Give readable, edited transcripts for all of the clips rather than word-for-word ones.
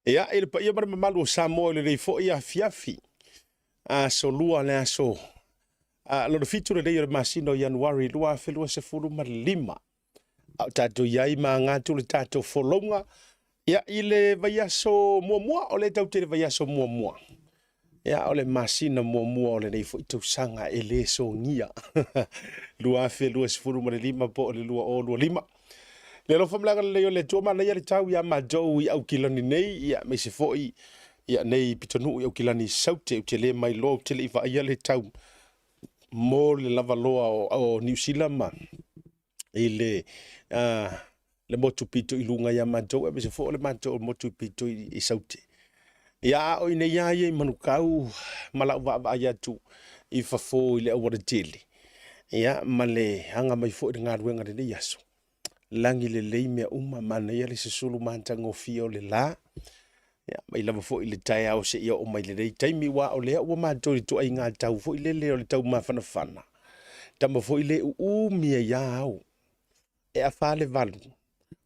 Ia, i le paia ma le mamalu o Samoa i lenei foi afiafi, aso Lua le aso lona fitu lenei o le masina o Ianuari 2025. A o tatou i ai ma aga atu le tatou folauga, ia, i le vaiaso muamua, o lea tatou te i le vaiaso muamua, ia, o le masina muamua o lenei foi tausaga e le sogia, 2025 po o le 2025. Le alofa ma le agalelei o le Atua, manaia le tau ia matou i Aukilani nei, ia, aemaise foi ia nei pitonuu i Aukilani i Saute. Ou te le mailoa, ou te le i vaaia le tau mo le lavaloa o Niu Sila ma i le motu pito i luga ia matou, aemaise foi o le matou motu pito i Saute. Ia, a o i nei lava ia i Manukau ma lau vaavaai atu i fafo i le aualatele, ia, ma le aga mai foi i le galuega i lenei aso, lagi lelei mea uma, manaia le susulu matagofie o le la, ia, mai lava foi i le taeao seia oo mai lenei taimi, aua o lea ua matou i le ituaiga tau foi lele o le tau mafanafana, tama foi le uumi ai lava ao, e afa le 8,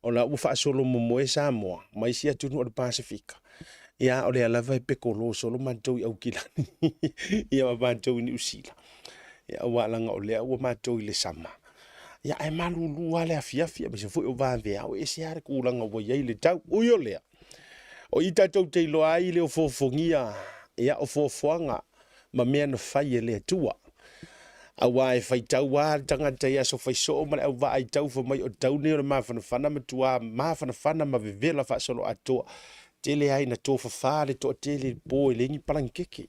o la ua faasolo momoe Samoa ma isi atunuu o le Pasefika, ia, o lea lava e pekolo solo matou i Aukilani ia ma matou i Niu Sila, ia, aua leaga o lea ua matou i le sama, ia, ae malulu lava le afiafi, aemaise foi o vaveao, e ese lava le tulaga ua i ai le tau. Ui o lea, o i tatou te iloa ai le ofoofogia, ia, o foafoaga ma mea na fai e le Atua. Aua e faitau lava le tagata i aso faisoo ma le auvaa i tau fai mai o tau nei o le mafanafana, matua mafanafana ma vevela faasoloatoa. Tele ai na tofafa le toatele i le po e leai ni palagikeke.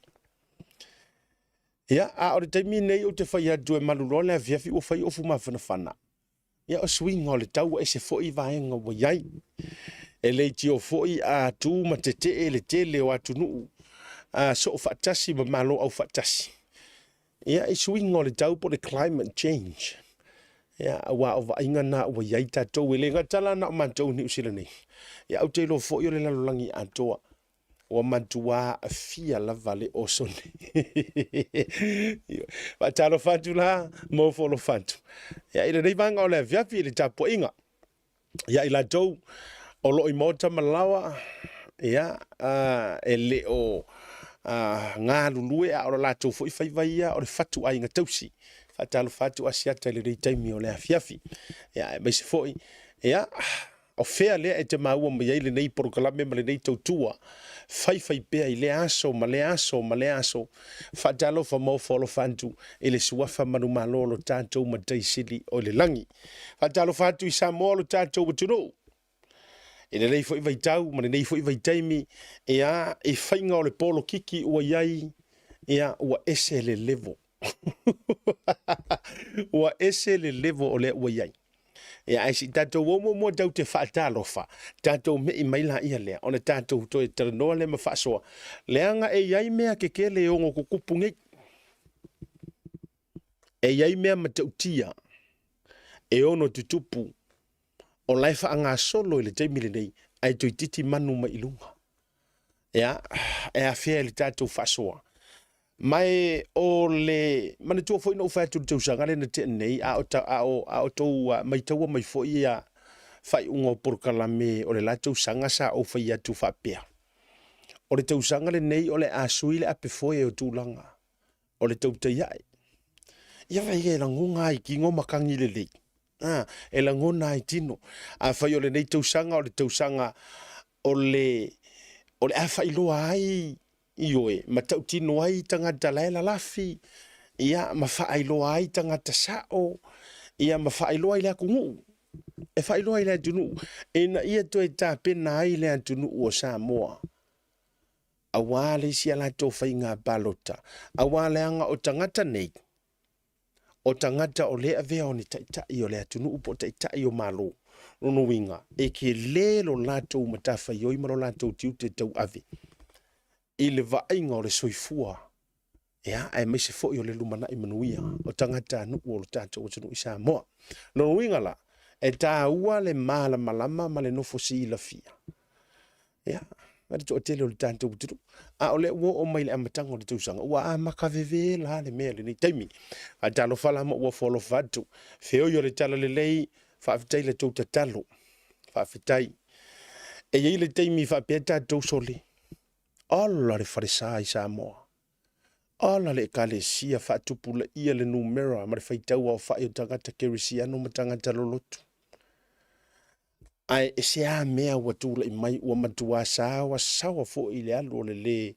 Ia, a o le taimi nei ou te fai atu e malu loa le afiafi ua fai ofu mafanafana. Ia, o suiga o le tau ua ese foi vaega ua i ai. E leitio foi a tu ma tetee le tele o atunuu a soo faatasi ma Malo aufaatasi. Ia, i suiga o le tau po o le climate change. Ia, aua o vaaiga na ua i ai tatou, e le gata la na o matou i Niu Sila nei. Ia, ou te iloa foi o le lalolagi atoa ua matua aafia lava le osone. Faatalofa atu la ma ofo alofa atu. Ia, i lenei vaega o le afiafi i le tapuaiga ia i latou o lo o i maota ma laoa, ia, e le o galulue, a o le latou foi faiva ia o le fatuaiga tausi. Faatalofa atu Asiata i lenei taimi o le afiafi. Ia, aemaise foi, ia, o fea lea e te maua mai ai lenei polokalame ma lenei tautua faifaipea i lea aso ma lea aso ma lea aso. Faatalofa ma ofo alofa atu i le suafa manumalo o lo tatou Matai Sili o i le lagi. Faatalofa atu i Samoa o lo tatou atunuu i lenei foi vaitau ma lenei foi vaitaimi, ia, i faiga o le polokiki ua i ai, ia, ua ese le level. Ua ese le level o lea ua i ai. Ia, ae se i tatou o muamua tatou te faatalofa, tatou me'i mai laia lea, ona tatou toe talanoa lea ma faasoa, leaga e i ai mea kekele e ono tutupu nei. E i ai mea matautia e ono tutupu o la e faagasolo i le taimi lenei, ae toeitiiti manu mai i luga. Ia, e afea i le tatou faasoa. Ma e o le manatua foi na ou fai atu i le tausaga lea na tea nei, a o, a o, a o tou maitaua mai foi ia faaiuga o polokalame o le la tausaga sa ou fai atu faapea, o le tausaga lenei o le a sui le apefoe o tulaga o le tautai ae. Ia vai e lagona ai tino matagi lelei. A, e lagona ai tino. Afai o lenei tausaga o le tausaga o le o le a faailoa ai ioe, ma tautino ai tagata la e lalafi, ia, ma faailoa ai tagata sao, ia, ma faailoa ai le atunuu. E faailoa ai le atunuu ina ia toe tapena ai le atunuu o Samoa aua le isi a latou faiga palota, aua leaga o tagata nei, o tagata o lea e avea o ni taitai o le atunuu po o taitai o Malo. Lona uiga, e tele lo latou matafaioi ma lo latou tiute tauave i le vaaiga o le soifua, ia, aemaise foi o le lumanai manuia o tagatanuu o lo tatou atunuu i Samoa. Lona uiga la, e taua le malamalama ma le nofo silafia, ia, ma le toatele o le tatou atunuu. A o lea ua oo mai i le amataga o le tausaga, ua amata vevela le mea i lenei taimi. Faatalofa la ma ua foalofa atu. Feoi o le talalelei, faafetai i la tou tatalo. Faafetai. E i ai le taimi faapea tatou sole, ola le falesa i Samoa, ola le ekalesia faatupulaia le numera ma le faitau aofai o tagata kerisiano ma tagata lolotu. Ae e se a mea ua tulai mai ua matua saoa saoa foi i le alu o le le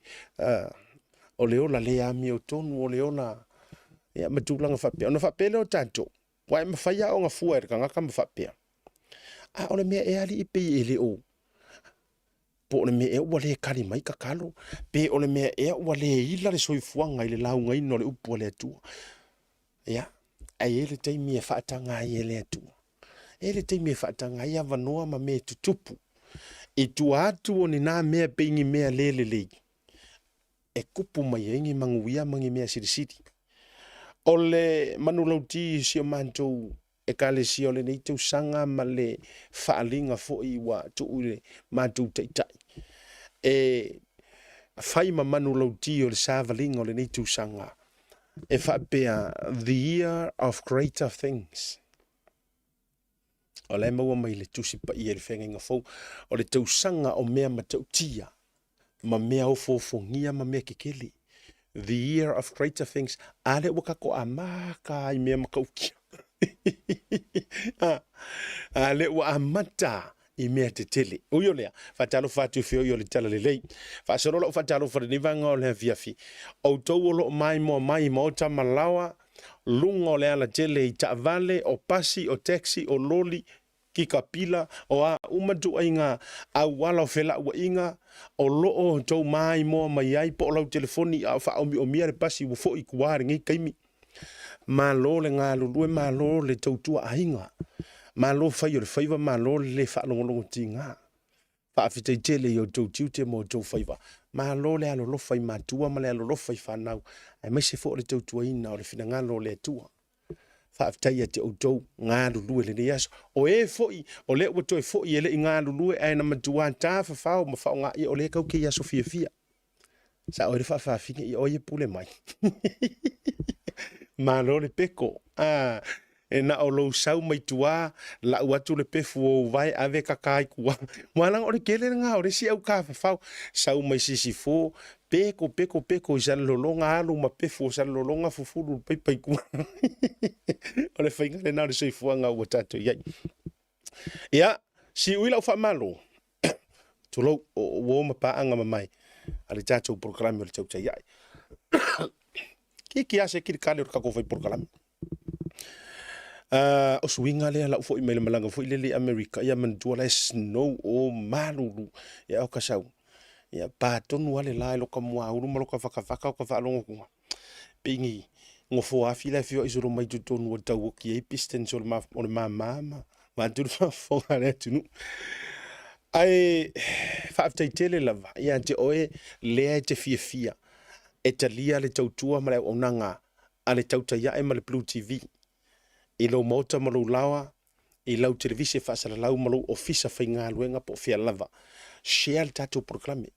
o le ola le amiotonu o le ola ia ma tulaga faapea. Ona faapea lea o tatou, ua e mafai lava ona fua e le tagata ma faapea, a o le mea ea alii pei e le o po o le mea ea ua le kali mai tatalo, pe o le mea ea ua le ila le soifuaga i le laugaina o le upu a le Atua. Ia, ae i ai le taimi e faataga ai e le Atua. E i ai le taimi e faataga ai avanoa ma mea e tutupu i tua atu o ni nā mea pei ni mea le lelei e kupu mai ai ni manuia ma ni mea silisili. O le manulauti i si o matou Ekalesia o lenei tausaga ma le faaaliga foi ua tuu i le matou taitai e fai ma manulauti o le savaliga o lenei tausaga e faapea The Year of Greater Things. O la e maua mai le Tusi Paia i le Feagaiga Fou, o le tausaga o mea matautia ma mea ofoofogia ma mea kekele. The Year of Greater Things. A lea ua tatou amata ai mea matautia. A lea ua amata i mea tetele. Ui o lea, faatalofa atu i feoi o le Talalelei. Faasolo lau faatalofa i lenei vaega o le afiafi. Outou o lo o maimoa mai i maota ma laoa, luga o le alatele i taavale, o pasi, o taxi, o loli, kikapila, o a uma ituaiga auala o felauaiga o lo o outou maimoa mai ai po o lau telefoni a o faaomiomia le pasi ua foi i tua i lenei taimi. Malo le galulue, malo le tautua aiga, malo fai o le faiva, malo le le faalogologo tiga. Faafetai tele i outou tiute ma outou faiva. Malo le alolofa i matua ma le alolofa i fanau, aemaise foi o le tautuaina o le finagalo o le Atua. Faafetai ia te outou galulue i lenei aso. O e foi o lea ua toe foi e le i galulue ae na matua tafafao ma faaaoga, ia o lea tatou te i aso fiafia. Sa oe le faafafine, ia oe e pule mai. Malo le peko. Ah, e na o lou sau mai tua, lau atu le pefu o ou vae ave kaka i tua. Mua langa o le kele lena o le isi au tafafao. Sau mai Sisifo, peko, peko, peko i Salelologa, alu ma pefu o Salelologa fufulu le paipa i tua. O le faiga lena o le soifuaga ua tatou i ai. Ia, siui lau faamalo. Tulou, o uo ma paaga mamae a le tatou polokalame o le Tautai Ae. Kiki lava se kilikali o le tatou fai polokalame. O suiga lea lau foi mai le malaga foi lele i Amerika, ia manatua la e snow o malulu. Ia o ka sau, ia pa tonu lava le la i loka muaulu ma loka fakafaka o ka faalogo atu, pei ni nofoa afi la e feoai solo mai totonu o tauoki ai pistons o le mama ma vaeatu le faafofoga a le atunuu. Ae faafetai tele lava ia te oe lea e te fiafia e talia le tautua ma le auaunaga a le Tautai Ae ma le Blue TV i lou maota ma lou laoa, i lau televise faasalalau ma lou ofisa faigaluega po o fea lava. Share le tatou polokalame.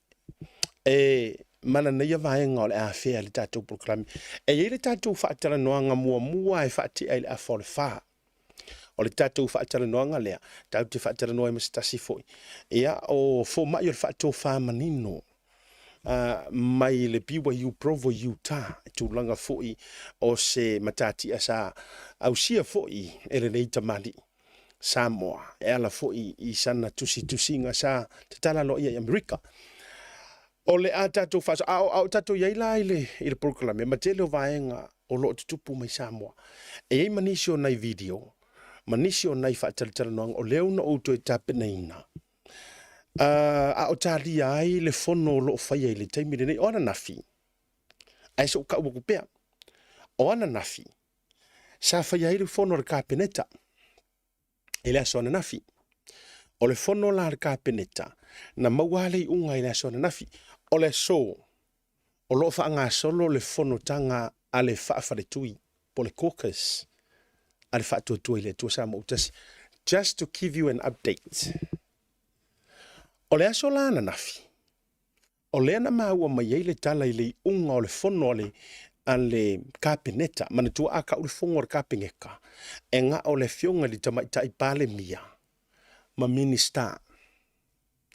E mananaia vaega o le a afea le tatou polokalame. E i ai le tatou faatalanoaga muamua e faatea i le afa o le fa. O le tatou faatalanoaga lea, tatou te faatalanoa ai ma se tasi foi. Ia, o fomai o le faatofa manino mai le BYU Provo, Utah, i tulaga foi o se matatia sa ausia foi e lenei tamalii Samoa, e ala foi i sana tusitusiga sa tatala aloaia i Amerika. O le a tatou faaso, a o tatou i ai la i le polokalame ma tele o vaega o lo o tutupu mai Samoa. E i ai ma nisi o nai video, ma nisi o nai faatalatalanoaga o lea na ou toe tapenaina, a o talia ai le fono o lo o faia i le taimi lenei. O ananafi, ae se i ou tau atu pea, o ananafi sa faia ai le fono a le Kapeneta i le aso ananafi. O le fono la a le Kapeneta, na maua lava le iuga i le aso ananafi. O le aso o lo o faagasolo le fonotaga a le faafaletui po o le caucus a le Faatuatua i le Atua Samoa ua Tasi. Just to give you an update. O le aso la ananafi, o lea na maua mai ai le tala i le iuga o le fono a le, a le Kapeneta. Manatua a kau le fono a le Kapeneta, e na o le afioga i le Tamaitai Palemia ma Minisita.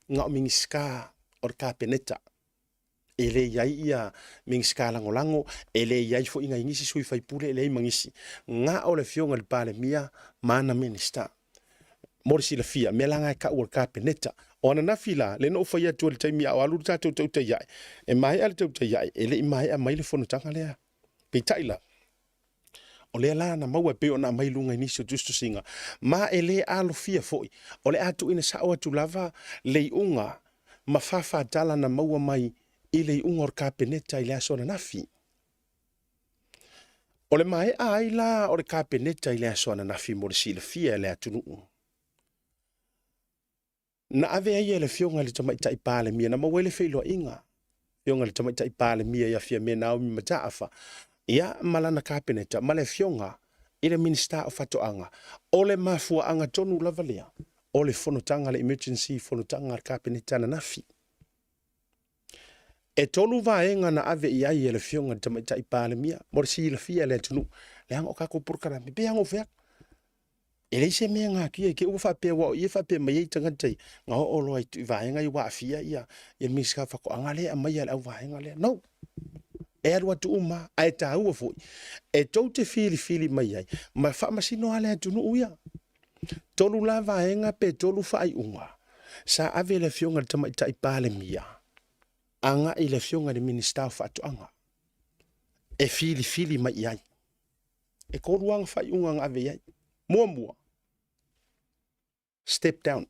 Na o Minisita o le Kapeneta. E le i ai ia Minisita Lagolago, e le i ai foi nai nisi sui faipule, e leai ma nisi. Na o le Afioga i le Palemia ma ana Minisita. Mo le silafia, mea la na e tau o le Kapeneta. O ananafi la, lea na ou fai atu i le taimi a o alu le tatou tautai ae, e maea le tautai ae, e le i maea mai le fonotaga lea. Peitai la, o lea la na maua e pei ona aumai i luga i nisi o tusitusiga, ma e le alofia foi, o le a tuuina sao atu lava le iuga ma faafatala na maua mai i le iuga o le Kapeneta i le aso ananafi. O le maea ai la o le Kapeneta i le aso ananafi mo le silafia e le atunuu, na ave ai e le Afioga i le Tamaitai Palemia, na maua ai le feiloaiga, Afioga i le Tamaitai Palemia ia Fiame Naomi Mataafa, ia ma lana Kapeneta, ma le Afioga i le Minisita o Faatoaga. O le mafuaaga tonu lava lea o le fonotaga, le emergency fonotaga a le Kapeneta ananafi. E 3 vaega na ave i ai e le Afioga i le Tamaitai Palemia, mo le silafia e le atunuu, leaga o tatou polokalame, pei lava ona ou fai atu, e leai se mea e natia i te i ua faapea, aua o i e faapea mai ai tagata ia, na oo loa i vaega ia ua aafia ia le Minisita o Faatoaga lea e aumaia e le auvaega lea. No! E alu atu uma, ae taua foi, e tou te filifili mai ai, ma faamasino lava le atunuu ia. 3 la vaega pe 3 faaiuga sa ave e le Afioga i le Tamaitai Palemia agai i le Afioga i le Minisita o Faatoaga e filifili mai i ai. E 3 lava faaiuga na ave i ai. Muamua, step down.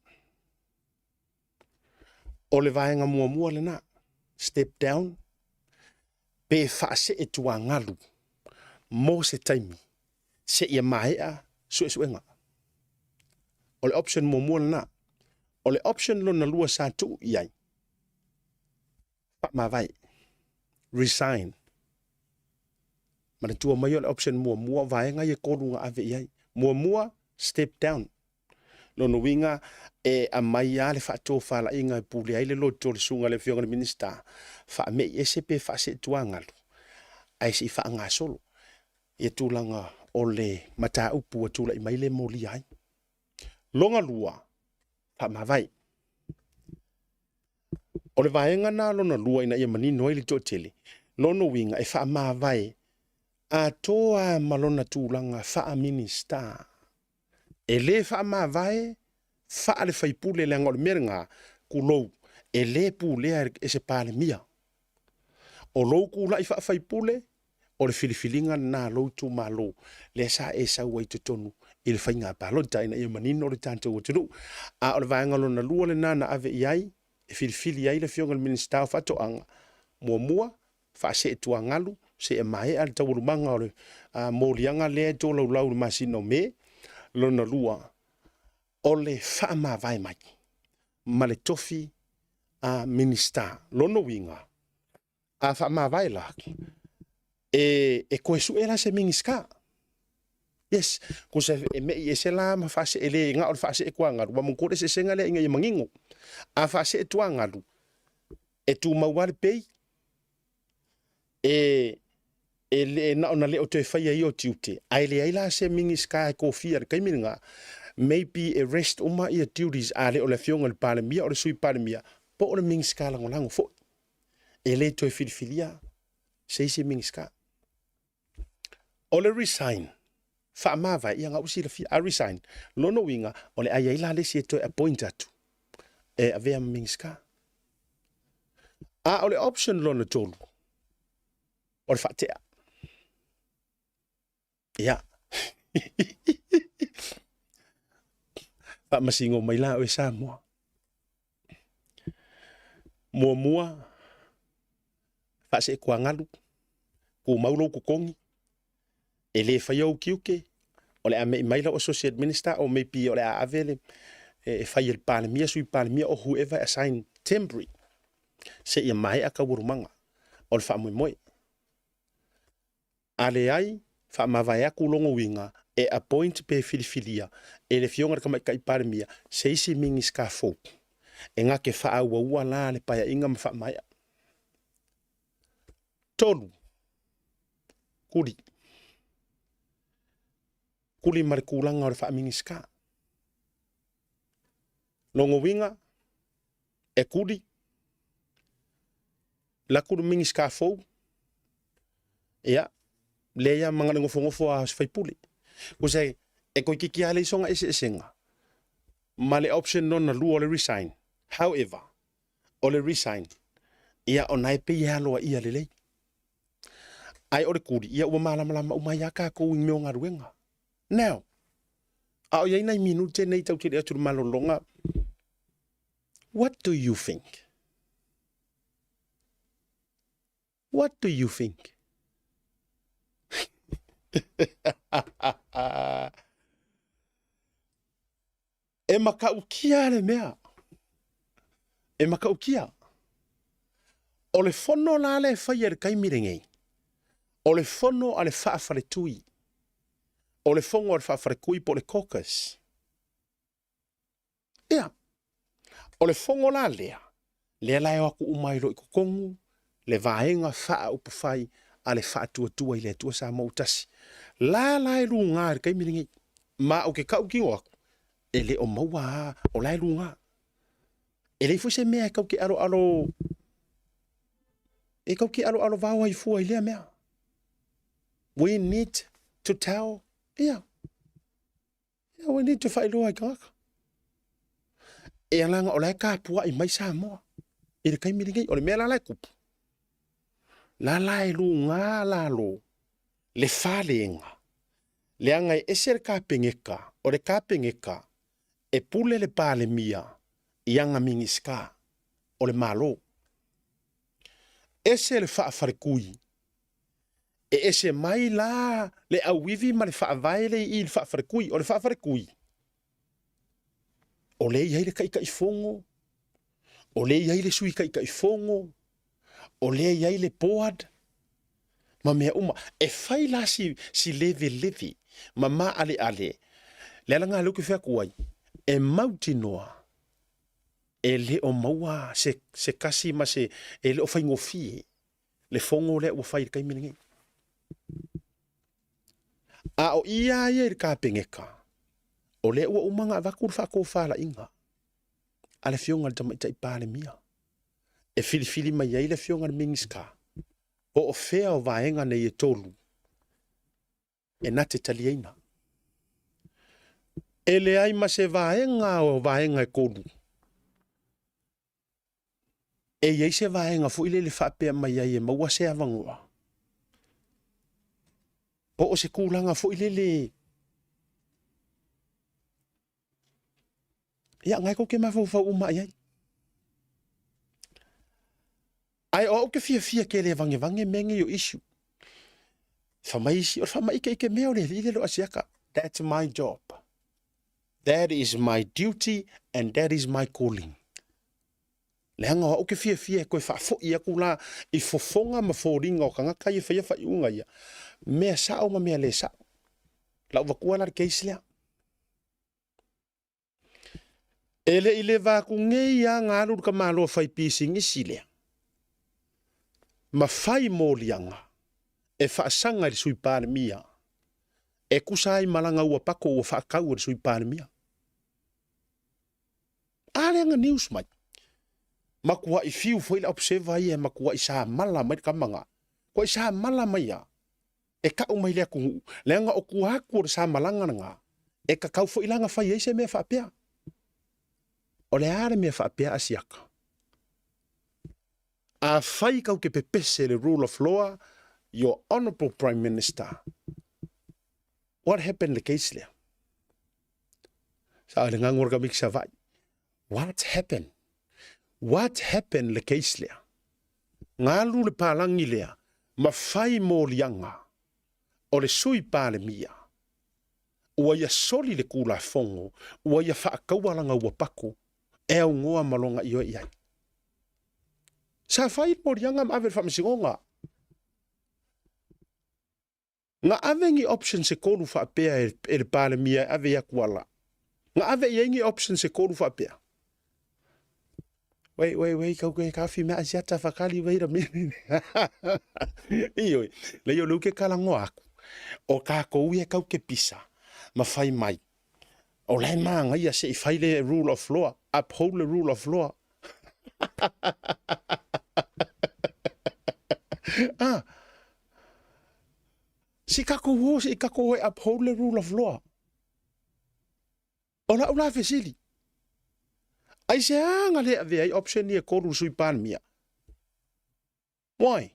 O le vaega muamua lena, step down, pe faasee tuagalu mo se taimi seia maea suesuega. O le option muamua lena. O le option lona lua sa tuu i ai, faamavae, resign. Manatua mai o le option muamua, vaega ia 3 na ave i ai. Muamua, step down. Lona uiga e aumai lava le faatofalaiga e pule ai le loto o le susuga i le Afioga i le Minisita, faamei ese pe faaseetuagalu, ae se i faagasolo ia tulaga o le mataupu ua tulai mai le molia ai. Lona lua, faamavae. O le vaega na lona lua ina ia manino ai le toatele, lona uiga e faamavae atoa ma lona tulaga faa-Minisita. E le faamavae faale-faipule, leaga o le mea lena, tulou, e le pulea e se Palemia. O lou tulai faafaipule, o le filifiliga lena a lou itumalo, lea sa e sau ai totonu i le faiga palota ina ia manino le tatou atunuu. A o le vaega lona lua lena na ave i ai, e filifili ai le Afioga i le Minisita o Faatoaga, muamua, faaseetuagalu, seia maea le taualumaga o le moliaga lea e tolaulau i le masina o Me. Lona lua, o le faamavae mai ma le tofi a Minisita. Lona uiga, a faamavae la, e toe sue la se Minisita. Yes, kusa e mei ese la ma faasee le na o le faasee tuagalu, ua manatua le eseesega lea ina ia manino. A faasee tuagalu, e tumau lava le pei, e le na ona le o toe faia ia o tiute, ae leai la se Minisita e tofia i le taimi lena, maybe e rest uma ia duties a le o le Afioga i le Palemia, o le Sui Palemia, po o le Minisita Lagolago foi. E le toe filifilia se isi Minisita. O le resign, faamavae, ia na ua silafia, a resign, lona uiga, o le a i ai la le isi e toe appoint atu, e avea ma Minisita. A o le option lona 3, o le faatea. Ia. Faamasino mai la oe Samoa. Muamua, faaseetuagalu, tumau lou totogi, e le faia ou tiute, o le a mei mai lau associate minister, or maybe o le a ave le, e fai e le Palemia, Sui Palemia, or whoever assign temporary, seia maea taualumaga o le faamoemoe. A leai, faamavae atu lona uiga e appoint pe filifilia e le Afioga i le Tamaitai Palemia se isi Minisita fou e na te faaauaua la le paeaiga ma faamaea. 3, kuli. Kuli ma le tulaga o le faa-Minisita. Lona uiga, E kuli, laku le Minisita fou, ia, lea ia ma le nofonofo a se faipule. Kusa e toeitiiti lava leai sona eseesega ma le option lona lua o le resign. However, o le resign, ia ona e pei e aloaia lelei. Ae o le kuli, ia ua malamalama uma ai lava tatou i mea o galuega. Now, a o i ai nai minute nei tau tele atu i le malologa, what do you think? What do you think? E makaukia le mea. E makaukia. O le fono la le faia i le taimi lenei, o le fono a le faafaletui. O le fono a le faafaletui po o le caucus. Ia, o le fono la lea, lea la e o atu uma ai loa i totonu le vaega faaupufai a le Faatuatua i le Atua Samoa ua Tasi. La la e luga i le taimi lenei. Ma ou te tautino atu, e le o maua a, o la e luga. E leai foi se mea e tau te aloalo, e tau te aloalo vao ai fua i lea mea. We need to tell, ia, Ia ua need to faailoa i tagata. E alaga o la e tapuai mai Samoa i le taimi lenei. O le mea la la e tupu, la la e luga lalo le falega, leaga e ese le Kapeneta, o le Kapeneta e pule le Palemia i ana Minisita o le Malo. Ese le faafaletui E ese mai la le auivi ma le faavae lea i i le faafaletui. O le faafaletui, o lea e i ai le Taitaifono, o lea e i ai le Sui Taitaifono, o lea e i ai le board ma mea uma. E fai la si, si leveleve ma maaleale. Le ala lena lea ou te fai atu ai, e mautinoa e le o maua se, se tasi ma se, e le o faigofie le fono lea ua fai i le taimi lenei. A o ia ia i le Kapeneta, o lea ua uma ona avatu le faatofalaiga a le Afioga i le Tamaitai Palemia e filifili mai ai le Afioga i le Minisita po o fea o vaega nei e tolu e na te taliaina. E leai ma se vaega o vaega e tolu E i ai se vaega foi lele faapea mai ai e maua se avanoa, po o se tulaga foi lele, ia, na e tou te mafaufau uma i ai. Ae o au ke fiafia tele e vangevange mea nei o issue. Fa mai isi, o le faamaikeike mea o le alii le lo Asiata. That's my job. That is my duty and that is my calling. Leaga o au ke fiafia e toe faafoi atu la i fofoga ma foliga o tagata ia e faia faaiuga ia, mea sao ma mea le sao. Lau vatua la le case lea. E le i leva atu nei lava na alu le tamaloa fai pisinisi lea ma fai moliaga e faasaga i le Sui Palemia e tusa ai ma lana ua pako ua faatau e le Sui Palemia. A lea na news mai. Matuai fiu foi le observer ia e matuai samala mai le tama na. Matuai samala mai a e kau mai le atunuu, leaga o tua atu o le samalaga lena, e tatau foi la ona fai ai se mea faapea. O le a le mea faapea a siaka? Afai kau te pepese le rule of law, your honourable Prime Minister, what happened le case lea? Sa le ngangu o le kamiki Savaii. What happened? What happened le case lea? Galu le palagi lea ma fai moliaga o le Sui Palemia ua ia soli le Tulafono ua ia faataua lana ua paku e aunoa ma lona ioe i ai. Sa fai le moliaga ma ave i le Faamasinoga. Na ave ni options e tolu faapea e le Palemia e ave i Akuala. Na ave i ai ni options e tolu faapea. Wait, wait, wait, kau ke kafi mea asiata whakali, wait a minute. Ioi, lei o leu ke kalangoa aku. O kākou ia kau ke pisa, ma whai mai. O lai maangaia se i whai le rule of law, uphold le rule of law. Ah. Se i tatou o, se i tatou o e uphold le rule of law. O lau la fesili, aisea na le avea ai option ia e tolu i le Sui Palemia? Why?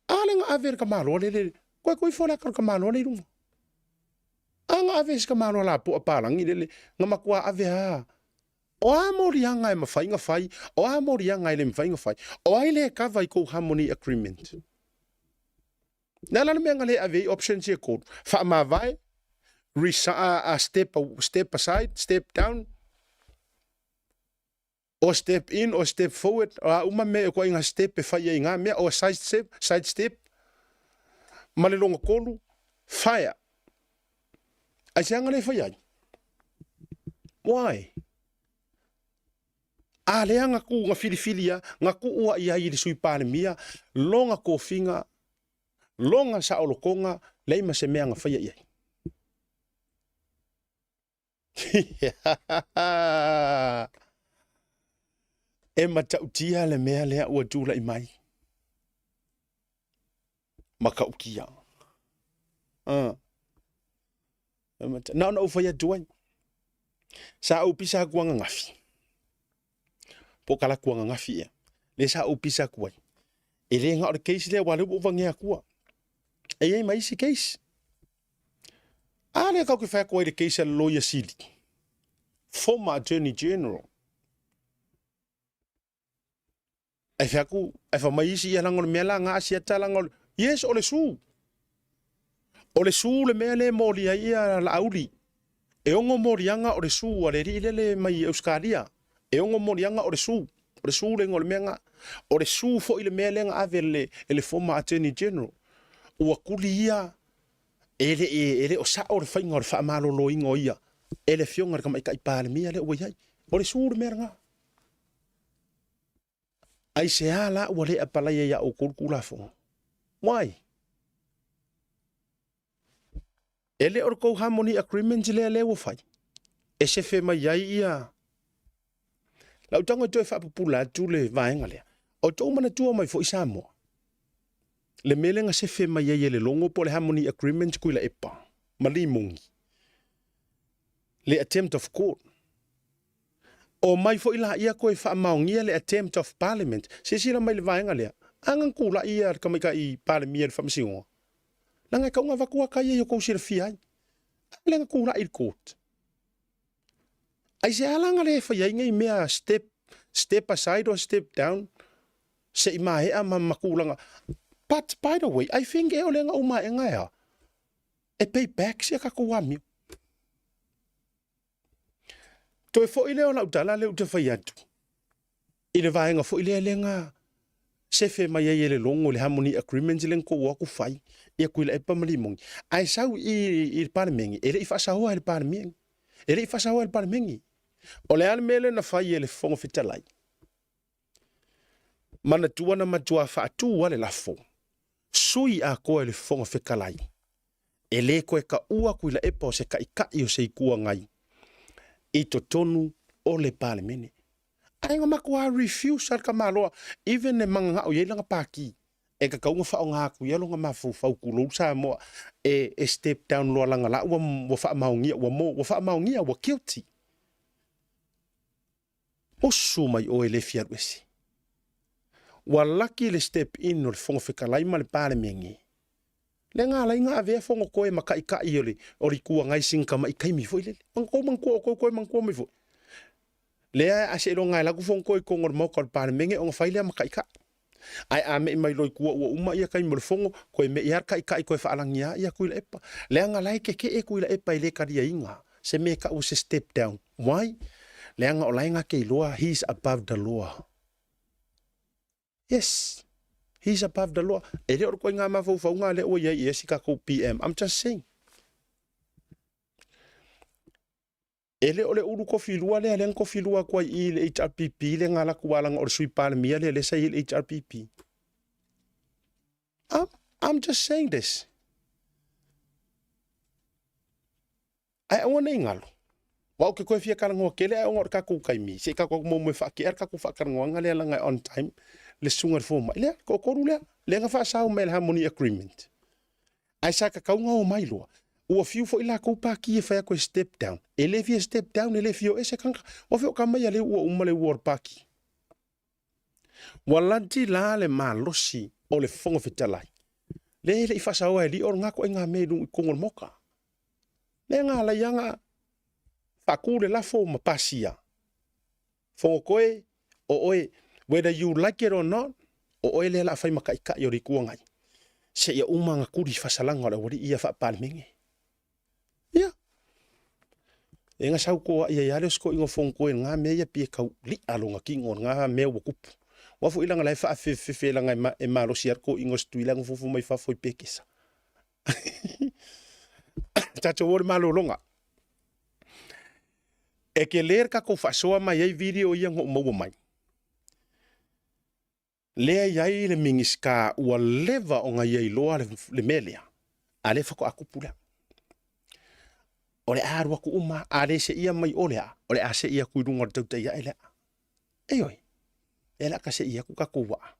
A lea na ave e le tamaloa lele, koe koe ifo le ata o le tamaloa lea i luga. A na ave e si tamaloa lapoa palagi lele, na matua ave a. O a moliaga e mafai na fai, o a moliaga e le mafai na fai. O ai le kava i kou harmony agreement? Le a la le mea na le ave ai options ia e tolu? Faamavae, step, step aside, step down, o step in, o step forward, o a uma mea e ituaiga step e fai ai i na mea, o side step, side step, ma le lona tolu, fire. Aisea na le fai ai? Why? A lea na ku na filifilia, na tuua i ai i le Sui Palemia lona tofiga, lona saolotoga, leai ma se mea na faia i ai. E matautia le mea lea ua tulai mai. Matautia. Na ona ou fai atu ai. Sa ou pisa atu ananafi. Po o talaatu ananafi ea. Lea sa ou pisa atu ai. E le na o le case lea, aua o lea ua ou vagea atua. E i ai ma isi case. A lea tatou te fai atu ai i le case a le Loia Sili, former Attorney General. Ae fai atu, ae fai mai isi, ia leaga o le mea la na asiata leaga o le... Yes, o le su. O le su le mea lea e molia ai ia Laauli. E ono moliaga o le su a le alii lele mai Ausetalia. E ono moliaga o le su. O le su le igoa o le mea na. O le su foi le mea lea na ave e le former Attorney General. Ua tuli ia e le, e le o sao le faiga o le faamaloloina o ia e le afioga i le Tamaitai Palemia lea ua i ai. O le su le mea lena. Aisea la ua le apalaia ia outou le Tulafono? Why? E le o le tou harmony agreement lea lea ua fai e sefe mai ai ia lau tago e toe faapupula atu le vaega lea. O tou manatua mai foi Samoa, le mea lea na sefe mai ai e le logo po o le harmony agreement Tuilaepa ma Limoni, le attempt of court. Omai foi laia toe faamaonia le attempt of parliament. Silasila mai i le vaega lea, a na tulai ia le tamaitai Palemia i le Faamasinoga, leaga e tatau ona avatu ata ia i o outou silafia ai. A lea na tulai i le court. Aisea la na le fai ai nei mea step, step aside or step down se i maea ma, ma tulaga. But by the way, I think ea o lea na ou maea e a? E pay back sia tatou amio. Toe foi lea o lau tala lea ou te fai atu i le vaega foi lea lea na sefe mai ai e le logo le Harmony Agreement lea na tou o atu fai ia Tuilaepa ma Limoni. Ae sau i i le Palemene, e le i faasaoa e le Palemene. E le i faasaoa e le Palemene. O le a le mea lea na fai e le Fofoga Fetalai? Manatua na matua faatu lava le lafo, sui atoa e le Fofoga Fetalai, e le toe taua Tuilaepa o se taitai o se Itu Agai i totonu o le Palemene. Ae na matua refuse lava le tamaloa, even e mananao i ai lana pati, e tatau ona faaaoga atu ia lona mafaufau tulou Samoa e, e step down loa leaga la ua, ua faamaonia, ua, mo, ua faamaonia, ua guilty. Usu mai oe le fia alu ese. Ua laki le step in o le Fofoga Fetalai ma le Palemene. Lea na ala ai na avea Fonotoe ma taitai o le o le Itu Agai sina tamai taimi foi lele. Manatua manatua outou toe manatua mai foi. Lea a seiloga e alu atu Fonotoe i totonu o le Maota o le Palemene ona fai lea ma taitai. Ae a me'i mai loa i tua ua uma ia taimi o le fono, toe me'i lava le taitai toe faalagi lava ia Tuilaepa. Leaga la e keke'e Tuilaepa e le taliaina se mea e tau o se step down. Why? Leaga o la e na te iloa he is above the law. Yes, he is above the law. E le o le ituaiga mafaufauga lea ua i ai i isi tatou PM. I'm just saying. E le o le ulu tofilua lea lea na tofilua atu ai i le HRPP lea na alu atu aua leaga o le Sui Palemia lea lea sa i ai i le HRPP. I'm, I'm just saying this. Ae aua ne i galo. Aua ou te toe fia talanoa tele ae ona o le tatou taimi, se i tatou muamua e faatea le tatou faatalanoaga lea leaga e on time le susuga i le fomai lea, toatolu lea, lea na faasao mai e le Harmony Agreement. Ae sa tatau ona omai loa. Ua fiu foi latou pati e fai atu e step down. E le fia step down, e le fia o ese tagata. Ua fia o tama ia lea ua uma le ua o le pati. Ua lati la le malosi o le Fofoga Fetalai. Lea e le i faasaoa e alii o lena ituaiga mea i luga i totonu o le Maota. Lea na alai ana faatu le lafo ma pasia. Fonotoe, o oe, whether you like it or not, o oe lea la a fai ma taitai o le Itu Agai, seia uma ana tuli fasalaga o le aualii ia faa-Palemene. Ia. E na sau toai ai lava le osikoiga o Fonotoe i lena mea ia pei e tau li'a lona tino i lena mea ua tupu. Aua foi leaga la e faafefefefe leaga e malosi lava le toeaina o Situila na fofo mai fafo i Pekesa. Tatou o le malologa. E tele le tatou faasoa mai ai video ia na ou maua mai. Lea e i ai le Minisita ua leva ona ia iloa le mea lea, a lea faatoa tupu lea. O le a alu atu uma, a le seia mai o lea, o le a sei atu i luga o le tautai ae lea. Ioe, lea o le a ta sei atu tatou waa.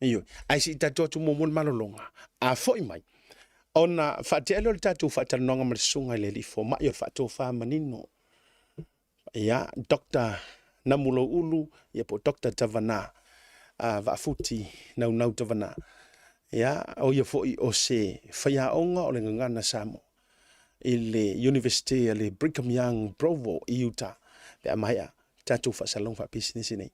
Ioe, ae se i tatou atu muamua le malologa, a foi mai, ona faatea lea o le tatou faatalanoaga ma le susuga i le alii fomai o le faatofa manino, ia, Doctor Namulouulu, ia po o Doctor Tavana, Vaafuti Naunau Tavana. Ia, o ia foi o se faiaoga o le Gagana Samoa i le University a le Brigham Young Provo i Utah, pe a maea tatou faasalalauga faapisinisi nei.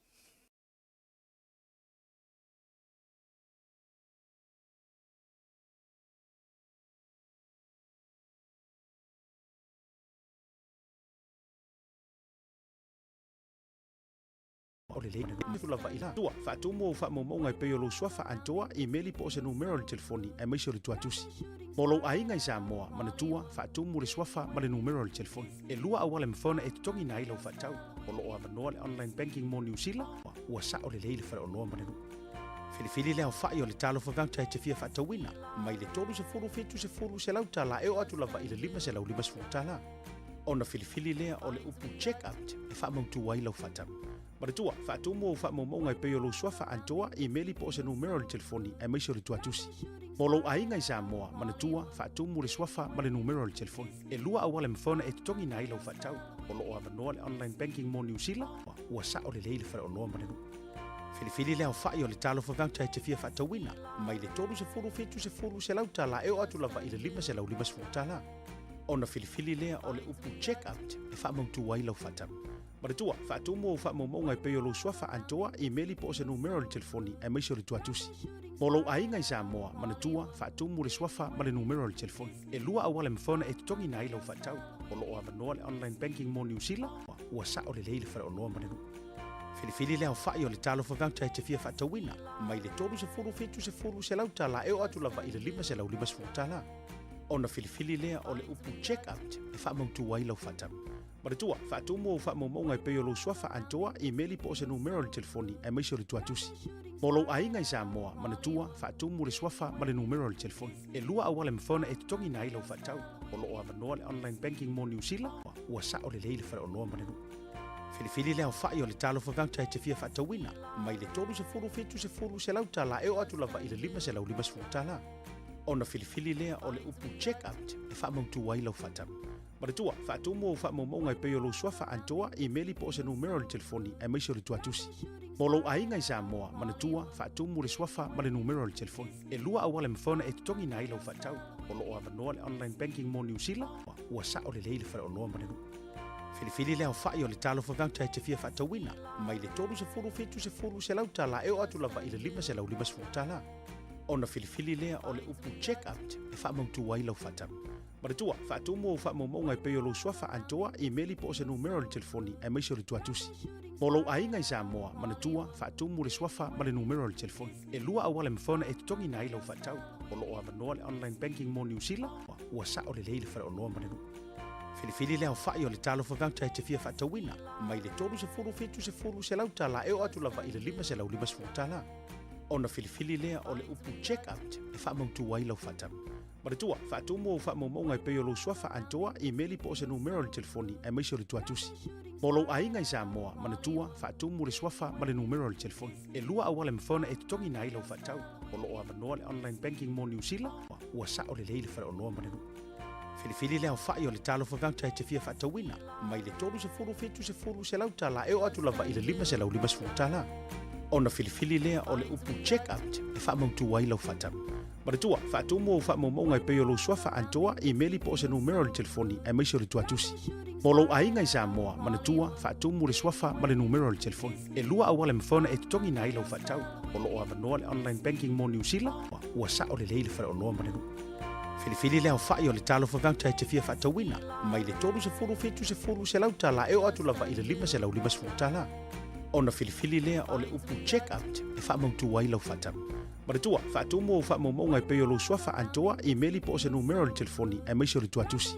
O le lava i tua, faatumu ou faamaumauga e pei o lou suafa atoa, imeli po o se numera o le telefoni aemaise o le tuatusi. Mo lou aiga i Samoa, manatua, faatumu le suafa ma le numera o le telefoni. E lua auala e mafai ona e totogiina ai lau faatau. O lo o avanoa le online banking mo Niu Sila, ua sao lelei le faleoloa ma le nuu. Filifili le aofai o le Talofa Voucher e te fia faatauina, mai le 30 70 selau tala e oo atu lava i le 550 tala. Ona filifili lea o le upu check out e faamautu ai lau faatau. Manatua, faatumu ou faamaumauga e pei o lou suafa atoa, imeli po o se numera o le telefoni aemaise o le tuatusi. Mo lou aiga i Samoa, manatua, faatumu le suafa ma le numera o le telefoni. E lua auala e mafai ona e totogiina ai lau faatau. O lo o avanoa le online banking mo Niu Sila, ua sao lelei le faleoloa ma le nuu. Filifili le aofai o le Talofa Voucher e te fia faatauina, mai le 30 70 selau tala e oo atu lava i le 550 tala. Ona filifili lea o le upu check out e faamautu ai lau faatau. Manatua, faatumu ou faamaumauga e pei o lou suafa atoa, imeli po o se numera o le telefoni aemaise o le tuatusi. Mo lou aiga i Samoa, manatua, faatumu le suafa ma le numera o le telefoni. E lua auala e mafai ona e totogiina ai lau faatau. O lo o avanoa le online banking mo Niu Sila, ua sao lelei le faleoloa ma le nuu. Filifili le aofai o le Talofa Voucher e te fia faatauina, mai le 30 70 selau tala e oo atu lava i le 550 tala. Ona filifili lea o le upu check out e faamautu ai lau faatau. Manatua, faatumu ou faamaumauga e pei o lou suafa atoa, imeli po o se numera o le telefoni aemaise o le tuatusi. Mo lou aiga i Samoa, manatua, faatumu le suafa ma le numera o le telefoni. E lua auala e mafai ona e totogiina ai lau faatau. O lo o avanoa le online banking mo Niu Sila, ua sao lelei le faleoloa ma le nuu. Filifili le aofai o le Talofa Voucher e te fia faatauina, mai le 30 70 selau tala e oo atu lava i le 550 tala. Ona filifili lea o le upu check out e faamautu ai lau faatau. Manatua, faatumu ou faamaumauga e pei o lou suafa atoa, imeli po o se numera o le telefoni aemaise o le tuatusi. Mo lou aiga i Samoa, manatua, faatumu le suafa ma le numera o le telefoni. E lua auala e mafai ona e totogiina ai lau faatau. O lo o avanoa le online banking mo Niu Sila, ua sao lelei le faleoloa ma le nuu. Filifili le aofai o le Talofa Voucher e te fia faatauina, mai le 30 70 selau tala e oo atu lava i le 550 tala. Ona filifili lea o le upu check out e faamautu ai lau faatau. Manatua, faatumu ou faamaumauga e pei o lou suafa atoa, imeli po o se numera o le telefoni aemaise o le tuatusi. Mo lou aiga i Samoa, manatua, faatumu le suafa ma le numera o le telefoni. E lua auala e mafai ona e totogiina ai lau faatau. O lo o avanoa le online banking mo Niu Sila, ua sao lelei le faleoloa ma le nuu. Filifili le aofai o le Talofa Voucher e te fia faatauina, mai le 30 70 selau tala e oo atu lava i le 550 tala. Ona filifili lea o le upu check out e faamautu ai lau faatau. Manatua, faatumu ou faamaumauga e pei o lou suafa atoa, imeli po o se numera o le telefoni aemaise o le tuatusi. Mo lou aiga i Samoa, manatua, faatumu le suafa ma le numera o le telefoni. E lua auala e mafai ona e totogiina ai lau faatau. O lo o avanoa le online banking mo Niu Sila, ua sao lelei le faleoloa ma le nuu. Filifili le aofai o le Talofa Voucher e te fia faatauina, mai le 30, 70, 100 tala e oo atu lava i le 550 tala. Ona filifili lea o le upu check out e faamautu ai lau faatau. Manatua, faatumu ou faamaumauga e pei o lou suafa atoa, imeli po o se numera o le telefoni aemaise o le tuatusi. Mo lou aiga i Samoa, manatua, faatumu le suafa ma le numera o le telefoni. E lua auala e mafai ona e totogiina ai lau faatau. O lo o avanoa le online banking mo Niu Sila, ua sao lelei le faleoloa ma le nuu. Filifili le aofai o le Talofa Voucher e te fia faatauina, mai le 30, 70, 100 tala e oo atu lava i le 550 tala. Ona filifili lea o le upu check out e faamautu ai lau faatau. Manatua, faatumu ou faamaumauga e pei o lou suafa atoa, imeli po o se numera o le telefoni aemaise o le tuatusi.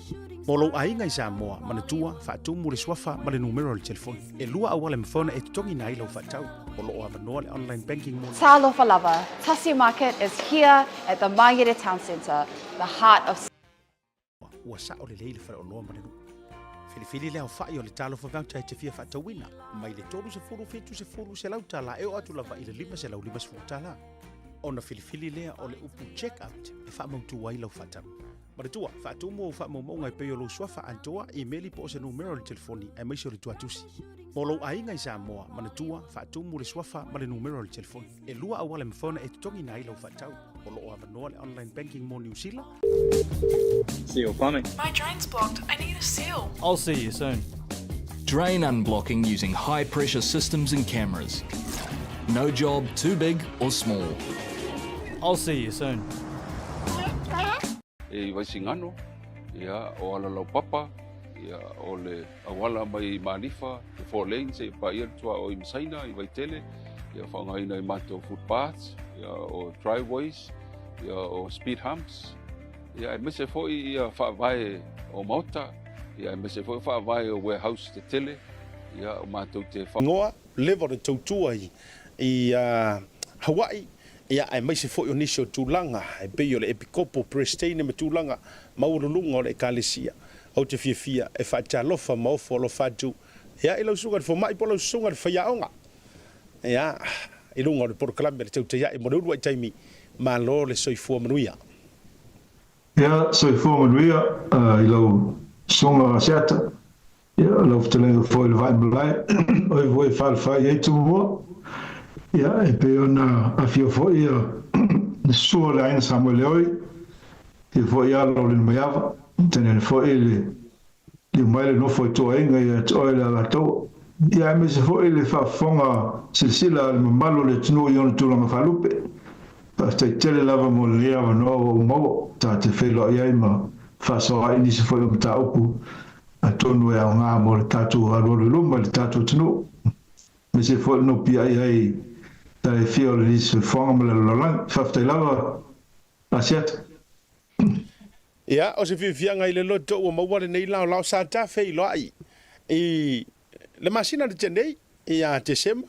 Mo lou aiga i Samoa, manatua, faatumu le suafa ma le numera o le telefoni. E lua auala e mafai ona e totogiina ai lau faatau. O lo o avanoa le online banking mo. Talofa lava, Tasi Market is here at the Mangere Town Centre, the heart of. Ua sao lelei le faleoloa ma le nuu. Filifili le aofai o le Talofa Voucher e te fia faatauina, mai le 30, 70, 100 tala e oo atu lava i le 550 tala. Ona filifili lea o le upu check out e faamautu ai lau faatau. Manatua, faatumu ou faamaumauga e pei o lou suafa atoa, imeli po o se numera o le telefoni aemaise o le tuatusi. Mo lou aiga i Samoa, manatua, faatumu le suafa ma le numera o le telefoni. E lua auala e mafai ona e totogiina ai lau faatau. O lo o avanoa le online banking mo Niu Sila. Seal plumbing. My drain's blocked. I need a seal. I'll see you soon. Drain unblocking using high pressure systems and cameras. No job too big or small. I'll see you soon. E i Vaisigano, ia, o Alalaupapa, ia, o le auala mai i Malifa, le four lanes seia paia le tuaoi i Masaina, i Vaitele, ia faaaogaina i matou footpaths, ia, o driveways, ia, o speed humps, ia, aemaise foi ia faavae o maota, ia, aemaise foi faavae o warehouse tetele, ia, o matou te. Ngoa, leva o le tautua i Hawaii, ia, aemaise foi o nisi o tulaga e pei o le Epikopo, Peresetene ma tulaga maualuluga o le Ekalesia. Ou te fiafia e faatalofa ma ofo alofa atu, ia, i lau susuga i le fomai po o lau susuga i le faiaoga, ia, i luga o le polokalame a le Tautai Ae mo le uluai taimi. Malo le soifua manuia. Ia, soifua manuia i lau susuga Asiata. Ia, lau fetalaiga foi i le vaai malae, o e foi e falefai ai Tumua. Ia, e pei ona afio foi ia le susu o le aiga Samoeleoi, afio foi alo o le Numaiava, tainane foi le liu mai le nofo i tuaiga ia te oe le Alataua. Ia, aemaise foi le faafofoga silasila a le mamalu o le atunuu i ona tulaga faalupe. Faafetai tele lava mo lenei avanoa ua ou maua, ta te feiloai ai ma faasoa ai nisi foi o mataupu Atonu e aoga mo le tatou alualu i luma i le tatou atunuu, aemaise foi le nopiai ai i tala e fia o lenei soifuaga ma le lalolagi. Faafetai lava Asiata. Ia, o se fiafiaga i le loto ua maua lenei laolao sa ta feiloai i le masina na tea nei, ia Tesema,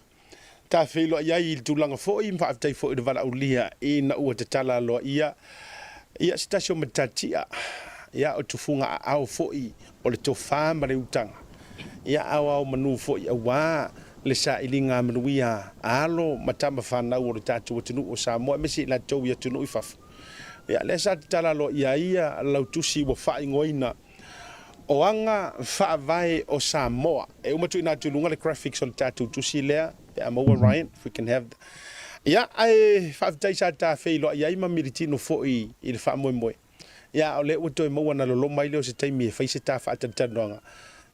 ta feiloai ai i le tulaga foi ma faafetai foi i le valaaulia ina ua tatala aloaia ia se tasi o matatia, ia o tufuga aao foi o le tofa ma le utaga, ia aoao manu foi aua le sailiga manuia a alo ma tama fanau o le tatou atunuu o Samoa aemaise i latou i atunuu i fafo. Ia lea sa tatala aloaia ai ia lau tusi ua faaigoaina O aga faavae o Samoa. E uma tuuina atu i luga le graphics o le tatou tusi lea pe a maua Ryan, if we can have the. Ia, ae faafetai sa ta feiloai ai ma militino foi i le faamoemoe. Ia, o lea ua toe maua na loloma ai lea o se taimi e fai se ta faatalatalanoaga,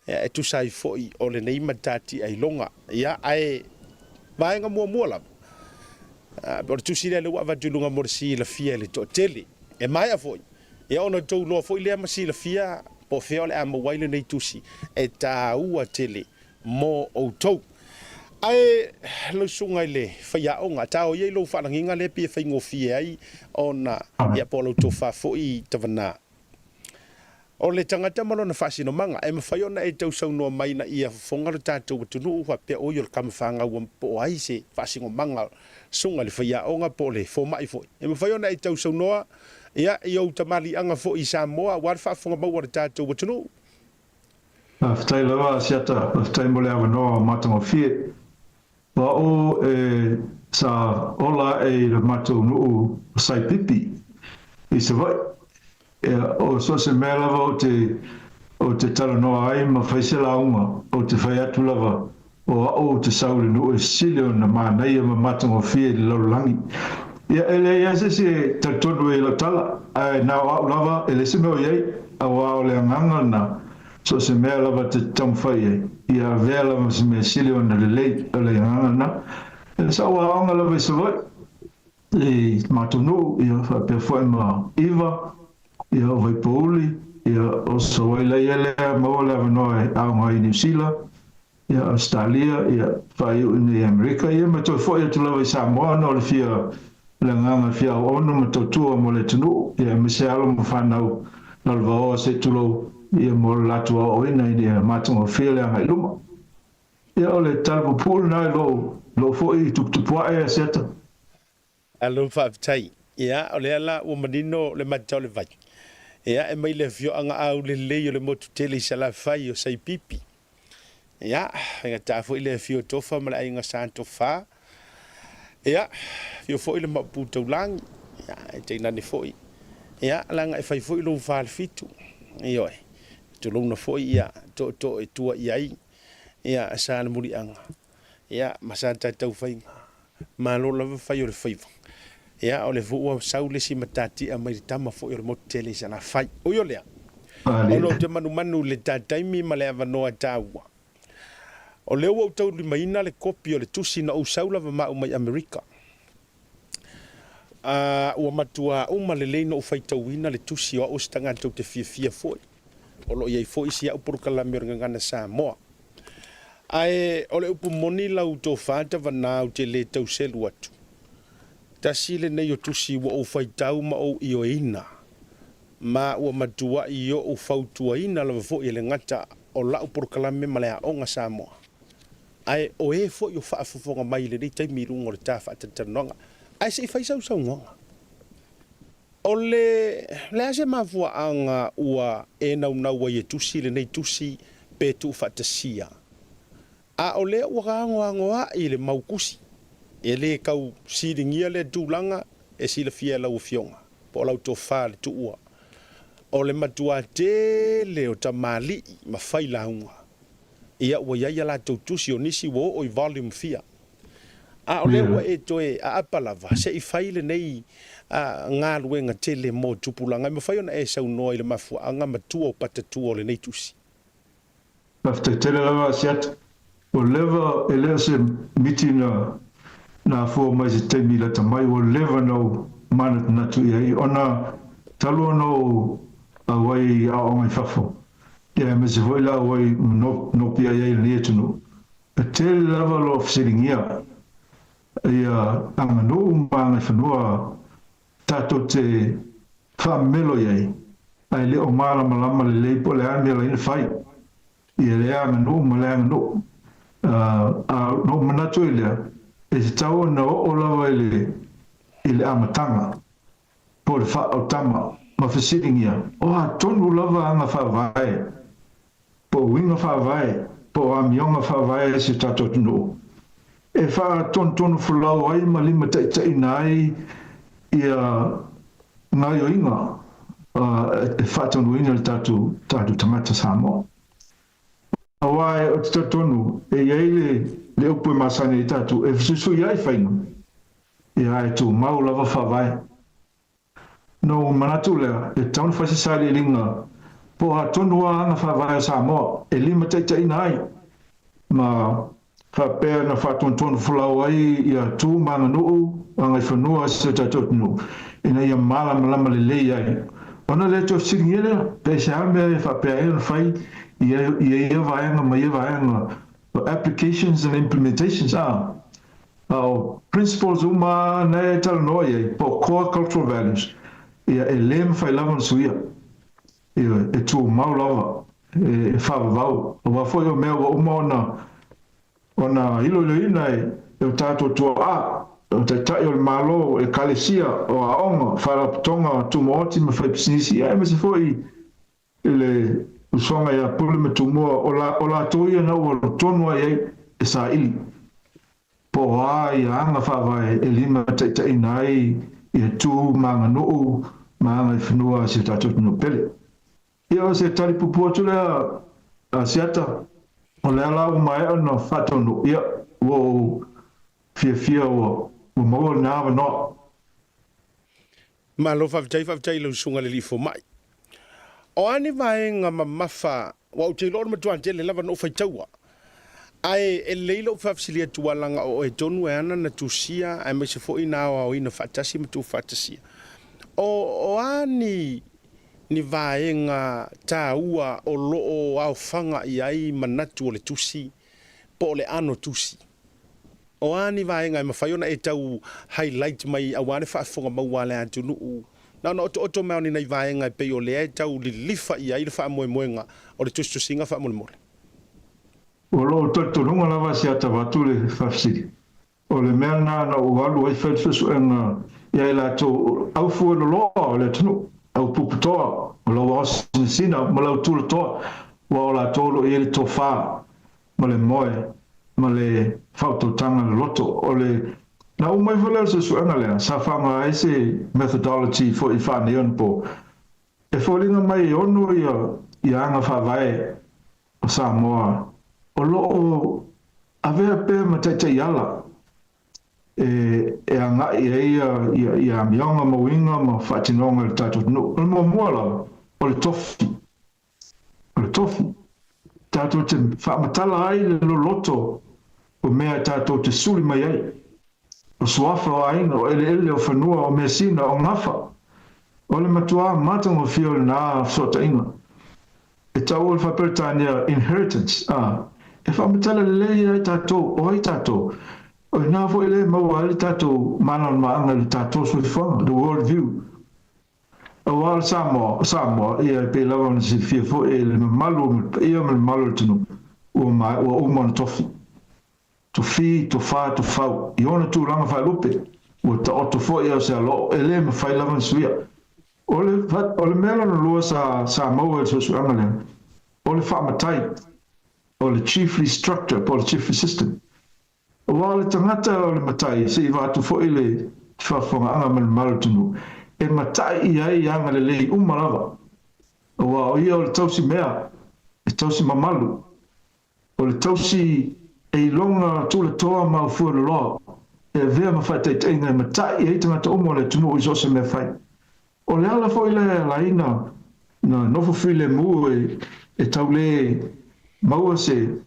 ia, e tusa ai foi o lenei matatia iloga. Ia, ae vaega muamua lava, o le tusi lea lea ua avatu i luga mo le silafia e le toatele. E maea foi Ia ona outou iloa foi lea ma silafia po o fea o le a maua ai lenei tusi e taua tele mo outou. Ae lau susuga i le faiaoga, tao ia i lou faalagiga lea pei e faigofie ai ona, ia po o lau tofa foi Tavana. O le tagata ma lona faasinomaga, e mafai ona e tausaunoa mai ina ia fofoga lo tatou atunuu faapea oi o le tama fanau po o ai se faasinomaga susuga i le faiaoga po o le fomai foi. E mafai ona e tausaunoa ia i ou tamaliiaga foi i Samoa aua le faafofoga maua a le tatou atunuu. Faafetai lava Asiata, faafetai mo le avanoa matagofie. O au e sa ola aʻe i le matou nuu o Saipipi i Savaii. Ia, o so o se mea lava ou te, ou te talanoa ai ma fai se lauga, ou te fai atu lava, o au ou te sau i le nuu e sili ona manaia ma matagofie i le lalolagi. Ia, e leai lava se isi e talitonu ai i lau tala, ae na o au lava, e leai se mea o i ai, aua o le agaga lena, So o se mea lava te taumafai ai, ia avea lava ma se mea sili ona lelei, o le agaga lena. E sa ou aoga lava i Savaii, i matou nuu, ia faapea foi ma Iva, ia o Vaipouli, ia o Savaii lea maua le avanoa e aoga ai i Niu Sila, ia Ausetalia, ia faaiu i nei Amerika, ia ma toe foi atu lava i Samoa ona o le fia, le agaga e fia auauna ma tautua mo le atunuu, ia aemaise alo ma fanau lalovaoa se i tulou, ia mo le latou aoaoina ina ia matagofie le agai i luma. Ia o le tala pupuu lena i lou, lou foi tuputupuae Asiata. Malo faafetai. Ia, o lea la ua manino le mata o le vai. Ia, e mai le afioaga aulelei o le motu tele i Salafai o Saipipi. Ia, faigata foi le afio o Tofa ma le aiga Sa Tofa. Ia, afio foi le Maopu Taulagi. Ia, e tainane foi. Ia, leaga e fai foi lou falefitu. Ioe, tulouna foi ia tootoo e tua i ai. Ia, sa le muliaga. Ia, ma sa tatou faiga. Malo lava fai o le faiva. Ia, o lea foi ua sau le isi matatia mai le tama foi o le motu tele i Salafai. Ui o lea, ona ou te manumanu i le ta taimi ma le avanoa e taua, o lea ua ou taulimaina le kopi o le tusi na ou sau lava ma au mai Amerika. A ua matuā uma lelei na ou faitauina le tusi o au o se tagata ou te fiafia foi. O lo o i ai foi si au polokalame o le Gagana Samoa. Ae o le upu moni lau tofa tavana ou te le tau selu atu. Tasi lenei o tusi ua ou faitau ma ou ioeina, ma ua matuai ou fautuaina lava foi e le gata o lau polokalame ma le Aoga Samoa, ae o e foi o faafofoga mai i lenei taimi i luga o le ta faatalatalanoaga. Ae se i fai sau saunoaga. O le le a se mafuaaga ua e naunau ai e tusi lenei tusi pe tuufaatasia? A o lea ua agoagoa'i le mau tusi, e le tau siligia lea tulaga e silafia e lau Afioga po o lau tofa le tuua. O le matuā tele o tamalii ma failauga, ia ua i ai a latou tusi, o nisi ua oo i volume fia. A o lea ua e toe aapa lava, se i fai lenei galuega tele mo tupulaga, e mafai ona e saunoa i le mafuaaga matua o patatua o lenei tusi. Faafetai tele lava Asiata. Ua leva, e le o se miti na na afua mai se taimi lata mai, ua leva na ou manatunatu i ai ona talu ona ou auai i aoaoga i fafo, ia aemaise foi le auai nopi ai ai i lenei atunuu. E tele lava lo fesiligia ia aganuu ma agaifanua tatou te faamemelo i ai, ae le o malamalama lelei po o le a le mea laina fai ia lea aganuu ma lea aganuu. A na ou manatu ai lea, e tatau ona oo lava i le i le amataga po o le faautama ma fesiligia, o a tonu lava aga faavae po o uiga faavae, po o amioga faavae a si o tatou atunuu, e faatonutonu folau ai ma limataitaiina ai ia gaoioiga e faataunuuina le tatou tatou tagata Samoa. Aua ou te talitonu e i ai le le upu e masani ai tatou, e fesuisuiai faiga, ia ae tumau lava faavae. Ona ou manatu lea, e tatau ona fai se sailiiliga po o a tonu lava aga faavae a Samoa e limataitaiina ai ma faapea na faatonutonu folau ai ia tu ma aganuu agaifanua a si o tatou atunuu ina ia malamalama lelei ai. Ona le toe fesiligia lea, pe aisea le mea e faapea ai ona fai i ia vaega ma ia vaega, applications and implementations, a. A o principles uma lava na e talanoa i ai, po o core cultural values, ia e le mafai lava ona suia. Ioe, e tumau lava, e faavavau, aua foi o mea ua uma ona ona iloiloina e o tatou tuaa, o taitai o le Malo, o ekalesia, o aoga, faalapotopotoga tumaoti ma faipisinisi, aemaise foi i le usoga ia Pule ma Tumua, o la, o latou ia na ua alu tonu lava i ai e saili po o a ia aga faavae e limataitaiina ai ia tu ma aganuu ma agaifanua a si o tatou atunuu pele. Ia o se tali puupuu atu lea a Siata, o lea la ua maea ona faataunuu, ia ua ou fiafia ua maua lena avanoa. Malo faafetai, faafetai i lau susuga i le alii fomai. O a ni vaega mamafa, aua ou te iloa o le matua tele lava na ou faitaua, ae e lelei lou faafesili atu aua leaga o oe tonu e ana na tusia aemaise foi na aoaoina faatasi ma tuufaatasia. O, o a ni, ni vaega taua o lo o aofaga i ai manatu o le tusi po o le ano tusi? O a ni vaega e mafai ona e tau highlight mai aua le faafofoga maua a le atunuu? Na ona otooto mai o ni nai vaega e pei o lea e tau lilifa i ai le faamoemoega o le tusitusiga faamolemole. O lou talitonuga lava se ata avatu le faafesili. O le mea lena na ou alu ai fai le suesuega ia i latou au fueloloa o le atunuu, au puputoa, o lau aosinasina ma lau tulatoa, aua o latou o lo o i ai le tofa ma le moe ma le faautautaga loloto. O le na uma ifo lea o le suesuega lea, sa faaaoga ai se methodology foi faaneionapo e foliga mai e ono ia aga faavae o Samoa o lo o avea pea ma taitaiala e agai ai ia amioga ma uiga ma faatinoga i le tatou atunuu. O le muamua lava, o le tofi. O le tofi, tatou te faamatala ai le loloto o mea tatou te suli mai ai, o suafa o aiga, o eleele, o fanua, o measina, o gafa. O le matuā matagofie o lena fesootaiga. E taua le faa-Peretania inheritance, ā, e faamatala lelei ai tatou, o ai tatou. O i ina foi lea e maua ai le tatou mānamanamaaga i le tatou soifuaga, the world view. Aua o le Samoa, o Samoa, ia e pei lava ona silafia foi e le mamalu ma le paia ma le mamalu o le atunuu, ua maea, ua uma ona tofi. Tofi, tofa, tofau, i ona tulaga faalupe, ua taoto foi a o se aloo, e le mafai lava ona suia. O le, o le mea lona lua sa, sa maua i le suesuega lea, o le faamatai, o le chiefly structure po o le chiefly system. Aua o le tagata o le matai, se i vaeatu foi le faafofogaaga ma le mamalu o le atunuu, e matai i ai agalelei uma lava, aua o ia o le tausi mea, e tausi mamalu, o le tausi e iloga tulatoa ma aufueloloa, e avea ma faataitaiga e matai i ai tagata uma o le atunuu i so o se mea fai. O le ala foi lea e ala ai na nofo filemu e tau le maua se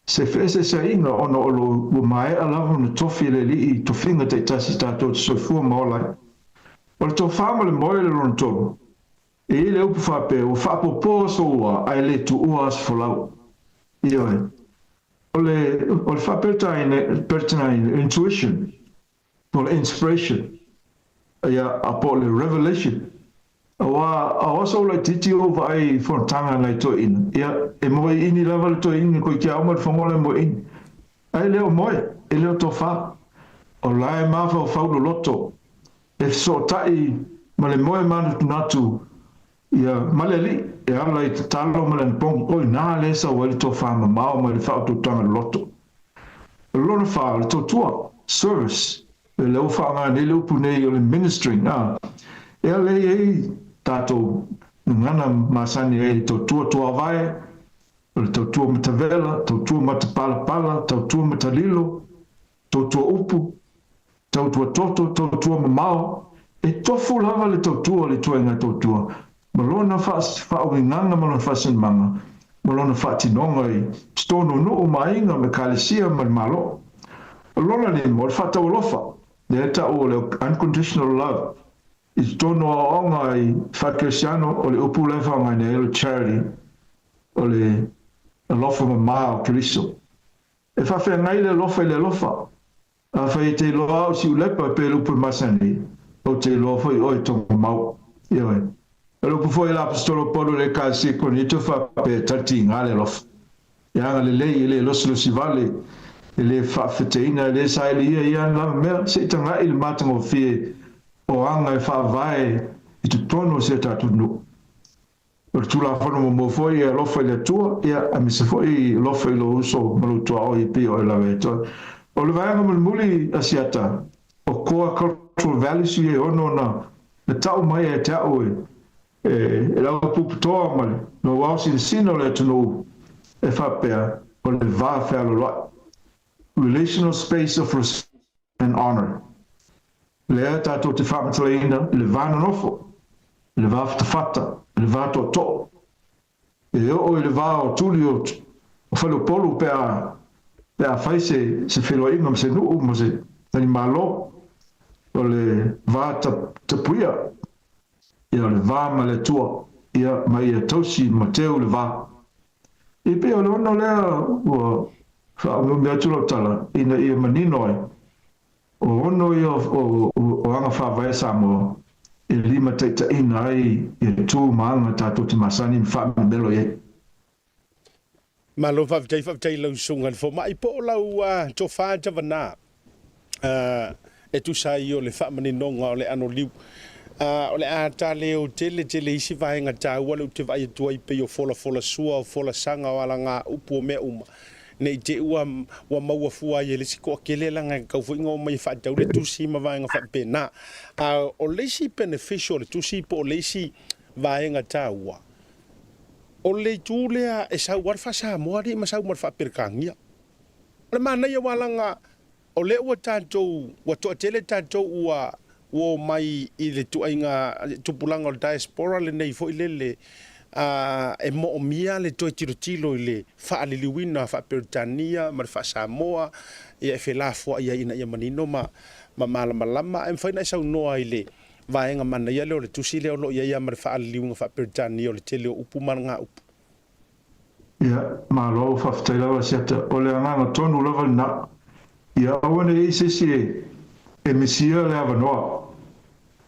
Se feeseeseaiga ona o lo ua maea lava ona tofi e le Alii i tofiga taitasi tatou te soifua ma ola ai. O le tofa ma le moe le lona tolu. E i ai le upu faapea, ua faapopo aso ua ae le tuua aso folau. Ioe. O le, o le faaperetanaina, intuition, po o le inspiration, ia, a po o le revelation. Aua a o aso laitiiti ou vaai i fonotaga a nai toeaina, ia, e moe ini lava le toeaina koe kia uma le fono le moe ini. Ae e le o moe, e le o tofa. O la e mafaufau loloto, e fesootai ma le moe manatunatu, ia, ma le Alii, e ala i tatalo ma le anapogi, o ina lea e sau ai le tofa mamao mai le faautautaga loloto. O lona fa, o le tautua, service, o lea ua faaaoga nei le upu nei o le ministering, ā, e ala i ai tātou gagana masani ai i le tautua tuavae, o le tautua matavela, tautua matapalapala, tautua matalilo, tautua upu, tautua toto, tautua mamao, e tofu lava le tautua o le ituaiga tautua ma lona faauigaga ma lona faasinomaga ma lona faatinoga i totonu o nuu ma aiga ma ekalesia ma le Malo. O lona lima, o le faataualofa, lea e tau o le unconditional love i totonu o aoaoga i faakerisiano, o le upu la e faaaogaina ai o le charity, o le alofa mama o Keriso. E faafeagai le alofa i le alofa. Afai e te iloa au Siulepa e pei le upu e masani, ou te iloa foi oe Togamau. Ioe. O le upu foi a le Aposetolo o Paulo i le Ekalesia i Korinito e faapea, E talitiga le alofa. E agalelei, e le losilosi vale, e le faafeteina, e le sailiia ia ana lava mea, se i tagai i le matagofie o aga e faavae i totonu o si a tatou nuu. O le Tulafono muamua foi, e alofa i le Atua, ia, aemaise foi alofa i lou uso ma lou tuaoi e pei o oe lava e toe. O le vaega mulimuli, Asiata, o core cultural values ia e ono na na tau mai ia te au e e le aupuputoa ma le mauao sinasina o le atunuu e faapea, o le va fealoloai, relational space of respect and honour. Lea tatou te faamatalaina i le va nonofo, i le va fatafata, i le va tootoo, e oo i le va o tuli o Faleupolu pe a pe a fai se se feiloaiga ma se nuu ma se tali malo, o le va tapuia, ia o le va ma le Atua, ia ma ia tausi ma teu le va. E pei o le ono lea ua faaumiumi atu lau tala ina ia manino ai, O ono ia o aga faavae a Samoa e limataitaiina ai ia tu ma aga tatou te masani ma faamemelo i ai. Malo faafetai faafetai i lau susuga i le fomai po o lau tofa tavana e tusa ai o le faamaninoga o le anoliu. O le a taleo tele tele isi vaega taua lea ou te vaai atu ai pei o folafolasua, o folasaga, o alagaupu, o mea uma. Ne i te i ua ua maua fua ai e le isi toatele leaga e tatau foi ona omai e faatau le tusi ma vaega faapena. A o le isi beneficial o le tusi po o le isi vaega taua, o le itu lea e sau lava le faa-Samoa alii ma sau ma le faa-Peretania. O le manaia aua leaga O lea ua tatou, ua toatele tatou ua ua omai i le ituaiga tupulaga o le diaspora lenei foi lele, a, e moomia le toe tilotilo i le faaliliuina faa-Peretania ma le faa-Samoa, ia e felafoai ai ina ia manino ma ma malamalama. Ae mafai ona e saunoa i le vaega manaia lea o le tusi lea o lo o i ai lava ma le faaliliuga faa-Peretania o le tele o upu ma alagaupu. Ia, malo, faafetai lava Siata. O le agaga tonu lava lena. Ia aua ne i i se isi e misia le avanoa.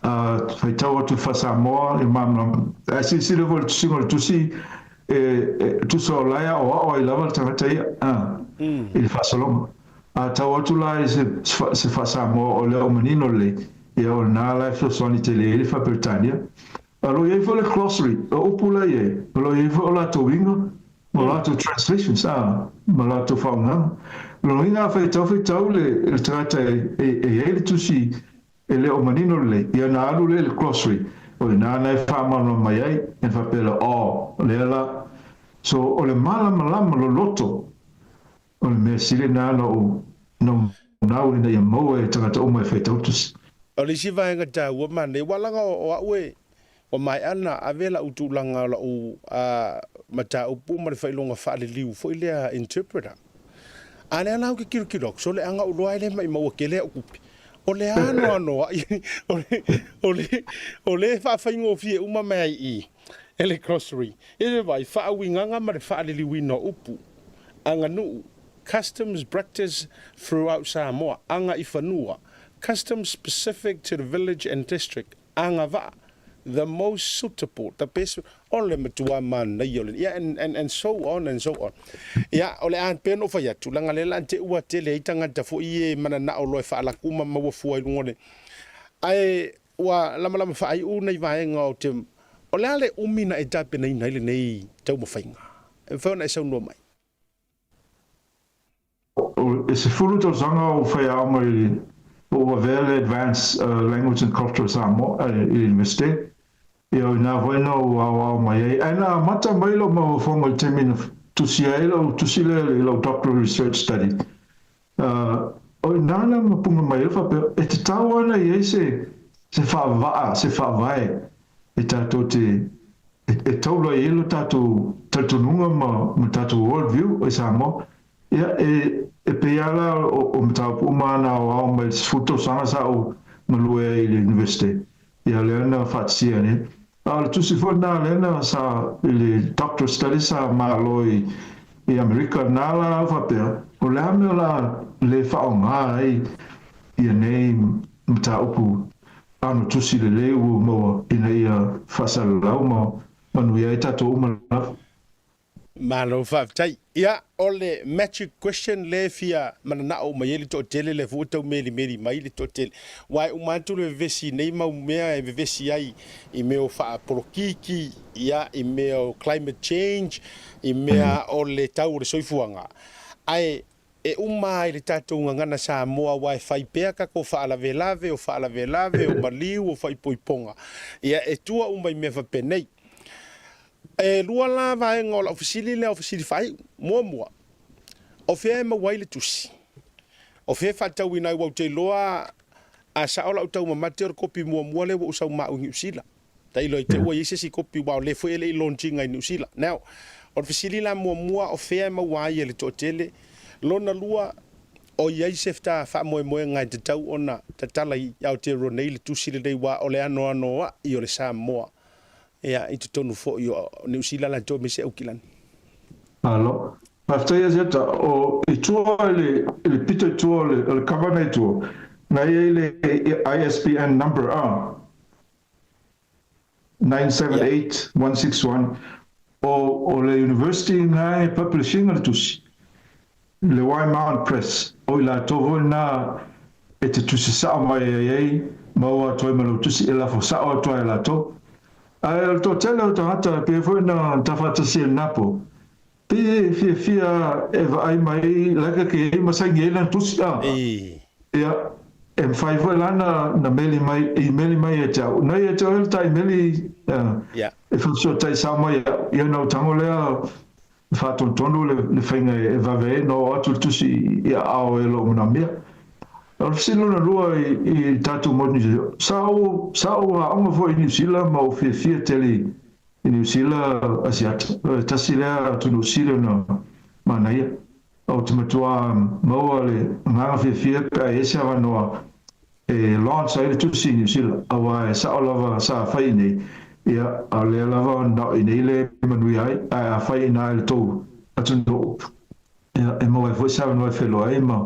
A faitau atu i faa-Samoa, ia malamalama. Ae silasila foi i le tusiga o le tusi, e tusa o la e aoao ai lava le tagata ia, a, i le faasologa. A tau atu la i se faa-Samoa o lea o manino lelei, ia o lena la e fesoasoani tele ai le faa-Peretania. O lo o i ai foi le glossary, o upu la i ai, o lo o i ai foi o latou uiga ma o latou translations, ā, ma latou faauigaga. O lona uiga a faitau faitau le tagata e i ai le tusi e le o manino lelei, ia ona alu lea i le glossary, o i ina na e faamalamalama mai ai, ona faapea lea, oh, o lea la. So, o le malamalama loloto O le mea sili lena na ou naunau ina ia maua e tagata uma e faitau tusi. O le isi vaega taua manaia, aua leaga o au e, ua maea ona ave lau tulaga o lau mataupu ma le faailoga faaliliu foi lea interpreter. A lea la ou te tilotilo atu, sole a na ou iloa ai lea maimau tele au tupe. O le anoanoai, o le faafaigofie uma mai ai i i e le glossary. I le vaai, faauigaga ma le faaliliuina o upu. Aganuu, Customs practiced throughout Samoa, Agaifanua, Customs specific to the village and district, Agavaa, the most suitable, the best, o le matua manaia o le, ia, and, and, and so on and so on. Ia, o le a pei ona ou fai atu, leaga lea la te ua tele ai tagata foi e mananao loa e faalaku ma maua fua i luga o le, ae ua lamalama faaiu nai vaega o te, o le a le umi na e tapenaina ai lenei taumafaiga? E mafai ona e saunoa mai. E 10 tausaga ou faiaoga i le po ua avea le Advanced Language and Culture of Samoa i le Iunivesite. Ia o ina foi na ou aoao mai ai. Ae na amata mai lou mafaufauga i le taimi na tusia ai lau tusi lea i lau Doctoral Research Study. O ina na mapunga mai ai faapea, e tatau ana i ai se se faavaa, se faavae e tatou te e taula i ai lo tatou talitonuga ma ma tatou world view i Samoa. Ia, e e pei lava la o mataupu uma na aoao mai i le 10 tausaga sa ou galue ai i le Universite. Ia lea na faatisia nei. A o le tusi foi lena lea na sa i le doctorate studies sa malo i i Amerika na la au faapea o le a mea o le a le faaaoga ai ia nei mataupu. Ano tusi lelei ua maua ina ia faasalalau ma manuia ai tatou uma lava. Malo faafetai. Ia, o le magic question lea e fia mananao uma i ai le toatele, lea foi ua tau melimeli mai le toatele, aua e uma atu le vevesi i nei mau mea e vevesi ai i mea o faapolokiki, ia, i mea o climate change, i mea o le tau o le soifuaga, ae E uma lava i le tatou gagana Samoa aua e fai pea tatou faalavelave, o faalavelave, o maliu, o faaipoipoga. Ia, e tua uma i mea faapenei. E lua la vaega o lau fesili lea o fesili faaiu. Muamua, o fea e maua ai le tusi? O fea e faatauina ai? Aua ou te iloa a sao lau taumamate o le kopi muamua lea ua ou sau ma au i Niu Sila. Tailo i te ua i ai se isi kopi aua o lea foi e le i launch ina i Niu Sila. Now, o le fesili la muamua o fea e maua ai e le toatele? Lona lua, o i ai se faamoemoega e tatau ona tatala i Aotearoa nei le tusi lenei aua o le anoanoai o le Samoa ia i totonu foi o Niu Sila latou aemaise Aukilani. Malo. Faafetai Asiata. O i tua i le, i le pito i tua o le, o le cover na i tua, na i ai le ISBN number a. 978161, o, o le university na e publish ina le tusi, le Wymount Press, o i latou foi na e te tusi sao mai ai ai, maua atu ai ma lau tusi e lafo sao atu ai e latou. Ae o le toatele o tagata e pei foi na tafaatasi e lena po, pei e fiafia e vaai mai like ke i ai ma saini ai lana tusi a. Ia, e mafai foi la na, na meli mai, i meli mai ia te au. Na ia te au le tai meli, e faafesootai sao mai au. Ia na ou tago lea faatonutonu le, le faiga e vave ai na oo atu le tusi i aao e lou manaomia. O le fesili lona lua i, i tatou motu Niu Sila, sa ou, sa ou aoga foi i Niu Sila ma ou fiafia tele i, i Niu Sila Asiata. E tasi lea atunuu sili ona manaia. Ou te matua maua le agaga fiafia pe a i ai se avanoa e launch ai le tusi i Niu Sila, aua e sao lava sa fai i nei, ia, a o lea lava na o i nei le manuia ai, ae a fai ina i le tou atunuu, ia, e maua ai foi se avanoa e feiloai ai ma,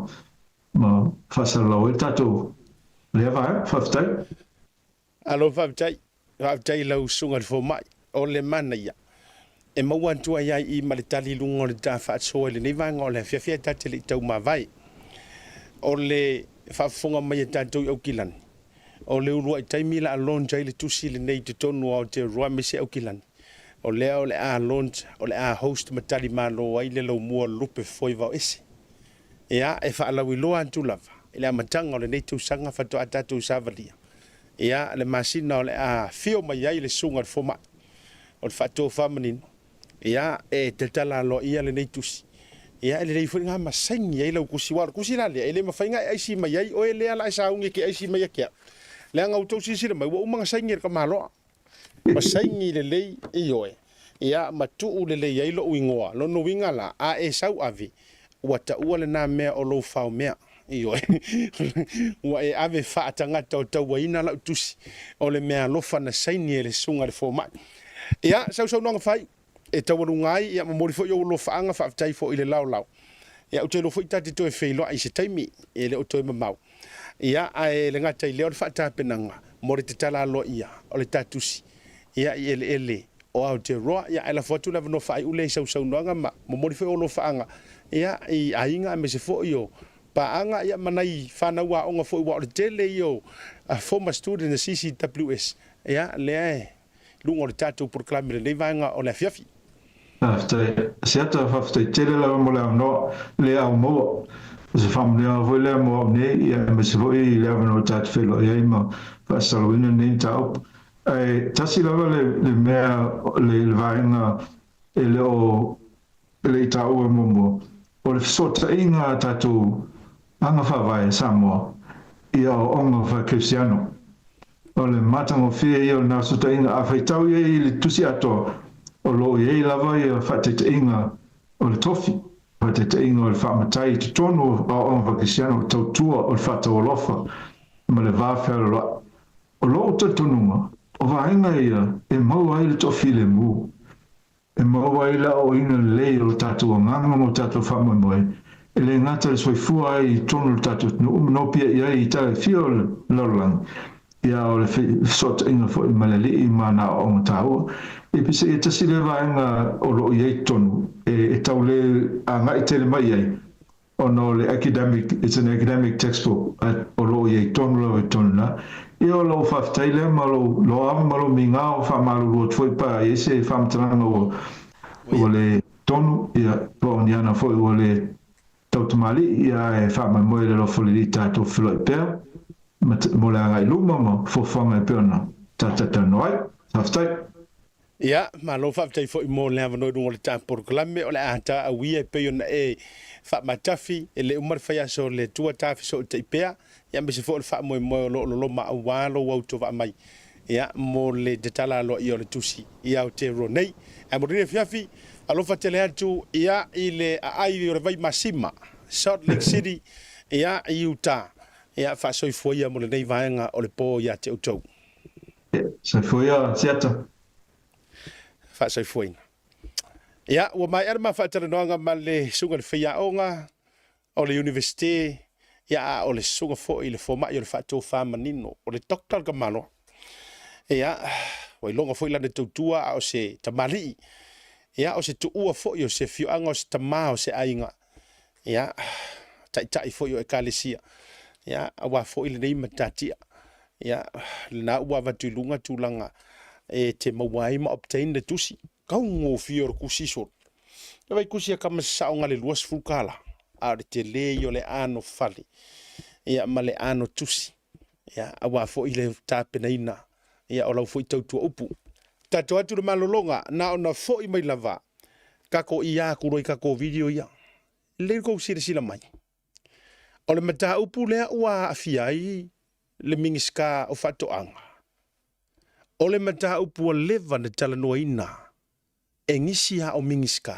ma faasalalau ai le tatou lea vaega. Faafetai. Alo faafetai, faafetai i lau susuga i le fomai. O le manaia, e maua atu ai ai i ma le tali i luga o le ta faasoa i lenei vaega o le afiafi ae ta te le i taumavae. O le faafofoga mai a tatou i Aukilani, o le uluai taimi la a launch ai le tusi lenei i totonu o Aotearoa aemaise Aukilani, o lea o le a launch, o le a host ma talimalo ai le laumua o le lupe foe vaoese. Ia, e faalauiloa atu lava i le amataga o lenei tausaga faatoa tatou savalia, ia, le masina o le a afio mai ai le Susuga i le Fomai o le Faatofamanino, ia, e tatala aloaia lenei tusi. Ia, e lelei foi lena ma saini ai lau tusi, aua o le tusi la lea, e le mafai ona e aisi mai ai oe lea la e sauni e te aisi mai ia te au, leaga ua outou silasila mai ua uma ona saini e le tamaloa. Ma saini lelei, ioe, ia, ma tuu lelei ai lou igoa. Lona uiga la, a e sau ave, ua taua lena mea o lou faomea. Ioe, ua e ave faatagata o tauaina lau tusi, o le meaalofa na saini e le susuga i le fomai. Ia, sausaunoaga fai, e taualuga ai, ia, momoli foi ou alofaaga, faafetai foi i le laolao. Ia, ou te iloa foi ta te toe feiloai i se taimi, e le o toe mamao. Ia, ae le gata i lea o le faatapenaga mo le tatala aloaia o le ta tusi, ia, i eleele o Aotearoa. Ia, ae lafo atu le avanoa faaiu lea i sau saunoaga ma momoli foi ou alofaaga, ia, i aiga aemaise foi o paaga, ia, ma nai fanau aoga foi, aua o le tele ia o former students a CCWS, ia, lea e luga o le tatou polokalame i lenei vaega o le afiafi. Faafetai Asiata, faafetai tele lava mo le avanoa lea au maua. O se faamanuiaga foi lea mo au nei, ia aemaise foi le avanoa ta te feiloai ai ma faasalalauina lenei mataupu. Ae tasi lava le, le mea, le, le vaega e le o e le i taua muamua, o le fesootaiga a tatou aga faavae Samoa i aoaoga faa-Kerisiano. O le matagofie ia o lena fesootaiga, a faitau i ai i le tusi atoa, o lo o i ai lava ia faataitaiga o le tofi, faataitaiga o le faamatai i totonu o aoaoga faa-Kerisiano, o le tautua, o le faataualofa ma le va fealoloai. O lou talitonuga, o vaega ia e maua ai le toafilemu. E maua ai le aoaoina lelei o lo tatou agaga ma o tatou faamoemoe, e le gata i le soifua ai i totonu o le tatou atunuu ma nopiai ai i tala e fia o le lalolagi. Ia, o le fesootaiga foi ma le Alii ma ana aoaoga taua. E peiseai e tasi lea vaega o lo o i ai i totonu e tau le agai tele mai i ai ona o le academic, it's an academic textbook o lo o i ai tonu lava i totonu i ina. Ia o lou faafetai lea ma lou loaava ma lou migao, faamalulu atu foi pe a i ai se faamatalaga ua le tonu, ia po o ni ana foi ua le Tau tamalii, ia ae faamoemoe i le alofa o le Alii tatou feloai pea mo le agai i luma ma fuafuaga e pei ona tatou talanoa ai. Faafetai. Ia, malo faafetai foi mo le avanoa i luga o le ta polokalame o le a ta auia e pei ona e faamatafi e le uma le faiaso o le Atua ta fesootai pea, ia aemaise foi o le faamoemoe o lo o loloma aua lou autovaa mai ia mo le tatala aloaia o le tusi i Aotearoa nei. Ae mo lenei afiafi, alofa tele atu ia i le aai o le vai masima, Salt Lake City, ia i Utah. Ia faasoifua ia mo lenei vaega o le po ia te outou. Soifua ia Siata. Faasoifuaina. Ia, ua maea le ma faatalanoaga ma le Susuga i le Faiaoga o le Iunivesite, ia a o le susuga foi i le fomai o le faatofa manino, o le Doctor le tamaloa. Ia, ua iloga foi lana tautua a o se tamalii, ia o se tuua foi o se afioaga o se tama o se aiga, ia, taitai foi o ekalesia, ia, aua foi lenei matatia. Ia, lena ua avatu i luga tulaga e te maua ai ma obtain le tusi. Taugofie o le tusi solo. Le vai tusi a kama sasao na le 20 tala, a o le tele ia o le anofale, ia ma le anotusi, ia aua foi le tapenaina, ia o lau foi tautua upu. Tatou atu le malologa, na ona foi mai lava, kako ia atu loa i kako video ia. Lelei kou silasila mai. O le mataupu lea ua aafia ai le Minisita o Faatoaga, o le mataupu ua leva na talanoaina e nisi a o Minisita,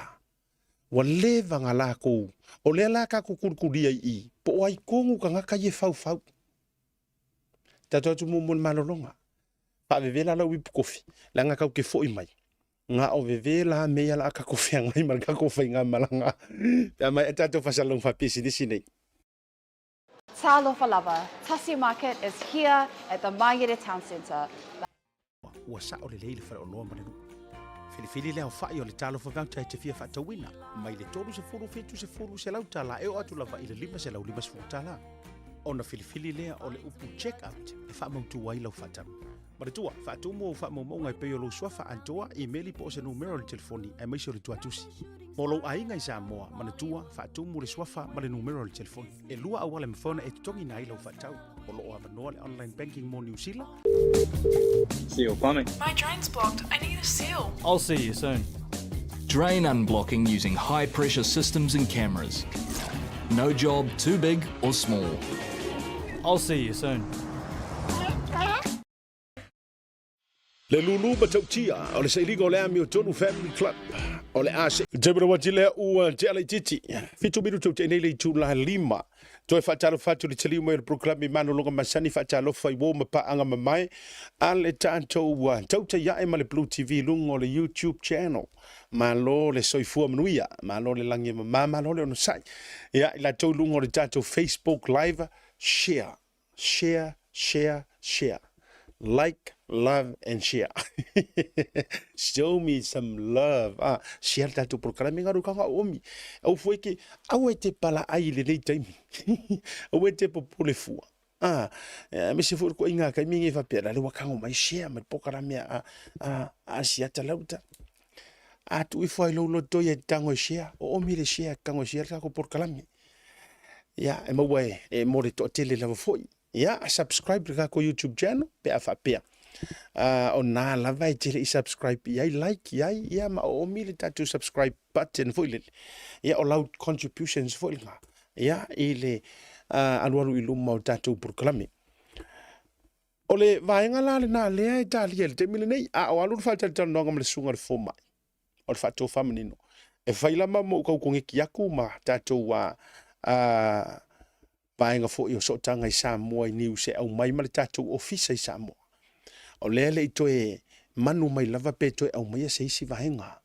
ua leva na lakou, o lea la tatou tulitulia i i, po o ai tonu tagata ia e faufau. Tatou atu muamua i le malologa, faavevela lau ipu kofi, leaga tatou te foi mai, na o vevela mea ia la a tatou feagai ma le tatou faigamalaga pe a maea tatou faasalasalauga faapisinisi nei. Talofa lava, Tasi Market is here at the Mangere Town Centre. The. Ua sao lelei le faleoloa ma le nuu. Filifili le aofai o le talofa voucher e te fia faatauina, mai le 30 70 $100 e oo atu lava i le 550 $. Ona filifili lea o le upu check out e faamautu ai lau faatau. Manatua, faatumu ou faamaumauga e pei o lou suafa atoa, imeli po o se numera o le telefoni aemaise o le tuatusi. Mo lou aiga i Samoa, manatua, faatumu le suafa ma le numera o le telefoni. E lua auala e mafai ona e totogiina ai lau faatau. O lo o avanoa le online banking mo Niu Sila. Seal plumbing. My drain's blocked. I need a seal. I'll see you soon. Drain unblocking using high pressure systems and cameras. No job too big or small. I'll see you soon. Le lulu matautia o le sailiga o le Amiotonu Family Club o le a se Taimi le wati lea ua tea laitiiti. Fitu minutu te nei le itula lima. Toe faatalofa atu le taliu mai o le polokalame malologa masani faatalofa i uo ma paaga mamae a le tatou tautai ae ma le Blue TV i luga o le YouTube channel. Malo le soifua manuia, malo le lagi e mama, malo le onosai. Ia, i latou i luga o le tatou Facebook Live, share, share, share, share. Like, love and share. Show me some love. Ah, share le tatou polokalame ngā rukanga o omi. Au fue ke, aua e te pala ai i lenei taimi. Aua e te popole fua. Ah, aemaise foi le koʻiga kaimi nge faapea la le ua kago mai share mai le polokalame a a a Asiata lauta. A tuu ifo ai lou loto ia e tago e share, o omi le share tago e share le tatou polokalame. Ia, e maua e, e mo le toatele lava foi. Ia, subscribe le tatou YouTube channel pe a faapea. Uh, o nā lava e tele i subscribe i ai, like i ai, ia ma o omi le tatou subscribe button foi lele. Ia, o lau contributions foi lena. Ia, i le uh, alualu i luma o tatou polokalame. O le vaega la lena lea e talia i le taimi lenei, a o alu le faatalatalanoaga ma le susuga i le fomai, o le faatofa manino. E fai lama mo kau kongeki aku ma tatou a, a vaega foi o sootaga i Samoa i news e aumai ma le tatou ofisa i Samoa. O lea le i toe manu mai lava pe toe aumaia se isi vaega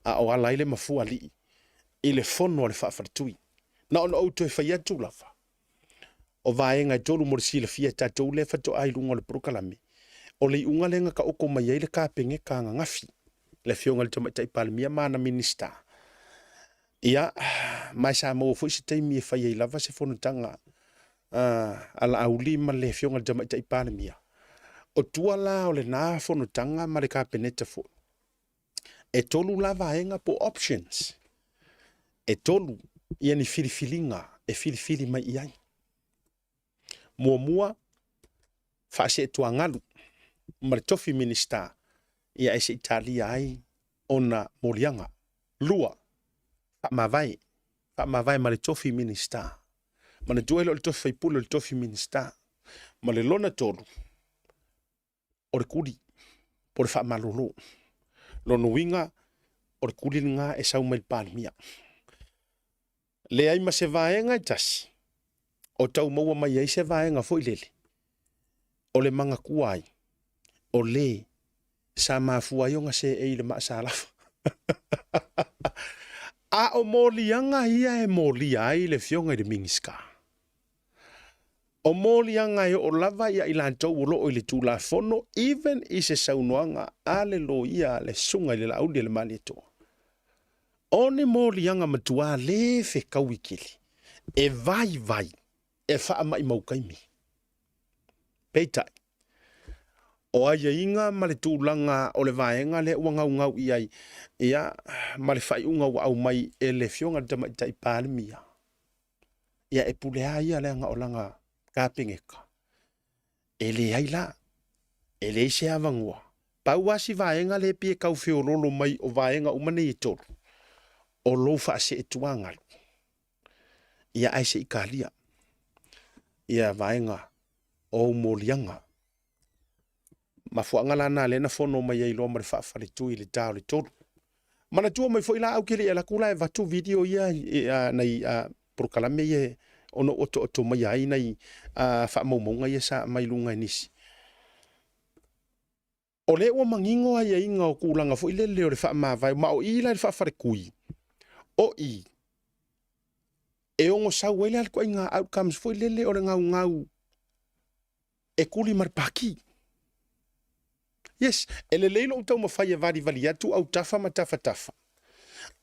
a o ala ai le mafua alii i le fono a le faafaletui. Na ona ou toe fai atu lava. O vaega e tolu mo le silafia e tatou lea faatoa i luga o le polokalame, o le iuga lea na taoto mai ai le Kapeneta ananafi, le Afioga i le Tamaitai Palemia ma ana Minisita. Ia, ma e sa maua foi se taimi e fai ai lava se fonotaga a Laauli ma le Afioga i le Tamaitai Palemia. O tua la o lena fonotaga ma le Kapeneta foi, e tolu la vaega po o options e tolu ia ni filifiliga e filifili mai i ai. Muamua, faaseetuagalu ma le tofi Minisita ia e se i talia ai ona moliaga. Lua, faamavae, faamavae ma le tofi Minisita. Manatua e le o le tofi faipule o le tofi Minisita. Ma le lona tolu, o le kuli, po o le faamalolo. Lona uiga, o le kuli lena e sau mai le Palemia. Leai ma se vaega e tasi o tau maua mai ai se vaega foi lele o le manatua ai o le sa mafua ai ona seei i le maasalafa. A o moliaga ia e molia ai le Afioga i le Minisita. O moliaga e oo lava ia i latou o lo o i le Tulafono even i se saunoaga a le loia a le Susuga i le Laauli a le Malietoa. O ni moliaga matua le fekaui tele, e vaivai, e faamaimau taimi. Peitai, o aiaiga ma le tulaga o le vaega lea ua gaugau i ai, ia, ma le faaiuga ua aumai e le Afioga i le Tamaitai Palemia, ia e pule lava ia leaga o lana Kapeneta. E leai la, e leai se avanoa. Pau lava si vaega lea e pei e tau feololo mai o vaega uma nei e tolu, o lou faaseetuagalu. Ia ae se i talia ia vaega o ou moliaga. Mafuaaga la na lea na fono mai ai loa ma le faafaletui i le ta o le tolu. Manatua mai foi la au ke le i alu atu la e avatu video ia nai polokalame ia ona ou otooto maia ai nai faamaumauga ia sa aumai luga e nisi. O lea ua manino aiaiga o tulaga foi lele o le faamavae, ma o i la i le faafaletui, o i e ono sau ai le ituaiga outcomes foi lele o le gaugau e kuli ma le paki. Yes, e lelei lou taumafai e valivali atu autafa ma tafatafa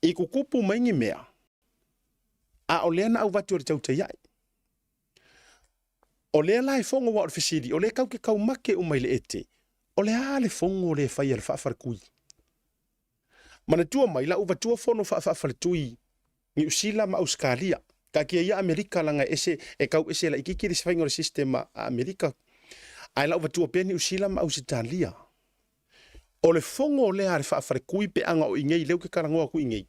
i kukupu mai ni mea, a o lea na auvatu e le tautai ae. O lea la e fogo aua o le fesili, o lea tau te taumate uma i le ete, o le a le fogo lea e fai a le faafaletui? Manatua mai la uvatua fono faafaafaletui Niu Sila ma Ausetalia. Taatia ia Amerika leaga e ese, e tau ese laitiiti le faiga o le system a Amerika. Ae lau vatua pea Niu Sila ma Ausetalia. O le fogo lea a le faafaletui pe ana o i nei lea ou te talanoa atu i nei,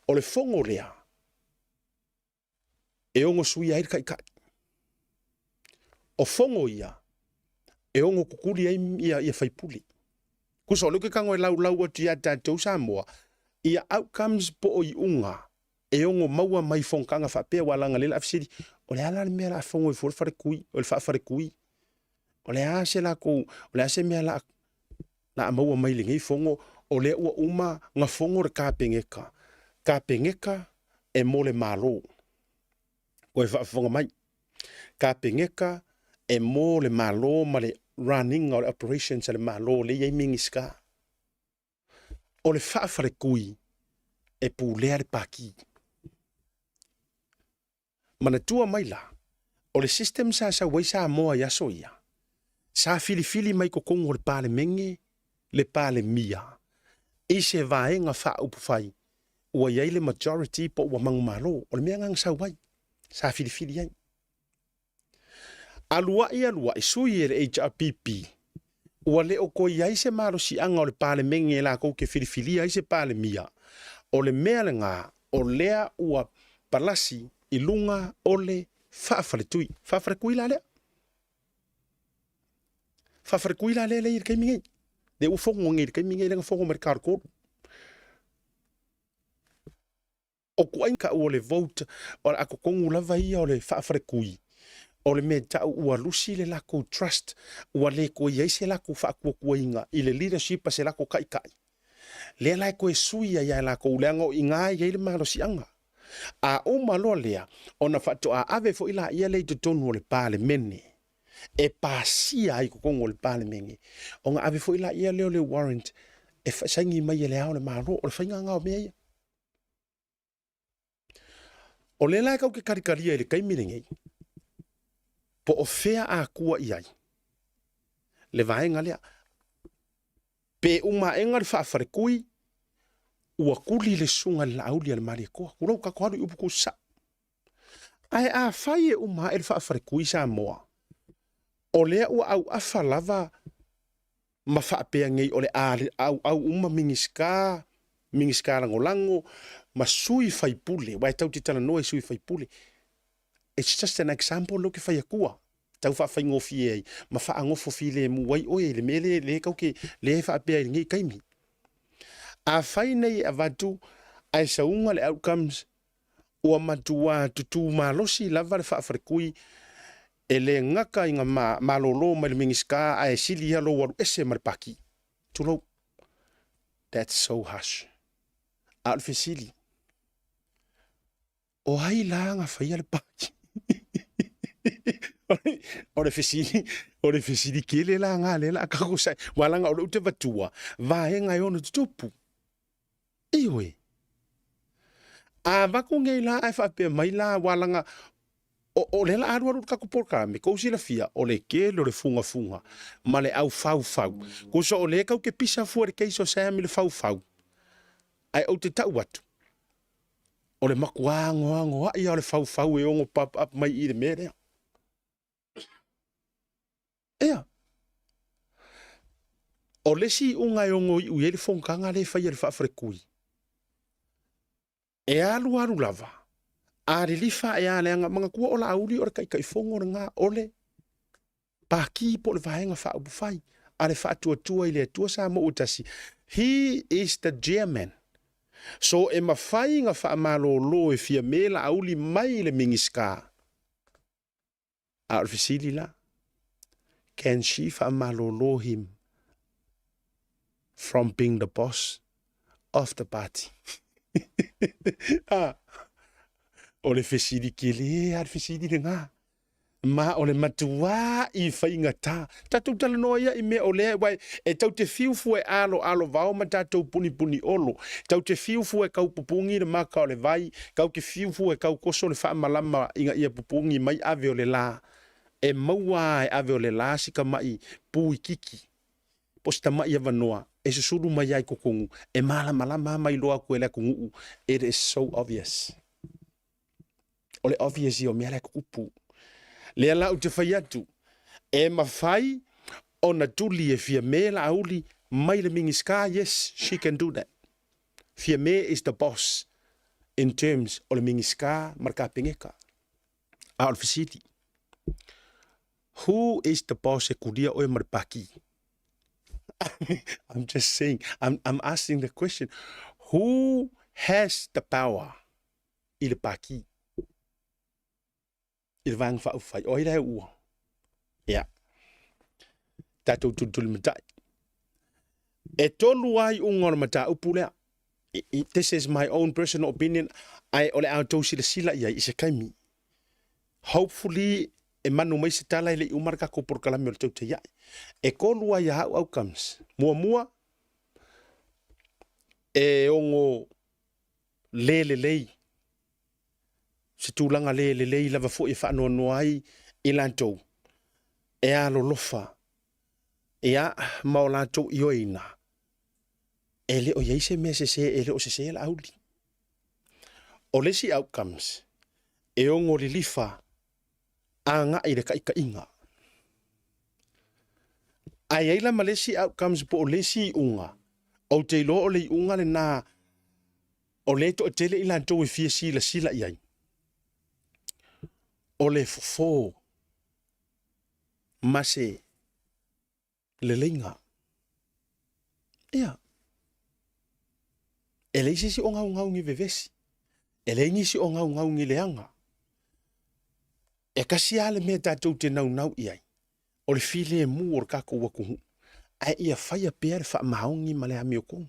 o le fogo lea e ono suia ai le taitai. O fogo ia e ono kukuli ai ia, ia faipule. Kusa o lea ou te tago e laulau atu ia tatou Samoa, ia outcomes po o iuga e ono maua mai fonotaga faapea aua leaga lea o le a fesili, o le a la le mea o le a fogo ai fua le faletui, o le faafaletui? O le a se latou, o le a se mea o le a la a maua mai lenei fono, o lea ua uma na fono le Kapeneta. Kapeneta e mo le Malo. Koe faafofoga mai. Kapeneta e mo le Malo ma le running o le operations a le Malo lea e i ai Minisita. O le faafaletui e pulea le Pati. Manatua mai la, o le system sa sau ai Samoa i aso ia, sa filifili mai totonu o le Palemene le Palemia i se vaega faaupufai ua i ai le majority po ua manumalo. O le mea lena na sau ai, sa filifili ai. Aluai aluai, sui e le HRPP, ua le o toe i ai se malosiaga o le Palemene latou te filifilia ai se Palemia, o le mea lena o lea ua palasi i luga o le faafaletui. Faafaletui la lea. Faafaletui la lea lea i le taimi nei. Lea ua fono nei i le taimi nei lea na fono mai le ta o le tolu. O kuai kau o le vote, o le atotonu lava ia o le faafaletui, o le mea tau ua lusi le latou trust, ua le toe i ai se latou faatuatuaina i le leadership a se latou taitai. Lea la e toe sui ai lava e latou, leaga o i ina e i ai le malosiaga. A uma loa lea, ona faatoa ave foi laia lea i totonu o le Palemene, e pasia ai i totonu o le Palemene, ona ave foi laia lea o le warrant e saini mai e le Ao o le Malo. O le faiga lena o mea ia. O lea la e tau te talitalia i le taimi lenei, po o fea akua i ai le vaega lea. Pe uma aega le faafalekui, ua tuli le susuga i le Laauli a le Malietoa. Tulou, tatou alu i upu tuusao. Ae afai e uma ae le faafalekui Samoa, o lea ua auafa lava ma faapea nei o le a auau uma Minisita, Minisita Lagolago ma sui faipule, aua e tau te talanoa i sui faipule. It's just an example lea ou te fai atua, tau faafaigofie ai ma faanofo filemu ai oe i le mea lea, lea tau te, lea e faapea i lenei taimi. Afai nei e avatu ae sauga le outcomes, ua matua tutū malosi lava le faafalekui e le gata ina malolo mai le Minisita ae sili ia lou alu ese ma le Pati. Tulou. That's so harsh. A o le fesili, o ai la na faia le Pati? O le fesili, o le fesili tele la na lea la a tatou sae, aua leaga o lea ou te avatua vaega e ono tutupu. Ioe. A avatu nei la ae faapea mai la aua leaga o, o lea la alualu le tatou polokalame, tou silafia o le tele o le fugafuga ma le au faufau. Tusa o lea tau te pisa fua i le case o Sam i le faufau, ae ou te tau atu, o le matua anoanoai lava o le faufau e ono pop up mai i le mea lea. Ea. O le isi iuga e ono iu i ai le fonotaga lea e faia e le faafaletui, e alualu lava, a lilifa ae a leaga, manatua o Laauli o le Taitaifono lena o le Pati po o le Vaega Faaupufai a le Faatuatua i le Atua Samoa ua Tasi, he is the chairman. So e mafai ona faamalolo e Fiame Laauli mai le Minisita. A o le fesili la, can she faamalolo him from being the boss of the party? ah, o le fesili kele a le fesili lena. Ma o le matuā i faigata. Tatou talanoa ia i mea o lea, wai, e tau te fiu fua e alo alo vao ma tatou punipuni olo. Tau te fiu fua e kau pupungi le maka o le vai, kau te fiu fua e kau koso le faamalama ina ia pupungi mai ave o le la. E maua a e ave o le la si tamaʻi pu ikiki, po o si tamaʻi avanoa e susulu mai ai totonu, e malamalama a mai loa atu e le atunuu, it is so obvious. O le obvious ia o mea la e tutupu. Lea la ou te fai atu, e mafai ona tuli e Fiame Laauli mai le Minisita, yes, she can do that. Fiame is the boss in terms o le Minisita ma le Kapeneta. A o le fesili, who is the boss e kulia oe ma le Paki? I'm just saying, I'm asking the question, who has the power i le Paki? I le Vaega Faaupufai, o ai la e ua? Ia, tatou tulitulimatai. E tolu lava iuga o le mataupu lea. This is my own personal opinion, ae o le a outou silasila i ai i se taimi. Hopefully, e manu mai se tala e le i uma le tatou polokalame o le tautai ae. E tolu lava ia au outcomes. Muamua, e ono le lelei se tulaga le lelei lava foi e faanoanoa ai i latou e alolofa, ia, ma o latou ioeina, e le o i ai se mea sese, e le o sese Laauli. O le isi outcomes, e ono lilifa agai i le taitaiga. Ae i ai la ma le isi outcomes po o le isi iuga, ou te iloa o le iuga lena o lea e toatele i latou e fia silasila i ai, o le fofo ma se leleiga. Ia, e leai se isi o gaugaugi vevesi, e leai nisi o gaugaugi leaga. E kasi lava le mea tatou te naunau i ai, o le filemu o le tatou atunuu, ae ia faia pea le faamaoni ma le amiotonu.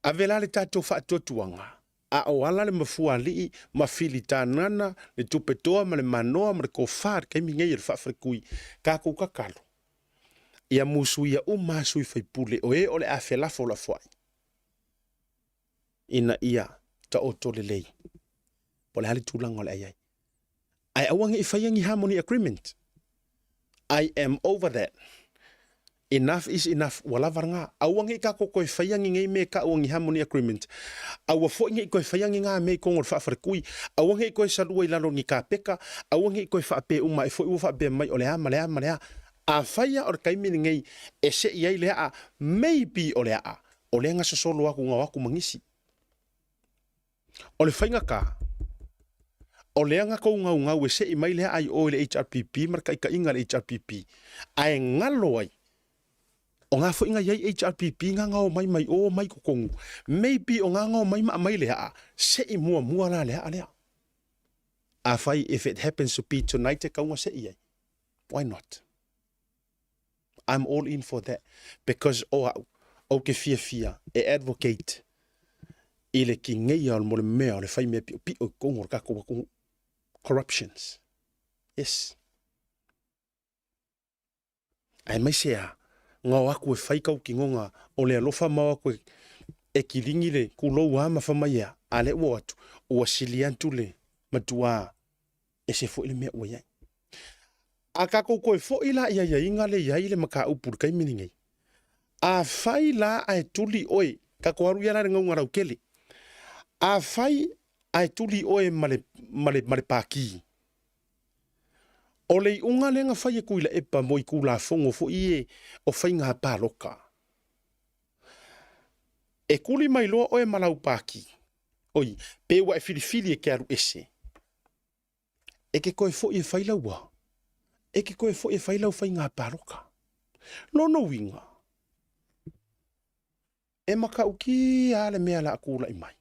Ave la le tatou faatuatuaga. A o ala le mafuaalii ma filitanana le tupetoa ma le manoa ma le kofa i le taimi nei o le faafalekui, tatou tatalo ia musuia uma a sui faipule o e o le a felafolafoai ina ia taoto lelei po o le a le tulaga o le a i ai. Ae aua ne i faia ni harmony agreement. I am over that. Enough is enough, ua lava lena. Aua ne i tatou toe faia ni nei mea e tau o ni harmony agreement. Aua foi ne i toe faia ni na mea i totonu o le faafaletui. Aua ne i toe salua i lalo o ni kapeta. Aua ne i toe faapea uma ae foi ua faapea mai o le a ma le a ma le a. Afai lava o le taimi lenei e sei ai le aa, maybe o le aa, o lea na sosolo atu na o atu ma nisi. O le faigata, o lea na tou naunau e sei mai le aa i o i le HRPP ma le taitaiga a le HRPP, ae galo ai, o na foi na i ai HRPP na na omai mai o mai totonu, maybe o na na omai ma aumai le aa, sei muamua la le aa lea. Afai if it happens to be tonight e tau na sei ai, why not? I'm all in for that because o au, ou te fiafia e advocate i le kigeia o le mea o le fai mea piʻopiʻo i totonu o le tatou atunuu. Corruptions. Yes. Aemaise a, na o atu e fai kau tinoga o le alofa ma o atu e kiligi le kulou a ma fai mai ea, a lea ua o atu, ua sili atu le matuā ese foi le mea ua i ai. A tatou toe foi la i aiaiga lea e i ai le mataupu i le taimi lenei, afai la ae tuli oe, tatou alu ia la i le gauga lautele, afai ae tuli oe ma le, ma le, ma le pākī, o le iuga lea na fai e Tuilaepa mo i Tulafono foi ie o faiga palota, e tuli mai loa oe ma lau pākī, oi, pe ua e filifili e ke alu ese, e ke toe foi e fai lau a, e ke toe foi e fai lau faiga paloka. Lona uiga, e matautia lava le mea o le a tulai mai.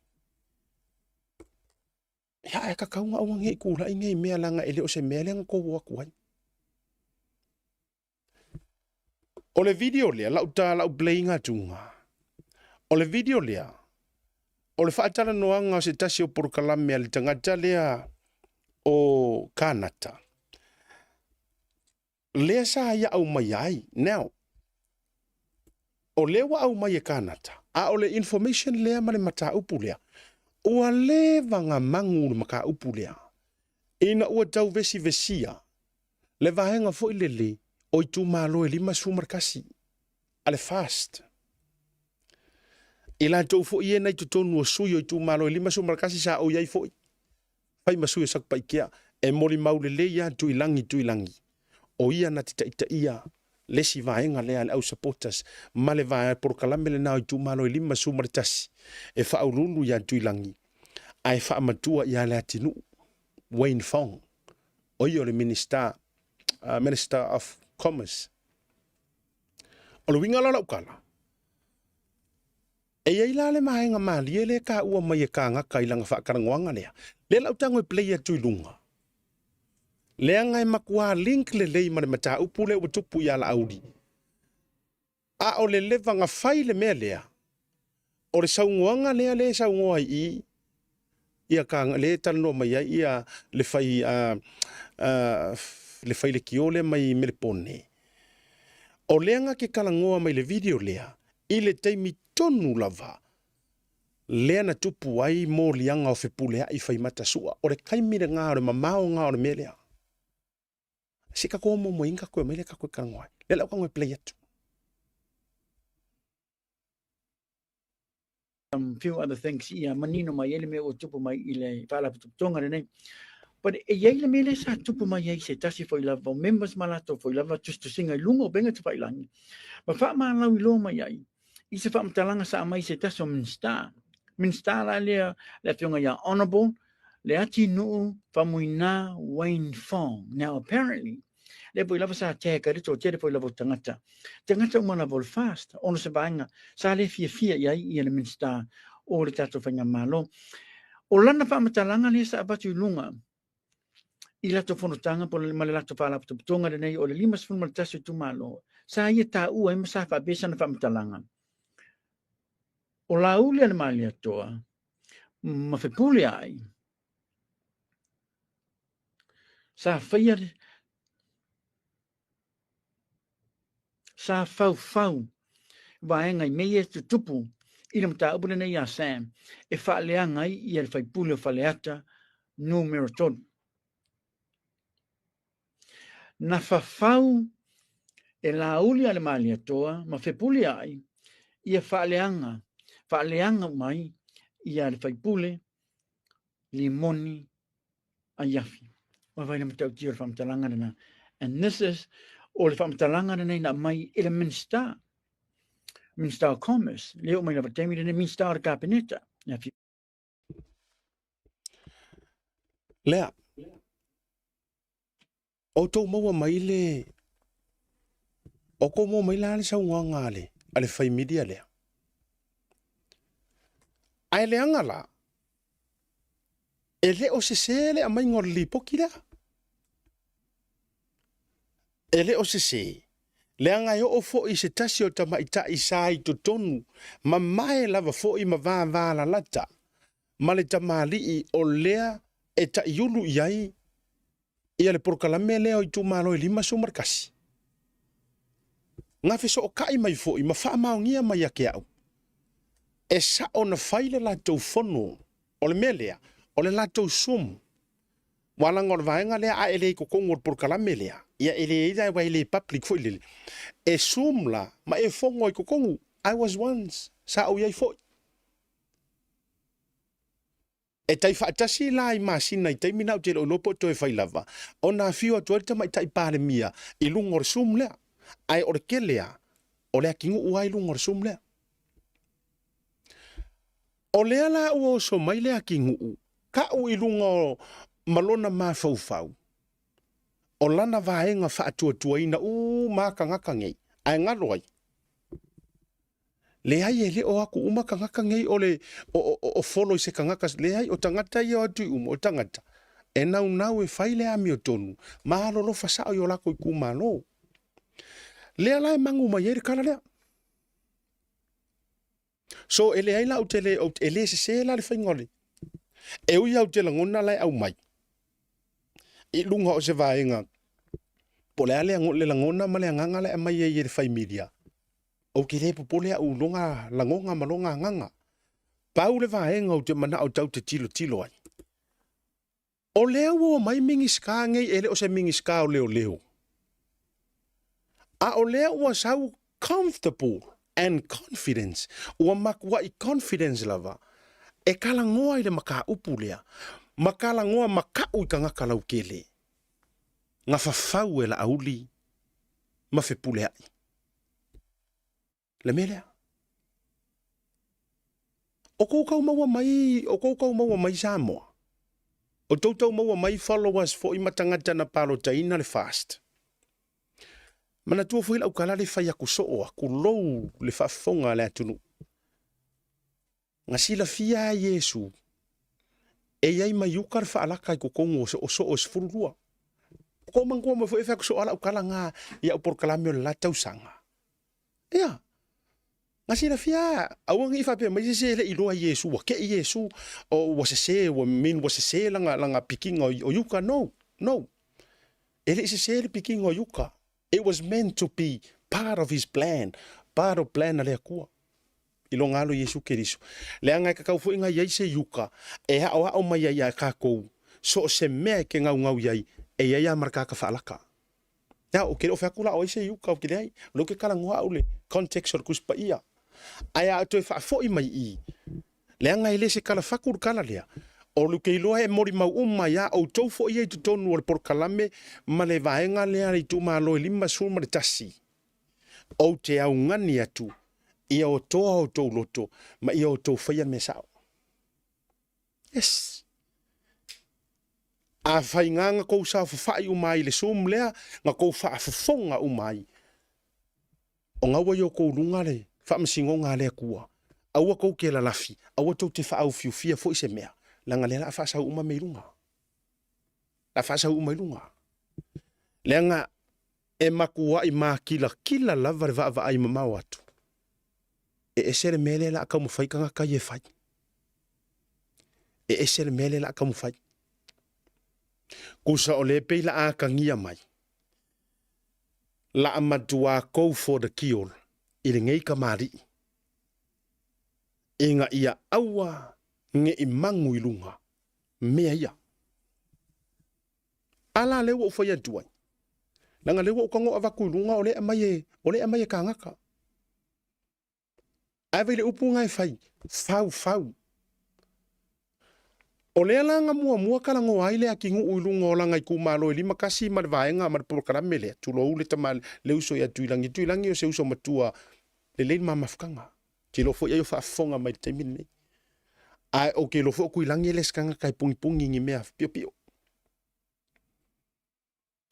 Ia, ae tatau ona aua ne i tulai nei mea leaga e le o se mea lea na tou o atu ai. O le video lea, lau ta lau play ina atuga, o le video lea, o le faatalanoaga o se tasi o polokalame a le tagata lea o Kanata, lea sa ia aumaia ai. Now, o lea ua aumai e Kanata, a o le information lea ma le mataupu lea, ua leva na magu le mataupu lea, ina ua tau vesivesia le vaega foi lele o itumalo e 51 a le FAST. I latou foi ia na i totonu o sui o itumalo e 51 sa ou i ai foi, fai ma sui o Satupaitea, e molimau lelei lava Tuilagi Tuilagi, o ia na te taitaia le isi vaega lea a le au supporters ma le vaega polokalame lena o itumalo e 51 e faauluulu ia Tuilagi ae faamatua ia Leatinuu Wayne Fong. O ia o le Minista, Minister of Commerce. O le uiga la o lau tala, e i ai la le vaega malie lea e taua mai e kānaka i lana faatalanoaga lea, lea la ou tago e play atu i luga, leaga e matua link lelei ma le mataupu lea ua tupu ia Laauli. A o le leva na fai le mea lea, o le saunoaga lea lea e saunoa ai i ia ka lea e talanoa mai ai ia le fai a, a le fai lekiō lea mai Melepone. O lea na ke talanoa mai le video lea i le taimi tonu lava lea na tupu ai moliaga o Fepuleai Faimata Sua. O le taimi lena o le mamao lena o le mea lea. Se ka ko mo mo inga koe mai le ka koe karangoa. Le lau ka play atu. Some few other things ia manino mai ai le mea ua tupu mai i le faalapotopotoga lenei. But e i ai le mea lea sa tupu mai ai se tasi foi lava o members ma latou foi lava tusitusiga i luga o upega tafailagi ma faamālauiloa mai ai i se faamatalaga sa aumai i se tasi o Minisita. Minisita la lea le afioga ia Honourable Leatinuu Faumuina Wayne Fong. Now apparently, lea foi lava sa tag ai le toatele foi lava o tagata. Tagata uma lava o le FAST, ona o se vaega sa le fiafia i ai ia le Minisita o le tatou Faigamalo. O lana faamatalaga lea sa avatu i luga i latou fonotaga po ma le latou faalapotopotoga lenei o le 51 itumalo, sa ia taua ai ma sa faapea sana faamatalaga. O Laauli a le Malietoa, ma fepuleaʻi, sa faia le sa faufau vaega i mea ia e tutupu i le mataupu lenei iā Sam e faaleaga ai ia le faipule o Faleata Numera 3. Na fafau e Laauli a le Malietoa ma Fepuleai ia faaleaga, faaleaga uma ai ia le faipule Limoni Aiafi. Vaai le matautia o le faamatalaga lena. And this is, o le faamatalaga lenei na aumai e le Minisita, Minister of Commerce, le oo mai lava taimi lenei, Minisita o le Kapeneta. Lea, outou maua mai le, outou maua mai la le saunoaga a le, a le fai media lea. Ae leaga la, e le o sese le aumaiga o le lipoti lea. E le o sese, leaga e oo foi i se tasi o tamaitai sa i totonu, mamae lava foi ma vavalalata ma le tamalii o lea e taiulu i ai ia le polokalame lea o itumalo e 51. Na fesootai mai foi ma faamaonia mai ia te au, e sao na fai le latou fono, o le mea lea, o le latou Zoom, aua leaga o le vaega lea a e le i totonu o le polokalame lea, ia e leai la aua e le public foi lele, e Zoom la ma e fono ai i totonu, I was once, sa ou i ai foi. E tai faatasi la i masina i taimi na ou te le o iloa po o toe fai lava, ona afio atu ai le Tamaitai Palemia i luga o le Zoom lea. Ae o le tele lava, o le atinuu lava i luga o le Zoom lea. O lea la ua oso mai le atinuu, tau i luga o ma lona mafaufau, o lana vaega faatuatuaina uma lava tagata nei, ae galo ai. Leai e le o atu uma tagata nei o le o, o, o follow i se tagata, leai o tagata ia o atu i uma, o tagata e naunau e fai le amiotonu ma alolofa sao i o latou itumalo. Lea la e magu mai ai le tala lea. So e leai la ou te le, e le sese la le faiga o le, e ui lava ou te lagona la e aumai i luga o se vaega po o le a le, le lagona ma le agaga la e aumai ai e le fai media, ou te le popole au i lona lagona ma lona agaga. Pau le vaega ou te manao tau te tilotilo ai, o lea ua omai Minisita nei e le o se Minisita o Leoleo, a o lea ua sau comfortable and confidence, ua matuai confidence lava e talanoa i le mataupu lea, ma talanoa makaʻu i tagata lautele, na fafau e Laauli ma Fepuleai. Le mea lea. O kou tau maua mai, o kou tau maua mai Samoa. O tou tau maua mai followers foi ma tagata na palotaina le fast. Manatua foi lau tala le fai aku soo a, tulou le faafofoga a le atunuu. Na silafia e Iesu, e i ai mai uka le faalaka i totonu o soo e 12. O kou manatua mai foi e fai atu soo a lau tala na i au polokalame o le la tausaga. Ia, na silafia aua ne i faapea mai se isi e le i iloa Iesu, ua kei Iesu, o ua sese, ua mean ua sese lana, lana pikiga o iuka. No, no. E le i sese le pikiga o iuka. It was meant to be part of his plan, part of plan a le Atua i lona alo Iesu Keriso. Leaga e tatau foi na i ai se iuka e aoao mai ai ia tatou so o se mea e te gaugau i ai, e i ai lava ma le tagata faalaka. Now, ou te le o fai atu la o ai se iuka, ou te leai. O lea ou te talanoa au i le context o le Tusi Paia. Ae a toe faafoi mai i i, leaga e le se tala fatu le tala lea, o ou te iloa e molimau uma iā outou foi ia i totonu o le polokalame ma le vaega lea a le itumalo e 51, ou te augani atu ia otoa outou loto ma ia outou faia mea sao. Yes. A faiga na tou saofafai uma ai i le Zoom lea, na tou faafofoga uma ai, o na ua i outou luga le faamasinoga a le Atua. Aua tou te lalafi, aua tou te faaufiufia foi se mea, leaga lea la a faasau uma mea i luga. La a faasau uma i luga. Leaga e matuai makilatila lava le vaavaai mamao atu. E ese le mea lea la a taumafai tagata ia e fai. E ese le mea lea o le a taumafai. Kusa o lea e pei la a atagia mai, la a matua go for the kill i lenei kamali'i ina ia aua ne i magu i luga mea ia. A la lea ua ou fai atu ai, leaga lea ua ou tago avatu i luga o lea e aumai e, o lea e aumai e kānaka. Ae vai le upu na e fai, fau, fau. O lea la na muamua talanoa ai le atinuu i luga o lana itumalo e 51 ma le vaega ma le polokalame lea, tulou le tama, le uso ia Tuilagi. Tuilagi o se uso matua lelei le ma mafutaga. Ou te iloa foi ai o faafofoga mai i le taimi lenei. Ae ou te iloa foi o Tuilagi e le se tagata e pugipugī ni mea piopio.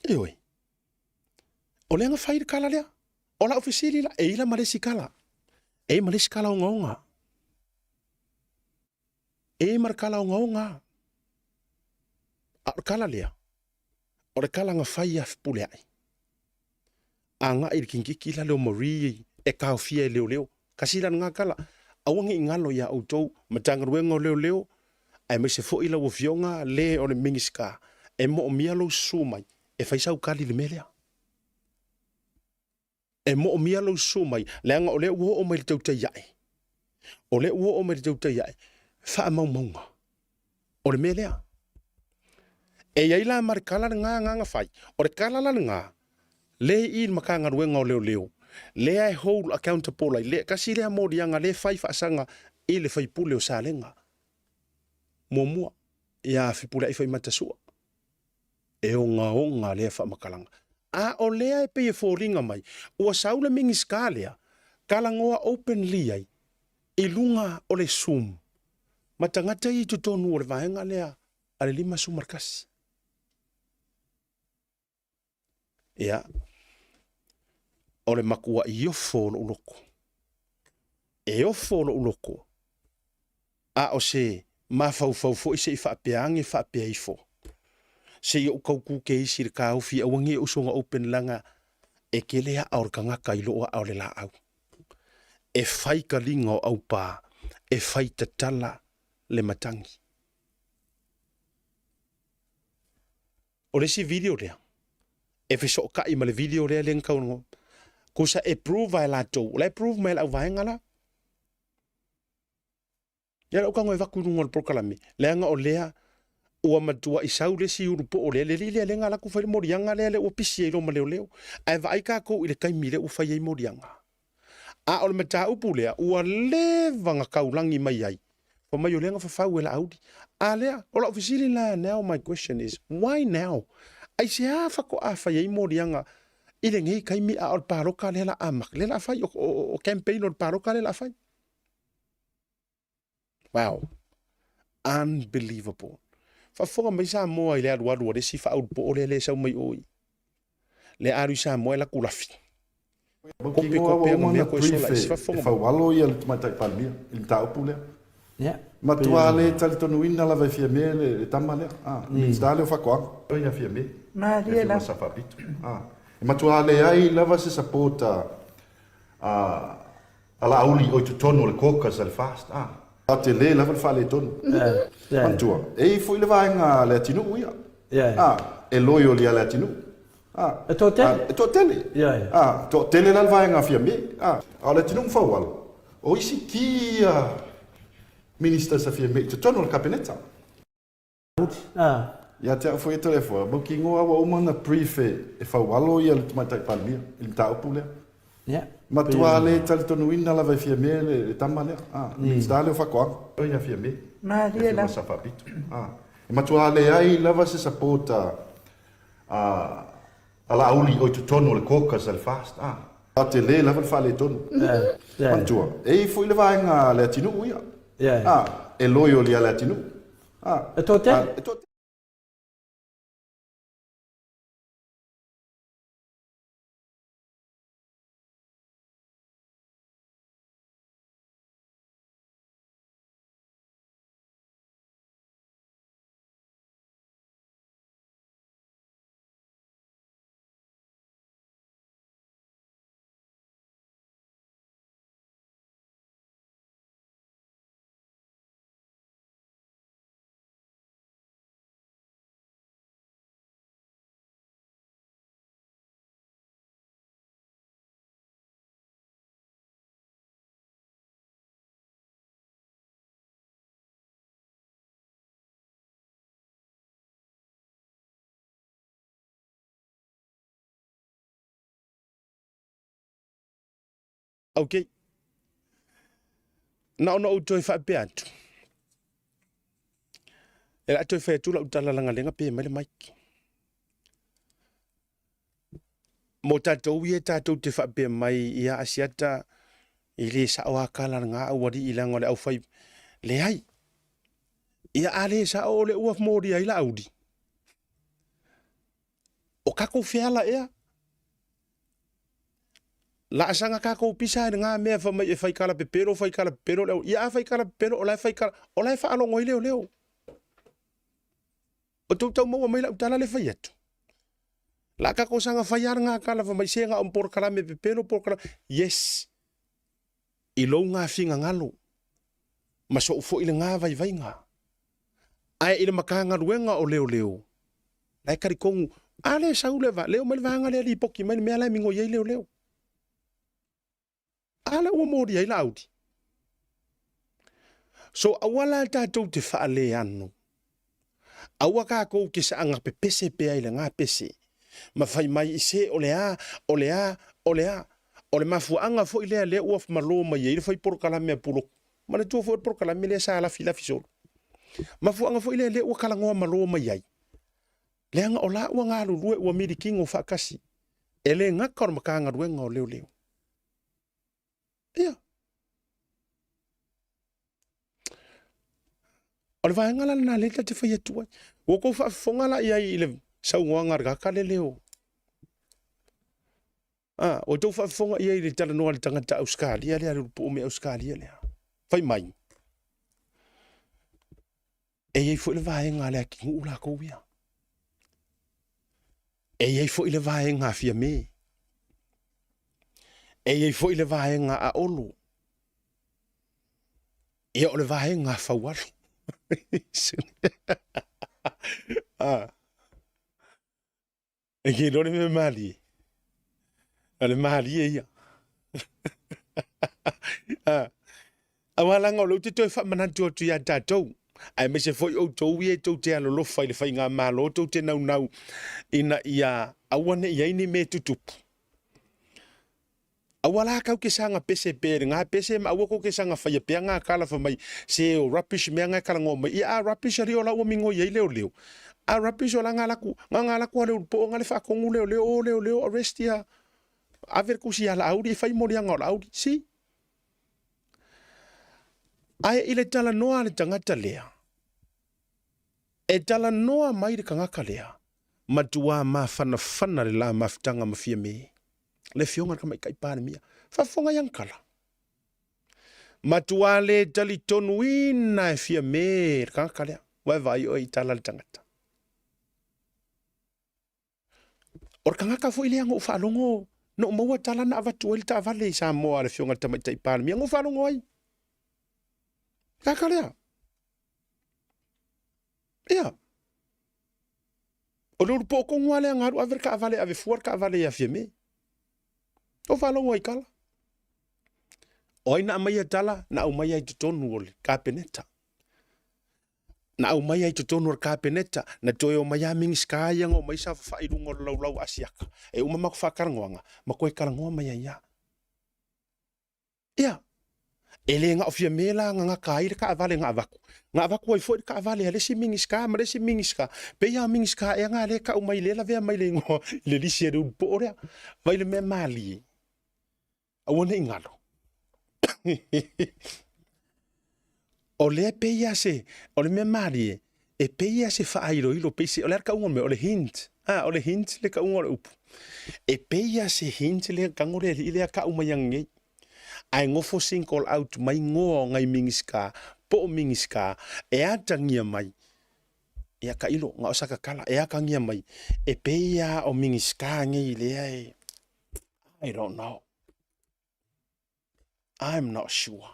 Ioe. O lea na fai le kala lea. O lau fesili la, e ila ma le isi kala. E i ma le isi kala ogaoga. E i ma le kala ogaoga. A o le kala lea, o le kala na fai ia Fepuleai. Agai i le kingiki la lea o Marie e taofia e leoleo. Kasi la lena kala, aua ne i galo iā outou Matagaluega o Leoleo aemaise foi lau Afioga le o le Minisita e moomia lou susu mai e fai sau tali i le mea lea. E moomia lou susu mai leaga o lea ua oo mai i le tautai ae. O lea ua oo mai i le tautai ae faamaumauga o le mea lea. E i ai la ma le kala lena na na fai. O le kala la lena, le i le Matagaluega o Leoleo, lea e hold accountable ai, le, tasi lea moliaga lea e fai faasaga i le faipule o Salega. Muamua, ia Fepuleai Faimata Sua. E ogaoga lea faamatalaga. A o lea e pei e foliga mai, ua sau le Minisita lea, talanoa openly ai i luga o le Zoom ma tagata ia i totonu o le vaega lea a le 51. Ia, o le matua'i ofo o lo'u loto, e ofo lo'u loto, a o se mafaufau foi se i faapea ane faapea ifo, se i ou tau kuke isi i le taofi aua ne i ou soga open leaga e tele aa o le tagata i loo aa o le laau. E fai taliga o aupā, e fai tatala le matagi. O le isi video lea, e fesootai ma le video lea lea na tau Kusa e prove e latou, o la e prove mai e le auvaega la. Ia lau tago e avatu i luga o le polokalame, leaga o lea ua matuai sau le isi ulu poo lea, le alii lea lea na alu atu fai le moliaga lea lea ua pisi ai loa ma leoleo. Ae vaai tatou i le taimi lea ua fai ai moliaga. A o le mataupu lea, ua leva na taulagi mai ai, fai mai o lea na fafau e Laauli. A lea, o lau fesili la, now my question is, why now? Aisea faatoa fai ai moliaga i lenei taimi a o le palota lea la a lea la a fai, o campaign o le palota lea la a fai? Wow. Unbelievable. Faafofoga mai Samoa i le alualu a le isi faaulupoo lea le sau mai oi. Le alu i Samoa e laku lafi. Kope kope ana mea koe sola isi faafofoga mai. Faualo ia le Tamaitai Palemia i le mataupu lea. Matua le talitonuina lava e Fiame le tama lea. Ah, le Minisita lea o Faatoaga. Ia Fiame. Malie lava. Sa Faapito. Ah, e matua leai lava se support a A Laauli o i totonu o le caucus a le FAST, a. A tele lava le faaletonu. Manatua, e i ai foi le vaega a Leatinuu ia. A, e loyal ia Leatinuu. A. E toatele. E toatele. A, toatele la le vaega a Fiame. A, a o Leatinuu ma Faualo, o isi ki ia Ministers a Fiame i totonu o le Kapeneta. Ia te au foi e Toleafoa, mautinoa ua uma ona brief e Faualo ia le Tamaitai Palemia i le mataupu lea. Matua le talitonuina lava e Fiame le tama lea, a, le Minisita lea o Faatoaga. Ia Fiame, le Afioga Sa Faapito. A, e matua leai lava se support a, a, A Laauli o i totonu o le caucus a le FAST, a. A tele lava le faaletonu. Manatua, e i ai foi le vaega a Leatinuu ia. A, e loyal ia Leatinuu. A. E toatele. E toatele. Okay. Na ona ou toe faapea atu. E la toe fai atu lau tala lagalega pe mai le mic. Mo tatou ia tatou te faapea mai ia Asiata e le sao a kala ngā aualii leaga o le aufai. Leai. Ia a le sao o le ua molia ai la auli. O kakou feala ea. Laasaga kakou pisa i lena mea fai mai e fai kala pepelo, fai kala pepelo le au. Ia a fai kala pepelo, o la e fai kala, o la e faalogo ai leoleo. O tou tau maua mai lau tala le fai atu. La kakou saga fai a lena kala fai mai se ga o polokalame pepelo, polokalame. Yes. I lou gafinagalo ma sou foi lena vaivaiga. Ae i le Matagaluega o Leoleo, la e talitonu, a le sau le va, leo mai le vaega lea lipoti mai le mea la e migoi ai leoleo. A lea ua molia ai Laauli. So aua la tatou te faaleano. Aua tatou te saga pepese pea i lena pese ma fai mai i se o le a, o le a, o le a. O le mafuaaga foi lea lea ua malo mai ai le fai polokalame a Pulotu. Manatua foi o le polokalame lea sa lafilafi solo. Mafuaaga foi lea lea ua talanoa malo mai ai. Leaga o la ua galulue ua milikino faatasi. E le gata o le Matagaluega o Leoleo. Ia. O le vaega la lena lea ta te fai atu ai. Ua outou faafofoga la i ai i le saunoaga a le tagata lea leo. A, ua outou faafofoga i ai i le talanoa a le tagata Ausetalia lea, le ulupu'u mai Ausetalia lea. Fai mai, e i ai foi le vaega a le atunuu latou ia. E i ai foi le vaega a Fiame. E i ai foi le vaega a Olo. Ia o le vaega a Faualo. ah. E ke iloa le mea malie. O le malie ia. Ah. Aua laga o lea ou te toe faamanatu atu ia tatou, aemaise foi outou ia tou te alolofa i le faigamalo tou te naunau ina ia aua ne i ai ni mea e tutupu. Aua la kau ke saga pese pea i lena pese ma aua kou ke saga faia pea nga kala fai mai se o rubbish mea nga e talanoa mai ia a rubbish alii o la ua migoi ai leoleo a rubbish o la nga laku nga nga laku a le ulu po o nga le faatonu leoleo o leoleo arrest ia ave le tusi ia Laauli e fai moliaga o Laauli si ae i le talanoa a le tagata lea e talanoa mai le tagata lea matua mafanafana le la mafutaga ma Fiame le Afioga i le Tamaitai Palemia. Faafofoga i ana tala. Matua le talitonuina e Fiame le tagata lea. Ua e vaai oe i tala a le tagata. O le tagata foi lea na ou faalogo, na ou maua tala na avatu ai le taavale i Samoa a le Afioga i le Tamaitai Palemia, na ou faalogo ai. Tagata lea. Ia. O le ulu poo tonu lava lea na alu ave le taavale, ave fua le taavale ia Fiame. O faalogo ai tala. O ai na aumaia tala? Na aumaia i totonu o le Kapeneta. Na aumaia i totonu o le Kapeneta, na toe omai lava Minisita ia na omai saofafai i luga o le laulau a Asiata. E uma matou faatalanoaga, ma toe talanoa mai ai lava. Ia, e le na o Fiame la na gata ai le taavale na avatu, na avatu ai foi le taavale a le isi Minisita ma le isi Minisita. Pei lava o Minisita ea na lea e tau mai lea e lavea mai le igoa i le lisi a le ulupoo lea. Vaai le mea malie, aua ne i galo. O lea e pei lava se, o le mea malie, e pei lava se faailoilo, pei se, o le a le tauga o le mea, o le hint. A, o le hint le tauga o le upu. E pei lava se hint le tago le alii lea tau mai ananei. Ae nofo single out mai ngoa o nai Minisita po o Minisita e atagia mai, ia tailo, na o sa tatala, e atagia mai, e pei lava o Minisita nei lea e, I don't know. I'm not sure.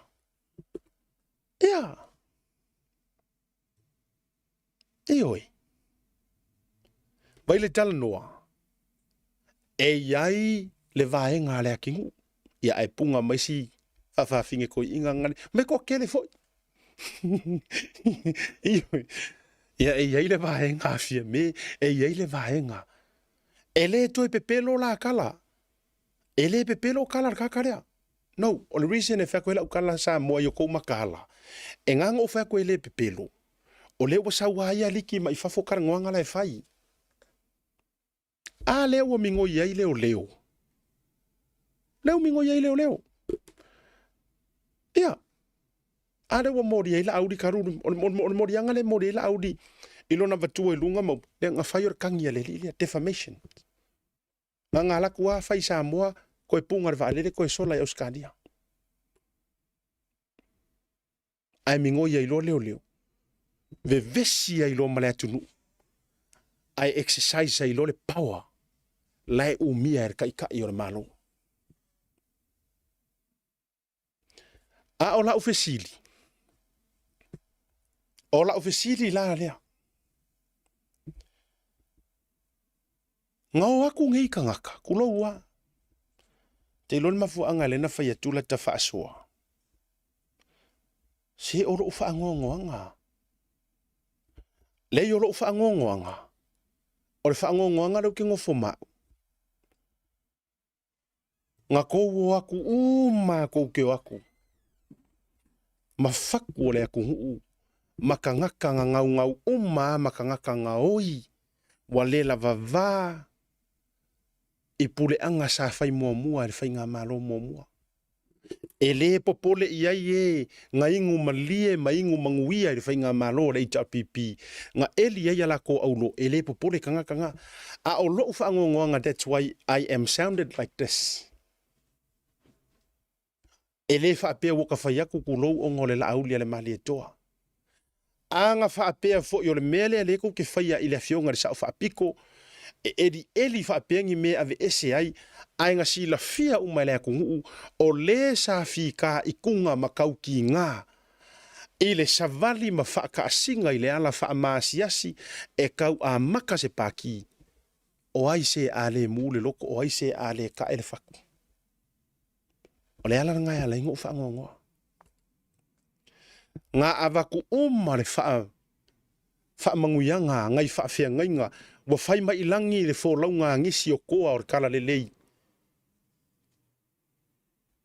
Ia. Ioe. Vai le talanoa, e i ai le vaega a le atinuu, ia ae punga mai si faafaafine toeaiina ngale, mai toatele foi. Ioe. Ia e i ai le vaega a Fiame, e i ai le vaega. E le toe pepelo la tala. E le pepelo tala a le tagata lea. No, o le reason e fai atu ai lau tala Samoa i o kou makaala, e nga na ou fai atu e le pepelo, o lea ua sau a ia aliki mai fafo talanoaga la e fai. A lea ua migoi ai leoleo. Lea ua migoi ai leoleo. Ia. A lea ua moli ai Laauli kalulu, o le moliaga lea e moli ai Laauli i lona avatua i luga ma lea na fai o le tagi a le alii lea, defamation. Na na alu atu lava fai i Samoa, toe puga le vaalele toe sola i Ausetalia. Ae migoi ai loa leoleo, vevesi ai loa ma le atunuu, ae exercise ai loa le power la e umia e le Taitai o le Malo. A o lau fesili, o lau fesili la lea, na o atu nei tagata, tulou lava, te iloa le mafuaaga lea na fai atu lata faasoa, se o lou faanoanoaga, leai o lou faanoanoaga, o le faanoanoaga lea ou te nofo ma au, Na tou o atu uma tou te o atu ma fatu o le atunuu ma tagata na naunau uma a ma tagata na oi ua le lavava i puleaga sa fai muamua e le faigamalo muamua. E le popole i ai e na inu malie ma inu manuia i le faigamalo a le HRPP na eli ai a latou aulo, e le popole tagata na. A o lou faanoanoaga that's why I am sounded like this. E le faapea ua ka fai atu tulou ona o le Laauli a le Malietoa. A na faapea foi o le mea lea lea tou te faia i le Afioga i le Sao Faapito, e elieli faapea ni mea e aveese ai, ae na silafia uma e le atunuu, o le sa fita i kuga ma taukiga i le savali ma faataasiga i le ala faamaasiasi e tau amata se pati, o ai se a le mu le loto, o ai se a le tae le fatu. O le ala lena e ala ai ona ou faanoanoa. Na avatu uma le faa faamanuiaga nai faafeagaiga ua fai mai i lagi le folauga a nisi o toa o le talalelei.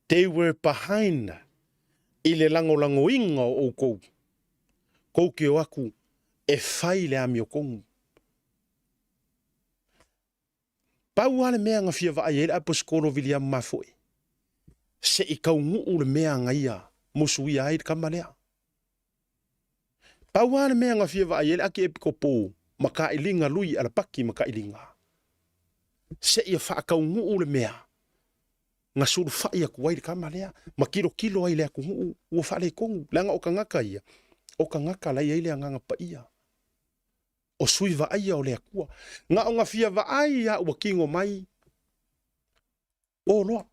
They were behind i le lagolagoina o outou, tou te o atu e fai le amiotonu. Pau lava le mea na fia vaai ai le Aposetolo Viliamu Mafoe, se i taunuu le mea na ia musuia ai le tama lea. Pau lava le mea na fia vaai ai le Akiepikopo ma Kailiga Lui Alapaki ma Kailiga, se ia faataunuu le mea na sulufai atu ai le tama lea ma tilotilo ai i le atunuu ua faaletonu, leaga o tagata ia, o tagata la e i ai le Agaga Paia. O sui vaaia o le Atua. Na ona fia vaai a ua kino mai o loa.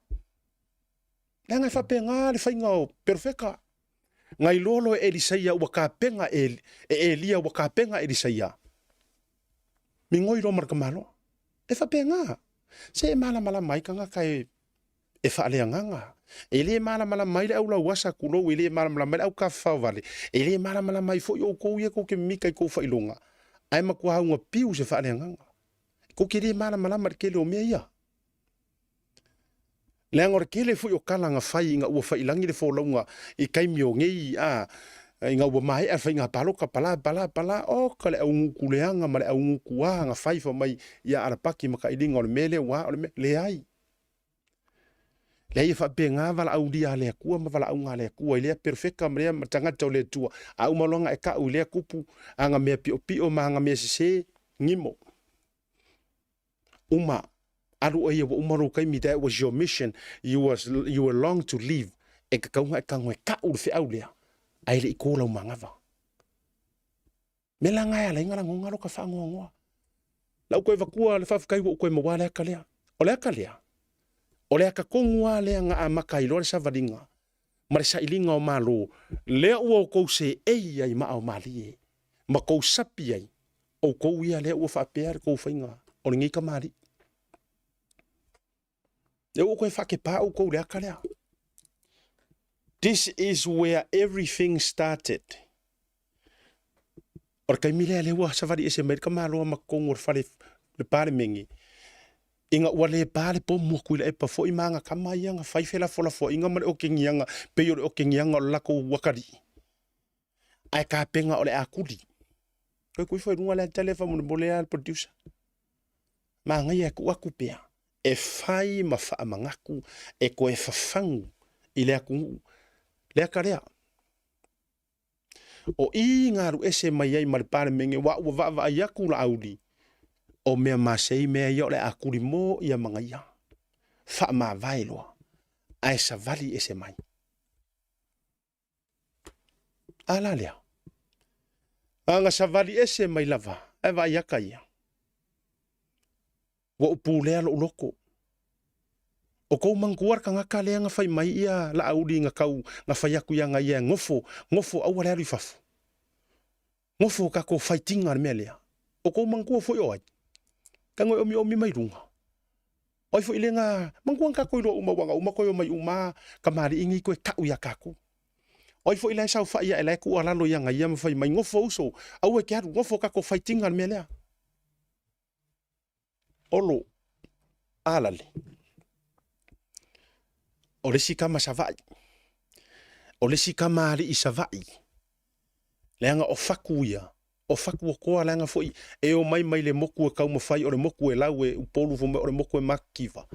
Leaga e faapena le faiga o perofeta. Na iloa loa e Elisaia ua tapena e Elia ua tapena Elisaia. Migoi loa ma le tamaloa. E faapena. Se e malamalama ai tagata e e faaleagaga. E le malamalama ai le au lauasa tulou, e le malamalama ai le au tafafao vale, e le malamalama ai foi outou ia tou te mimita i tou faailoga, ae matua auga piu se faaleagaga. Tou te le malamalama i le tele o mea ia. Leaga o le tele foi o tala na fai ina ua faiilagi le folauga i taimi o nei a ina ua maea le faiga palota pala pala pala, oka le augutu leaga ma le augutu a na fai fai mai ia Alapaki ma Kailiga o le mea lea ua o le mea leai. Leai e faapena valaaulia a le Atua ma valaauga a le Atua i lea perofeta ma lea tagata o le Atua, a uma loa ona e tau i lea kupu aga mea piopio ma aga mea sese, gimo. Uma, alu oe ia ua uma lou taimi, that was your mission, you was, you were long to live, e tatau ona e tago e tau le feau lea, ae le i to lau manava. Mea la na e ala ai na lagona loka faanoanoa. Lau toe vatua le faafetai ua ou toe maua le ata lea. O le ata lea, o le ata tonu lava lea na amata ai loa le savaliga ma le sailiga o Malo, lea ua outou seei ai maa o malie ma tou sapi ai, outou ia lea ua faapea le tou faiga o lenei kamali'i. Lea ua toe faakepa outou i le ata lea. This is where everything started. O le taimi lea, lea ua savali ese mai le tamaloa ma totonu o le fale, le Palemene. Ina ua le pa le pomu a Tuilaepa fo'i ma ana tama ia na fai felafolafoaiga ma le okegiaga pei o le okegiaga o le latou atalii, ae tapena o le a tuli. Toe tuu ifo i luga le ata lea faamolemole a le producer. Manaia e tuu atu pea e fai ma faamanatu e toe fafagu i le atunuu le ata lea. O i na alu ese mai ai ma le Palemene aua ua vaavaai atu Laauli, o mea masei mea ia o le a tuli mo ia Magaia. Faamavae loa, ae savali ese mai. A la lea. Ana savali ese mai lava, ae vaai aka ia. Ua ou pulea lou loto. O kou manatua le tagata lea na fai mai ia Laauli na tau na fai atu ia ia nofo, nofo aua le alu i fafo. Nofo tatou faitiga le mea lea. O kou manatua foi o ai? Tago e omiomi mai luga. O ai foi le na manatua na tatou iloa uma ua na uma toe omai uma kamali'i nei toe tau ia tatou. O ai foi la e saofai ae la e tuualalo ia ia ma fai mai nofo uso, aua e te alu, nofo tatou faitiga le mea lea. Olo Alale, o le isi tama Savaii, o le isi tama alii Savaii, leaga o Fatu ia, o Fatu o Toa leaga foi e omai mai le motu e taumafai o le motu e lau e Upolu fai mai o le motu e mativa,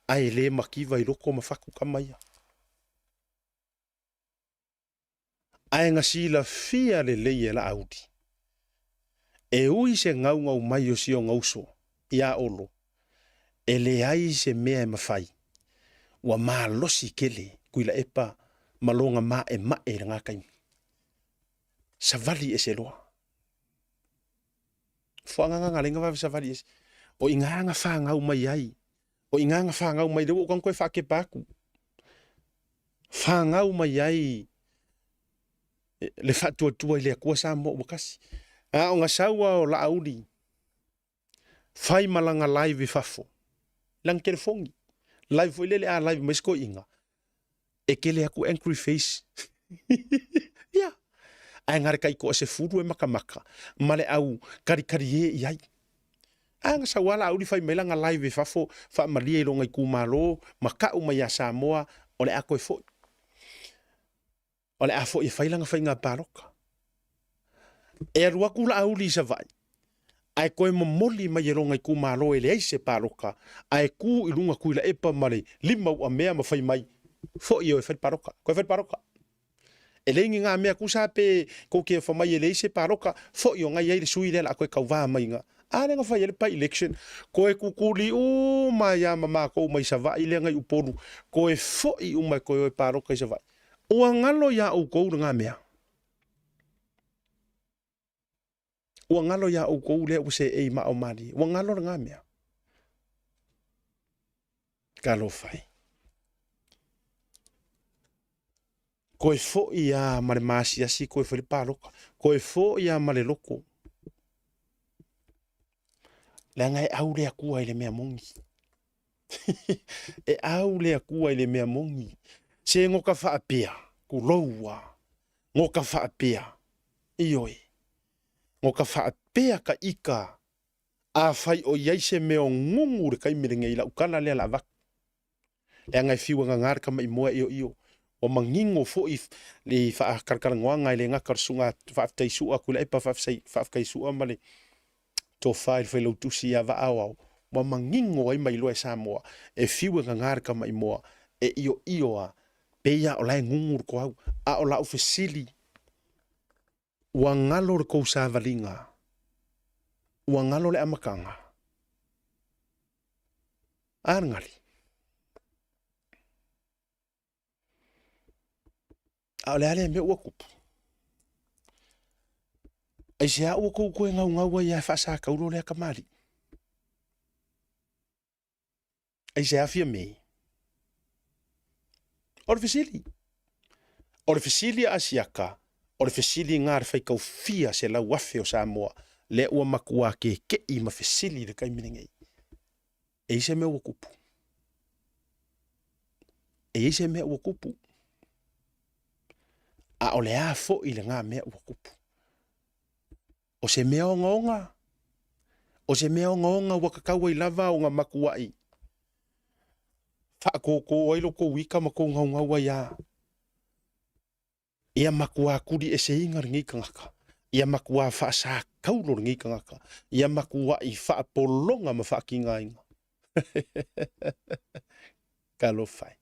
ae le mativa i loko ma Fatu tama ia. Ae na silafia lelei e Laauli, e ui se gaugau mai o si ona uso iā Olo, e leai se mea e mafai, ua malosi tele Tuilaepa ma lona maʻemaʻe i lena taimi. Savali ese loa. Foagaga na lenga vave savali ese. O iga na fanau mai ai, o iga na fanau mai, lea ua ou tago toe faakepa atu. Fanau mai ai le faatuatua i le Atua Samoa ua tasi. A o na sau a o Laauli, fai ma lana live i fafo, lana telefoni, live foi lele a live mai se toeaina, e tele atu angry face. Ia, ae na le taitoasefulu e makamaka ma le au kalikali e i ai. A na sau a Laauli fai mai lana live i fafo, faamalie i lona itumalo, ma ka'u mai ia Samoa, o le a toe fo'i. O le a fo'i e fai lana faiga palota. E alu atu Laauli i Savaii, ae toe momoli mai e lona itumalo e leai se palota, ae tu i luga Tuilaepa ma le lima uamea ma fai mai, fo'i oe e fai le palota, toe fai le palota. E leai ni ngā mea kusa pe kou ke wha mai e leai se paloka, fo'i o ngai ai le sui lea la koe kauvā mai ngā. A lea nga fai e le by-election, koe kukuli uma ia ma mākou mai Savaii lea ngai Upolu, koe fo'i uma e koe o e paloka i Savaii. Ua ngalo iā oukou le ngā mea. Ua ngalo iā oukou lea ua seei ma o malie. Ua ngalo le ngā mea. Talofa e. Koe fo'i a ma le maasiasi koe fai le paloka. Koe fo'i a ma le loko. Leaga e au le Atua i le mea moni. E au le Atua i le mea moni. Se ngoka faapea, tulou a. Ngoka faapea, ioe. Ngoka faapea ka ika Afai o i ai se mea o gugu le taimi lenei i lau tala lea la avatu, leaga e fiu e gaga le tamaimoa e ioio, ua manino foi le faakalakalanoaga e le gata o le susuga faafetai sua Tuilaepa faafetai sua ma le tofa i le failautusi ia Vaa Aoao, ua manino ai ma iloa e Samoa e fiu e gaga le tamaimoa e ioio a pei a o la e gugu le toau. A o lau fesili, Ua ngalo le kou savaliga, ua ngalo le amataga. A le gali. A o le a lea mea ua tupu? Aisea ua tou toe gaugau ai lava e faasataulo lea tamalii? Aisea Fiame? O le fesili. O le fesili a Asiata, o le fesili na a le faitau fia 100,000 o Samoa, lea ua matua keke'i ma fesili i le taimi lenei. E i ai se mea ua tupu? E i ai se mea ua tupu? A o le a foi lena mea ua tupu? O se mea ogaoga? O se mea ogaoga ua kakau ai lava o nga makuaʻi faakōkō ai lo kou ika ma kou gaugau ai a. Ia makuā kuli eseiga lenei tagata, ia makuā faasakaulo lenei tagata, ia makuaʻi faapologa ma faakigaina. Talofa e.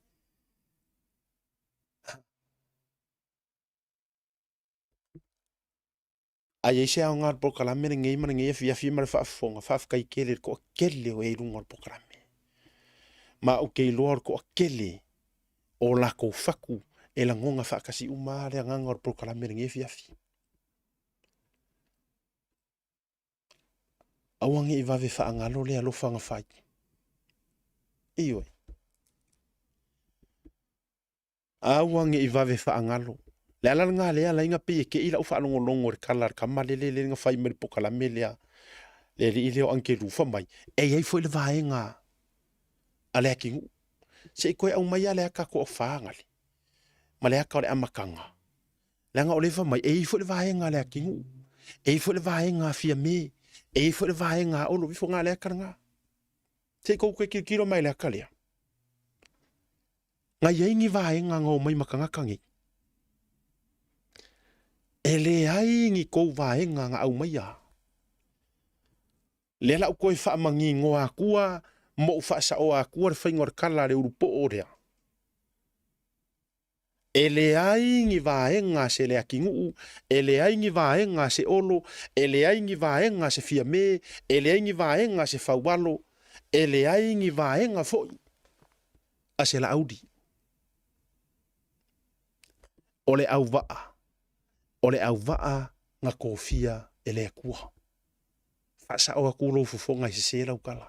A i ai se aoga o le polokalame lenei ma lenei afiafi ma le faafofoga, faafetai tele i le toatele o e i luga o le polokalame. Ma ou te iloa o le toatele o latou fatu e lagona faatasi uma lava le agaga o le polokalame i lenei afiafi. Aua ne i vave faagalo le alofa na fai. Ioe. Aua ne i vave faagalo. Le ala lena lea ala ai na pei e te i lau faalogologo i le tala a le tama lele lea na fai mai le polokalame lea, le alii lea o Angelu fai mai, e i ai foi le vaega a le atinuu. Se i toe aumai lava le ata toafa gale ma le ata o le amataga, leaga o lea fai mai e i ai foi le vaega a le atinuu, e i ai foi le vaega a Fiame, e i ai foi le vaega a Olo, ifo na le ata lena. Se i tou toe tilotilo mai i le ata lea. Na i ai ni vaega na omai ma tagata nei? E leai ni tou vaega na aumaia. Lea la ou toe faamanigoa atua ma ou faasaoa atua le faiga o le tala a le ulupoo lea. E leai ni vaega a se Leatinuu, e leai ni vaega a se Olo, e leai ni vaega a se Fiame, e leai ni vaega a se Faualo, e leai ni vaega foi a se Laauli. O le auvaa, o le auvaa na tofia e le Atua. Faasao atu lou fofoga i sese lau tala.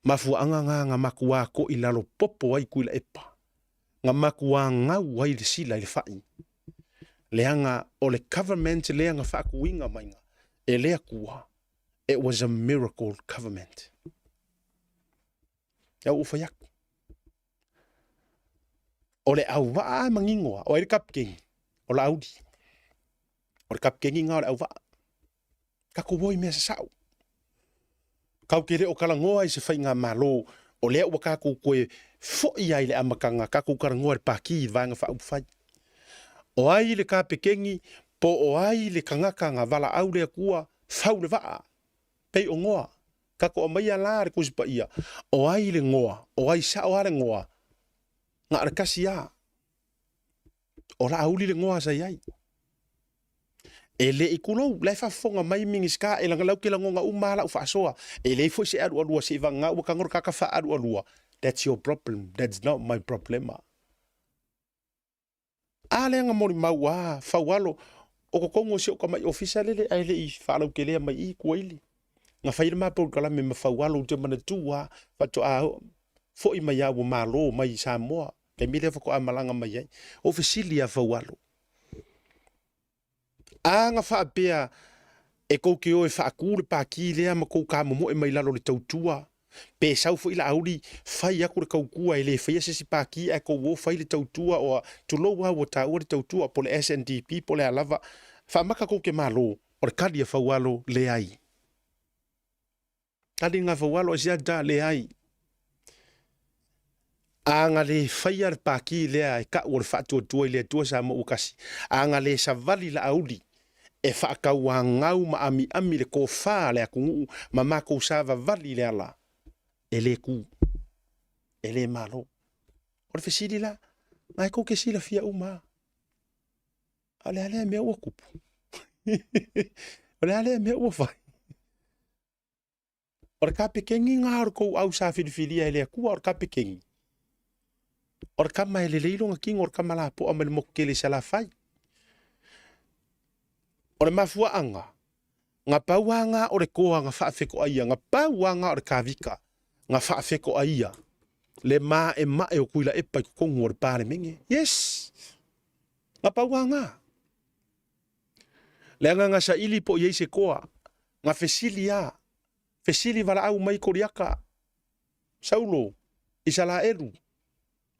Mafuaaga na na matua koʻi lalo popo ai Tuilaepa, na matua gau ai le sila i le fa'i, leaga o le government lea na faatuina maiga e le Atua, it was a miracle government. Lea ua ou fai atu. O le auvaa e manino lava, o ai le kapikeni? O Laauli. O le kapikeni lena o le auvaa. Tatou o i mea sasao. Tatou te le o talanoa i se faigamalo o lea ua tatou toe foi ai i le amataga, tatou talanoa i le Pati i le Vaega Faaupufai. O ai le kapekeni po o ai le tagata na valaau le Atua, fau le vaa, pei o Noa. Tatou aumaia la le Tusi Paia, o ai le Noa, o ai sao lava le Noa, na o le tasi lava. O Laauli le Noa sa i ai. E le i kulou, la e faafofoga mai Minisita, e lau ke lagona uma lava lau faasoa. E leai foi se alualua se i vagana ua tago le tagata faaalualua. That's your problem, that's not my problema. A lea na molimau a Faualo, o totonu o si ou tamai ofisa lele ae le i faalautelea mai i Kuaili. Na fai le ma polokalame ma Faualo ou te manatua a faatoa foi mai a ua malo mai i Samoa, taimi lea faatoa malaga mai ai. Ou fesili ia Faualo, A na faapea e tou te o e faatu le pati lea ma tou tamomoe mai lalo o le tautua, pe sau foi Laauli fai atu le tautua e le faia se isi pati ae tou o fai le tautua oa, tulou lava ua taua le tautua po o le SNDP po o le a lava, faamata tou te malo, o le tali a Faualo, leai. Tali ngā whaualo e sia leai. A nga le faia le paki lea e ka'u o le faatuatua i le Atua Samoa ua kasi. A nga le savali Laauli e faatauagau ma amiami le tofa a le atunuu ma matou savavali i le ala, e le tu, e le malo. O le fesili la, na e tou te silafia uma a. A o le a lea mea ua tupu? O le a lea mea ua fai? O le kapekeni nga o le kou au sa filifilia e le Atua, o le kapekeni. O le kama e lelei lona kino, o le kama lapoa mai le motu tele i Salafai. O le mafuaaga, na pau a nga o le toa na faafetoaia, na pau a nga o le kavika na faafetoaia le maemae o Tuilaepa i totonu o le Palemene. Yes! Na pau a nga. Leaga na saili po o i ai se toa, na fesili a, fesili valaau mai Koliata, Saulo, Isalaelu,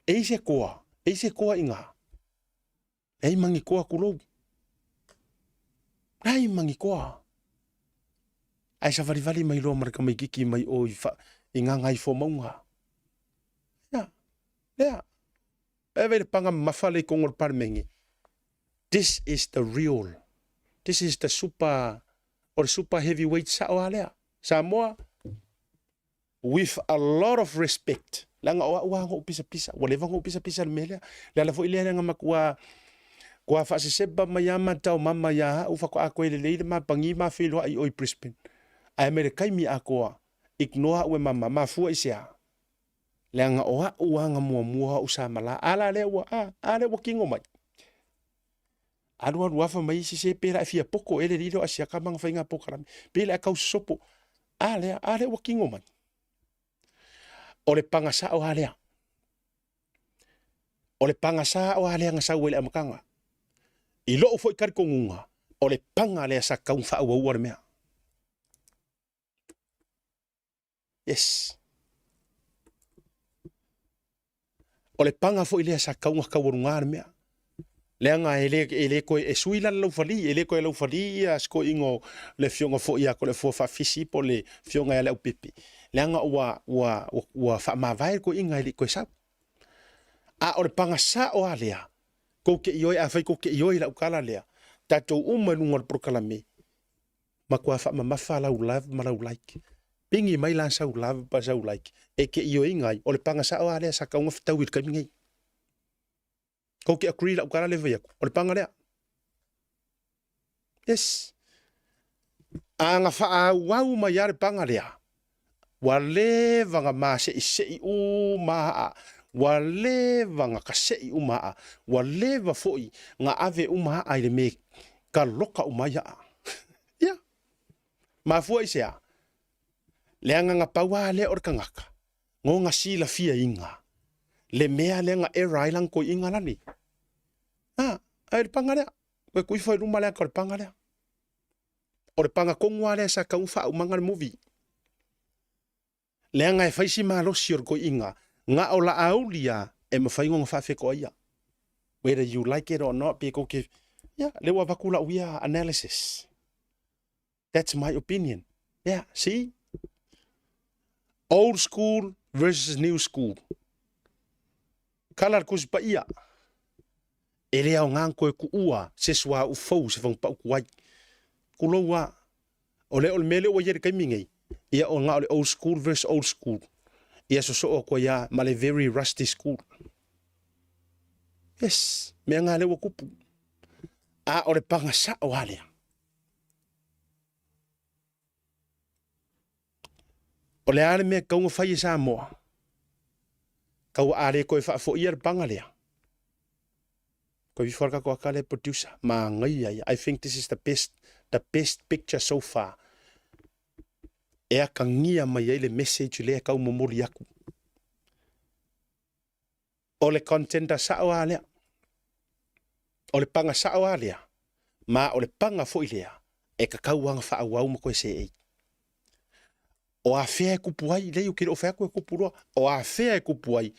e i se toa, e i se toa i na? Leai ma ni toa tulou. Leai ma ni toa. Ae savalivali mai loa ma le tamaititi mai o i, fa, i Gagaifomauga. Ia, lea. E vei le panga mamafa le i totonu o le Palemene. This is the real. This is the super, o le super heavyweight sao lava lea. Samoa, with a lot of respect, leaga o au lava na ou pisapisa, ua leva ona ou pisapisa i le mea lea. Le ala foi lea na matua kua faaseseba mai lava mata o mama ia au faatoa toe lelei le mapagi ma feiloai i o i Brisbane. Ae mai le taimi atoa, ignore au e mama, mafua i se a? Leaga o au aga muamua o au sa malā. A la lea ua, a, a lea ua kino mai. Alualu afa mai isi se pe la e fia poko ele lilo asiaka ma faiga polokalame. Pe la e kau sopo. A lea, a lea ua kino mai. O le pagasao a lea. O le pagasao a lea na sau ai le amataga. I lou foi talitonuga, o le paga lea sa tau faaauaua le mea. Yes. O le paga foi lea sa tau na taualuga le mea. Leaga e le, e le toe, e sui la le laufali, e le toe laufali ia sikoiga o le afioga foi ia Toleafoa Faafisi po o le afioga ia Leaupepe. Leaga ua, ua, ua, ua faamavae le toeaina e le i toe sau. A o le paga sao lava lea, tou te ioe, afai tou te ioe i lau tala lea, tatou uma i luga o le polokalame, Matua faamamafa lau love ma lau like. Pigi mai la sau love ma sau like e te ioeina ai, o le paga sao lava lea sa tau na fetaui i le taimi nei. Kou te agree lau tala lea fai atu, o le paga lea. Yes. A na faaauau mai lava le paga lea, ua leva na maseisei uma aa, ua leva na kasei uma aa, ua leva foi na ave uma aa i le me kaloka uma ai aa. Ia, mafua i se a? Leaga na pau lava lea o le kanaka, ngo na silafiaina le mea lea na error ai lana toeaina lale. A, ai le paga lea, koe tuu ifo i luma le ata o le paga lea. O le paga tonu lava lea sa tau faaumaga le movie. Leaga e fai si malosi o le toeaina, na o Laauli lava e mafai ona faafetoaia. Whether you like it or not, pe tou te, ia, lea ua avatu lau ia analysis. That's my opinion. Yeah, see? Old school versus new school. Kala le Tusi Paia, E le aoga ona toe tuua se suauu fou se fagupau tuai. Tulou a, o lea o le mea lea ua i ai i le taimi nei, ia o na o le old school versus old school. Ia sosoo atu ai lava ma le very rusty school. Yes, mea na lea ua tupu. A o le paga sao lava lea. O le a le mea e tatau ona fai e Samoa? Tau a le toe faafoia le paga lea. Koe ifo le tatou aka lea producer. Manaia ia. I think this is the best, the best picture so far. E akagia mai ai le message lea e tau momoli atu. O le contender sao lava lea. O le paga sao lava lea, ma o le paga foi lea e tatau lava ona faaauau ma toe seei. O afea e kupu ai, leai ou te le o fai atu e kupu loa, o afea e kupu ai,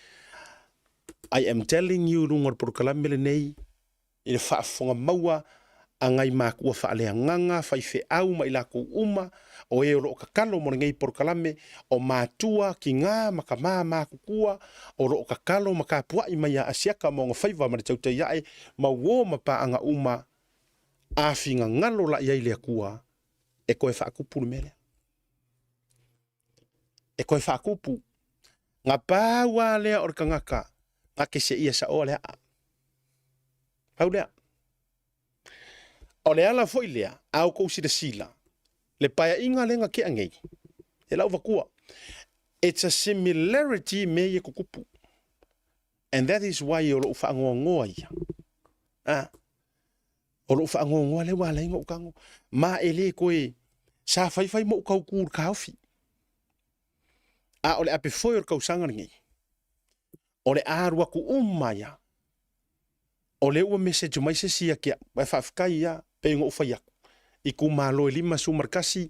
I am telling you i luga o le polokalame lenei, i le faafofoga maua a ngai matua faaleagaga, faifeau ma i latou uma, o e o lo o tatalo mo lenei polokalame, o matua, tiga ma tama matutua, o lo o tatalo ma tapuai mai ia Asiata ma ona faiva ma le tautai ae, ma uo ma paaga uma, a finagalo la i ai le Atua e toe faatupu le mea lea. E toe faatupu. Na pau lava lea o le tagata na te seia saoa le aa. Pau lea. O le ala foi lea, a outou silasila, le paeaiga lea na tea nei, e lau vatua, it's a similarity mea ia tutupu. And that is why o lou faanoanoa ia. Ah, o lou faanoanoa lea ua ala ai ona ou tago. Ma e le toe, sa fai fai ma ou tautu i le taofi. A o le ape foi o le tausaga lenei, o le a alu atu uma ia, o lea ua message mai se isi ia te au, ae faafetai ia, pei ona ou fai atu, itumalo e 51,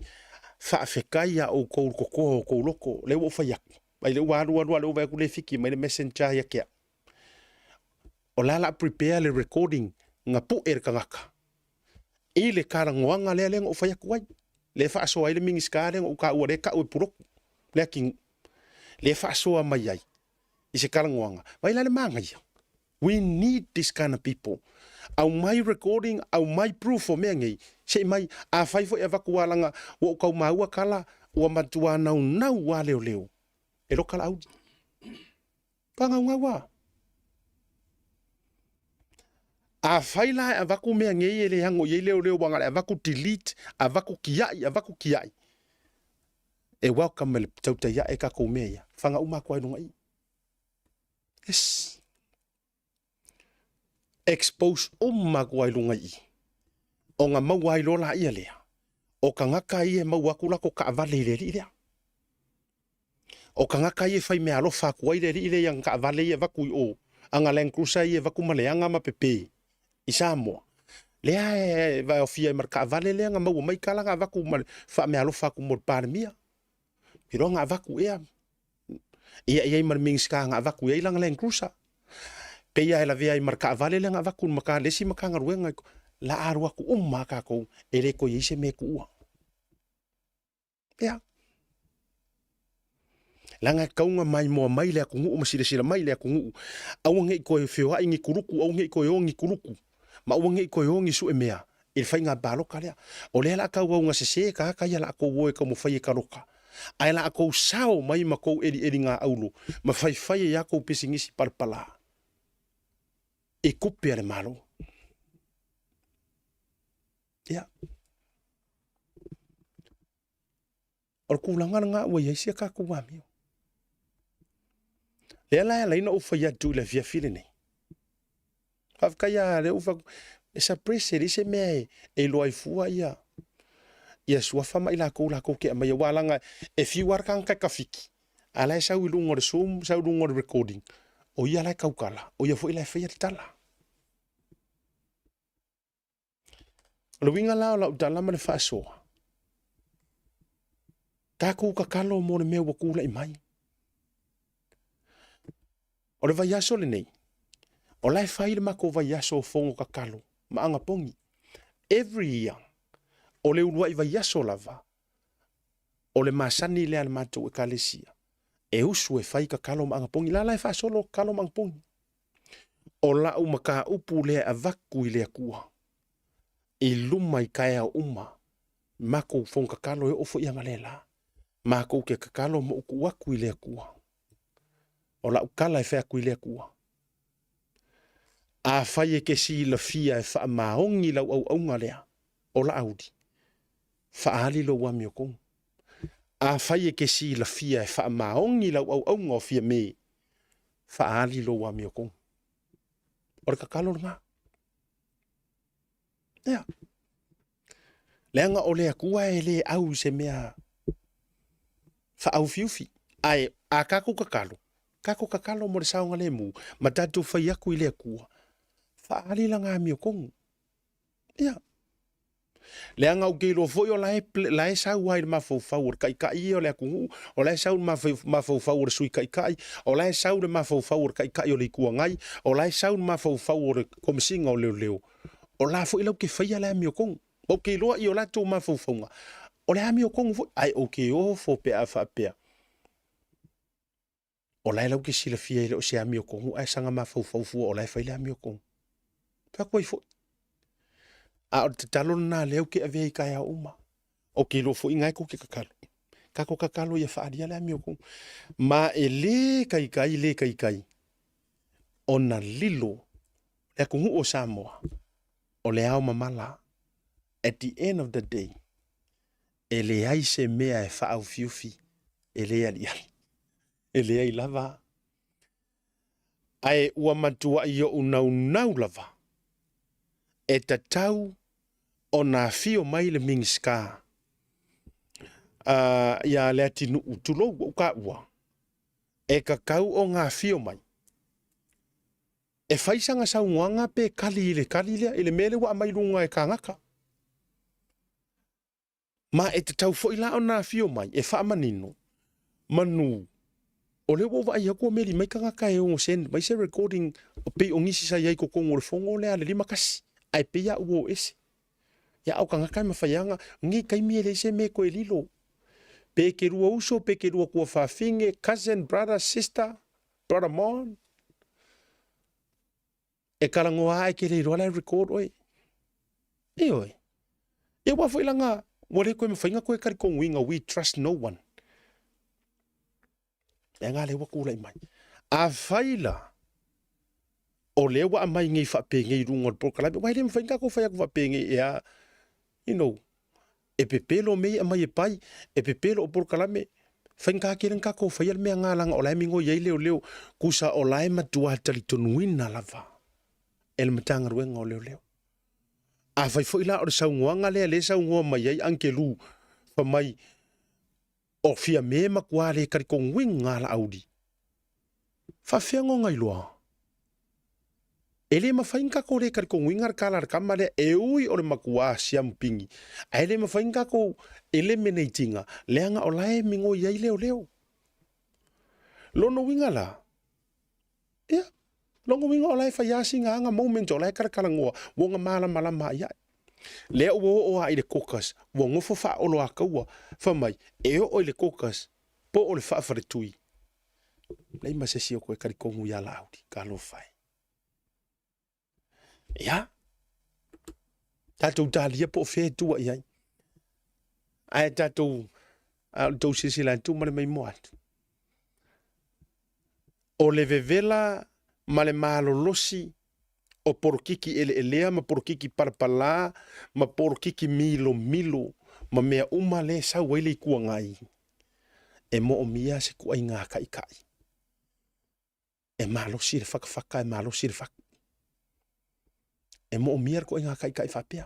faafetai ia outou i le totoa o outou loto, o lea ua ou fai atu, ai lea ua alu alu a lea ua vaai atu lea e fiki mai le messenger ia te au. O le a la prepare le recording na pue le tagata i le talanoaga lea lea na ou fai atu ai. Lea e faasoa ai le Minisita lea na ou taua lea e tau e Pulotu, Leatinuu. Lea e faasoa mai ai i se talanoaga. Vaai la le manaia. We need this kind of people. Aumai recording, aumai proof o mea nei, se i mai, afai foi e avatu a leaga ua ou tau maua tala ua matua naunau a leoleo e loka Laauli. Ka naunau a. Afai la e avatu mea nei e le ano i ai leoleo ua na o le avatu delete, avatu tiai, avatu tiai. E welcome e le tautai ae tatou mea ia. Faga uma atu ai luga i. Yes. Expose uma atu ai luga i. Ona maua ai loa laia lea. O tagata ia e maua atu latou taavale i le alii lea. O tagata ia e fai meaalofa atu ai le alii lea i ana taavale ia e avatu i o, ana Land Cruiser ia e avatu ma leaga ma pepe i Samoa. Lea e vaeofia ai ma le taavale lea na maua mai tala na avatu ma le faameaalofa atu mo le Palemia. Iloa na avatu ea ia i ai ma le Minisita na avatu i ai lana Land Cruiser. Pei lava e lavea ai ma le taavale lea na avatu i le isi Matagaluega, la a alu atu uma lava tatou e le toe i ai se mea e tuua. Ia. Leaga e tatau ona maimoa mai le atunuu ma silasila mai le atunuu, aua ne i toe feoai ni kuluku, aua ne i toe o ni kuluku, ma aua ne i toe o ni suemea i le faiga palota lea. O lea o le a tauau ina sese tagata ia latou o e taumafai e taloka, ae latou sao mai ma tou elieliga auro ma faifai ai a tou pisinisi palapala i tupe a le Malo. Ia. O le tulaga lena ua i ai si a tatou amio. Lea la e ala ai ona ou fai atu i le afiafi lenei. Faafetai lava lea ua fai atu, e suppress e leai se mea e iloa ai fua ia ia suafa ma i latou latou te aumaia aua leaga e fiu lava le tagata e tafiti, a o la e sau i luga o le zoom, sau i luga o le recording, o ia la e tautala, o ia foi la e faia le tala. O le uiga la o lau tala ma le faasoa, tatou tatalo mo le mea ua tulai mai. O le vaiaso lenei, o la e fai le matou vaiaso o fono tatalo ma anapogi. Every year, o le uluai vaiaso lava, o le masani lea a le matou ekalesia, e usu e fai tatalo ma anapogi. La la e faasolo tatalo ma anapogi. O lau mataupu lea e avatu i le Atua i luma i taeao uma, matou fono tatalo e oo foi analeila, matou te tatalo ma ou tuu atu i le Atua. O lau tala e fai atu i le Atua, afai e te silafia e faamaoni lau auauna lea o Laauli, faaali lou amiotonu. Afai e te silafia e faamaoni lau auauna o Fiame, faaali lou amiotonu. O le tatalo lena. Ia. Leaga o le Atua e le au i se mea faaufiufi. Ae a tatou tatalo, tatou tatalo mo le saogalemu ma tatou fai atu i le Atua, faaali lana amiotonu. Ia. Leaga ou te iloa foi o la e, la e sau lava i le mafaufau o le taitai ia o le atunuu, o la e sau i le mafaufau o le Sui Taitai, o la e sau i le mafaufau o le Taitai o le Itu Agai, o la e sau i le mafaufau o le Komesina o Leoleo, o la foi latou te faia le amiotonu. Ou te iloa i o latou mafaufauga, o le amiotonu foi, ae ou te ofo pe a faapea O la e lau te silafia e le o se amiotonu ae saga mafaufau fua o la e fai le amiotonu. Fai atu ai foi. A o le tatalo lena lea ou te avea i taeao uma. Ou te iloa foi na e tou te tatalo. Tatou tatalo ia faaalia le amiotonu. Ma e le taitai le taitai ona lilo le atunuu o Samoa o le ao mamala. At the end of the day, e leai se mea e faaufiufi e le aliali, e leai lava. Ae ua matuai ou naunau lava e tatau ona afio mai le Minisita uh, ia Leatinuu, tulou ua ou taua, e tatau ona afio mai e fai sana saunoaga pe kali i le kali lea, i le mea lea ua aumai luga e kānaka. Ma e tatau foi la ona afio mai e faamanino, manu o lea ua ou vaai atu ua meli mai tagata e ono send mai se recording pei o nisi sa i ai i totonu o le fono lea a le 51, ae pei lava ua o ese. Ia o kangaka e mawhaianga, ngi kaimi e leise me koe lilo. Pe ke rua uso, pe ke rua kua whawhinge, cousin, brother, sister, brother mon. E karangoa ai ke le roa lai record oe. E oe. E wā foi langa, ua le koe mawhainga koe kari konguinga, we trust no one. E ngā le ua kūlai mai. A whai la, o le ua amai ngei whapengei runga o le polokalame, wai le mawhainga ko whai aku whapengei e a, you know, e pepelo mei amai e pai, e pepelo o polokalame, whainga ke renga ko whai al mea ngā langa o lai mingo iai leo leo, kusa o lai matua talitonuina lava, e le matanga ruenga o leo leo. A whai foi la o le saungoanga lea le saungoa mai ai Angelu fa mai o fia me makua le kari konguinga la auli. Fa fea ngonga iloa. E le mawhai nga ko le kari konguinga le kala le kama lea e ui o le makua siamu pingi. A e le mawhai nga ko e le meneitinga leanga o lae mingo iai leo leo. Lono winga la. Ia, longo winga o lae whai asi ngā anga moment o lae karakarangoa, wonga mālamalama ai ai. Lea ua oo a i le caucus, ua ngofo whaolo a kaua, wha mai, e oo i le caucus, po o le whaawhare tui. Lei ma se si o koe karikongu i a Laauli, ka alofa e. Ia, tātou tālia po o whea e tua i ai. Ae tātou, a o tou silasila atu ma le maimoa atu. O le vevela ma le malolosi o porokiki eleelea ma porokiki palapalā ma porokiki milomilo ma mea uma le sau ai le ikuagai e moomia se kuaiga kaʻikaʻi. E malosi le whakawhaka, e malosi le whaku. E moomia le koe ngā kaikai whapea.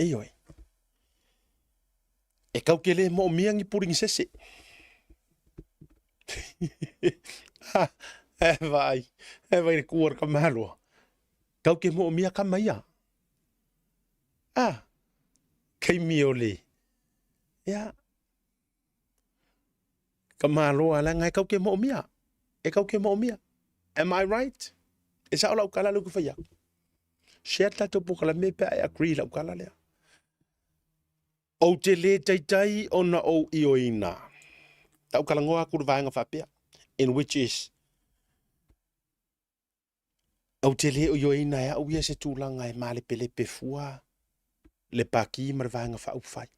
E oi. E kau ke le moomia ngi puringi sese. Ha, e vai, e vai le kuara ka maloa. Kau ke moomia ka maia. Ah, kei mi o le. Ia, Ka malo a leaga e kau ke moomia. E kau ke moomia. Am I right? E sao lau kala leu ke whai aku. Share tatou polokalame pe a e agree lau kala lea. Ou te le taitai ona ou ioina. Tau kalangoa aku le vaega faapea. In which is, Ou te le ioina e au ia se tulaga e malepelepe fua le pākī ma le vaega faaupufai.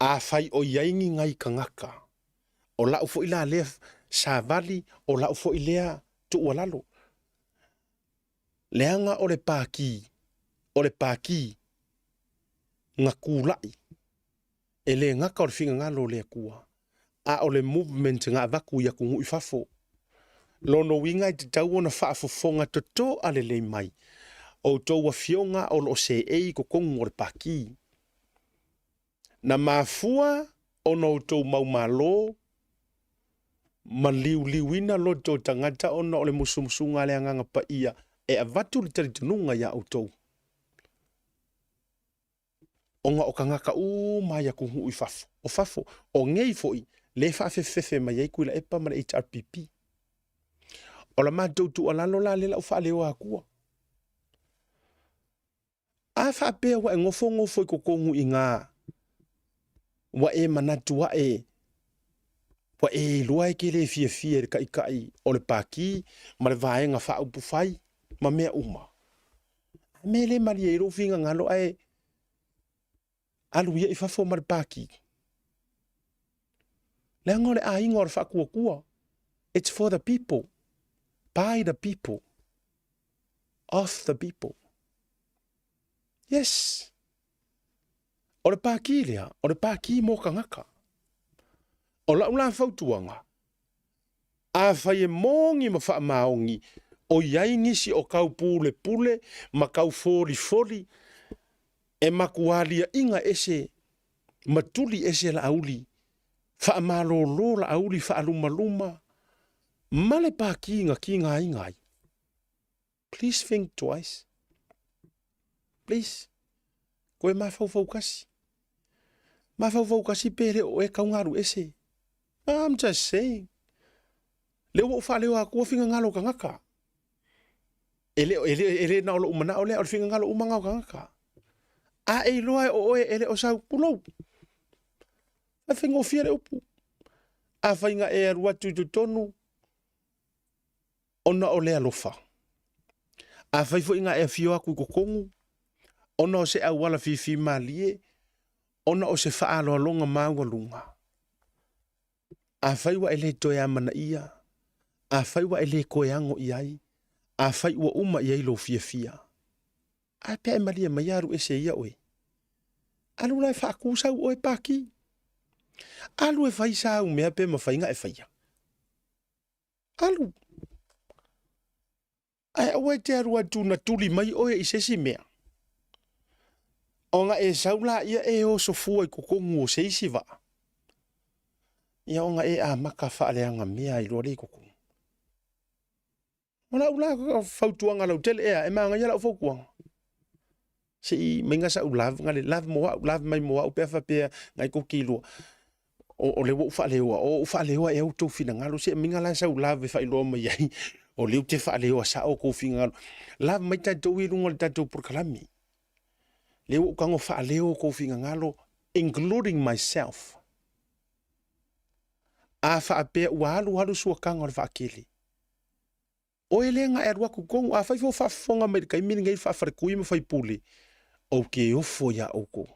Afai o i ai ni ngai kangaka, o la'u foi la lea savali, o la'u foi lea tuualalo. Leaga o le pākī, o le pākī na kula'i E le gata o le finagalo o le Atua, a o le movement na avatu i atunuu i fafo. Lona uiga e tatau ona faafofoga totoa lelei mai outou afioga o lo o seei i totonu o le Pati. Na mafua ona outou mau malo ma liuliuina loto o tagata ona o le musumusuga a le Agaga Paia e avatu le talitonuga iā outou. Ona o kangaka uma i atunuu i fafo, o fafo, o nei foi le faafefefefe mai ai Tuilaepa ma le HRPP. O la matou tuualalo la lea la ua faaleoa atua. A faapea ua e nofonofo i totonu i ina, ua e manatu ae ua e iloa e te le fiafia i le taitai o le Pati ma le Vaega Faaupufai ma mea uma. A mea le malie i lou finagalo ae alu ia i fafo ma le pāki. Leaga o le aiga o le faatuatua. It's for the people. By the people. Of the people. Yes. O le pāki lea, o le pāki mō kangaka. O lau la fautuaga, Afai e moni ma faamaoni, o i ai nisi o kau pulepule ma kau folifoli e makualiaʻiga ese ma tuli ese laauli, faamalōlō laauli faalumaluma ma le pākiga kigaina ai. Please think twice. Please. Koe mafaufau kasi. Mafaufau kasi pe le o e kau ngalu ese. I'm just saying. Le ua ou faaleo akua fingagalo kangaka. E le, e le, e le na o lou manao lea, o le finagalo uma nga o tagata. A e iloa e o oe e le o sau pulou. E faigofie le upu. Afai na e alu atu i totonu, ona o le alofa. Afai foi na e afio aku i totonu, ona o se auala fifi malie, ona o se faaaloaloga maualuga. Afai ua e le toe amanaia, afai ua e le toe ago i ai, afai ua uma i ai lou fiafia, a pea e malie mai alu ese ia oe. Alu la e faatu sau oe paki. Alu e fai sau mea pe mafai na e faia. Alu. Ae aua e te alu atu na tuli mai oe i se isi mea. Ona e sau laia e oso fua i totonu o se isi vaa. Ia ona e amata faaleaga mea ai loa lea i totonu. O lau la fautuaga lautele ea, e manaia lau fautuaga. Se i meinga sa'u love nga le love mo a'u love mai mo a'u pe a faapea ngai tou te iloa o, o lea ua ou faaleoa o ou faaleoa ea outou finagalo se i meinga la sau love e faailoa mai ai o lea ou te faaleoa sa'o outou finagalo love mai tatou i luga o le tatou polokalame lea ua ou tago faaleo outou finagalo including myself a faapea ua alualu suakaga o le vaakele Oe lea na e alu atu i totonu. Afai foi o faafofoga mai i le taimi lenei faafaletui ma faipule, ou te ofo iā outou.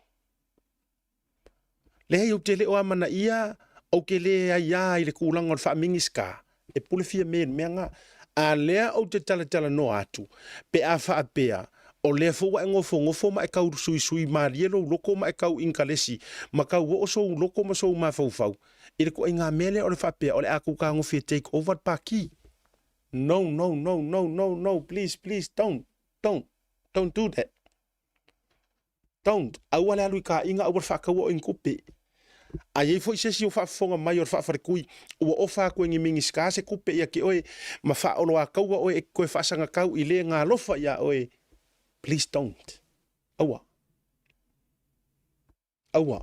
Leai, ou te le o amanaia, ou te le aiā i le tulaga o le faa-Minisita e pule Fiame i le mea na. A lea ou te talatalanoa atu, pe a faapea o lea foi ua e nofonofo ma e tau suisui malie lou loto ma e tau inkalesi ma tau oo sou loto ma sou mafaufau i le ituaiga mea lea o le faapea o le a tou tagofi e take over le Pati. No, no, no, no, no, no, please, please, don't, don't, don't do that. Don't. Aua le alu i ka iga, aua le faataua o i ni tupe. A i ai foi se isi o faafofoga mai o le faafaletui, ua ofa atu e ni Minisita se tupe ia te oe ma faaoloataua oe e te toe faasagatau i le na alofa iā oe, please don't. Aua. Aua.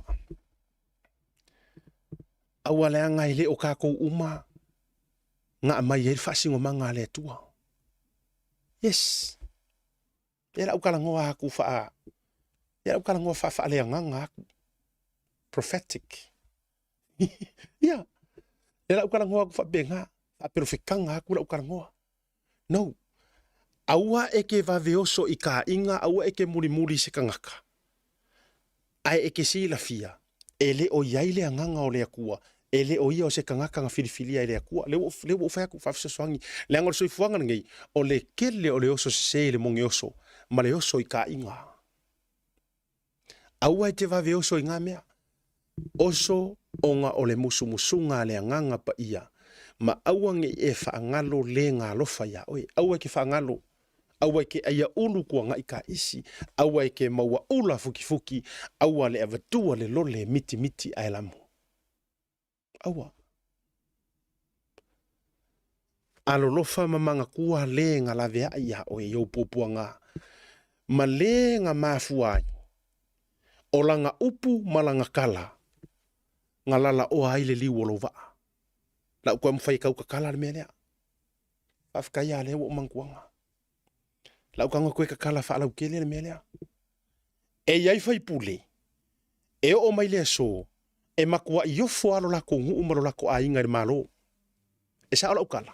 Aua leaga e le o tatou uma na aumai ai le faasinomaga a le Atua. Yes. Lea la ou talanoa atu faa lea la ou talanoa faafaaleagaga atu. Prophetic. Ia. Lea la ou talanoa atu faapena, faapelofetaga atu lau talanoa. No. Aua e ke vave oso i ka iga, aua e ke mulimuli i se kanaka. Ae e ke silafia, e le o i ai le agaga o le Akua, e le o ia o se kanaka na filifilia e le Akua. Lea ua, lea ua ou fai atu, faafesoasoani, leaga o le soifuaga lenei, o le kele o le oso sese i le moge oso, ma le oso i ka iga. Aua e te vave oso i ngā mea. Oso ona o le musumusuga a le Agaga Paia, ma aua ne i e faagalo le ga alofa iā oe. Aua e ke faagalo, aua e ke aia ulu kuagaʻi ka isi, aua e ke maua ula fukifuki, aua le avatua le lole e mitimiti ae lamo. Aua. Alolofa ma manatua le na laveaʻi iā ʻoe i ou puapuaga, ma le na mafua ai, o lana upu ma lana kala, na lalaoa ai le liu o lou vaa. Lau toe mafai e tau kakala le mea lea. Faafetai a lea ua ou manatuaga. Lau tago toe kakala faalautele le mea lea. E i ai faipule, e oo mai le aso, e matuai ofo lava lo latou nuu ma lo latou aiga i le Malo. E sao lau tala?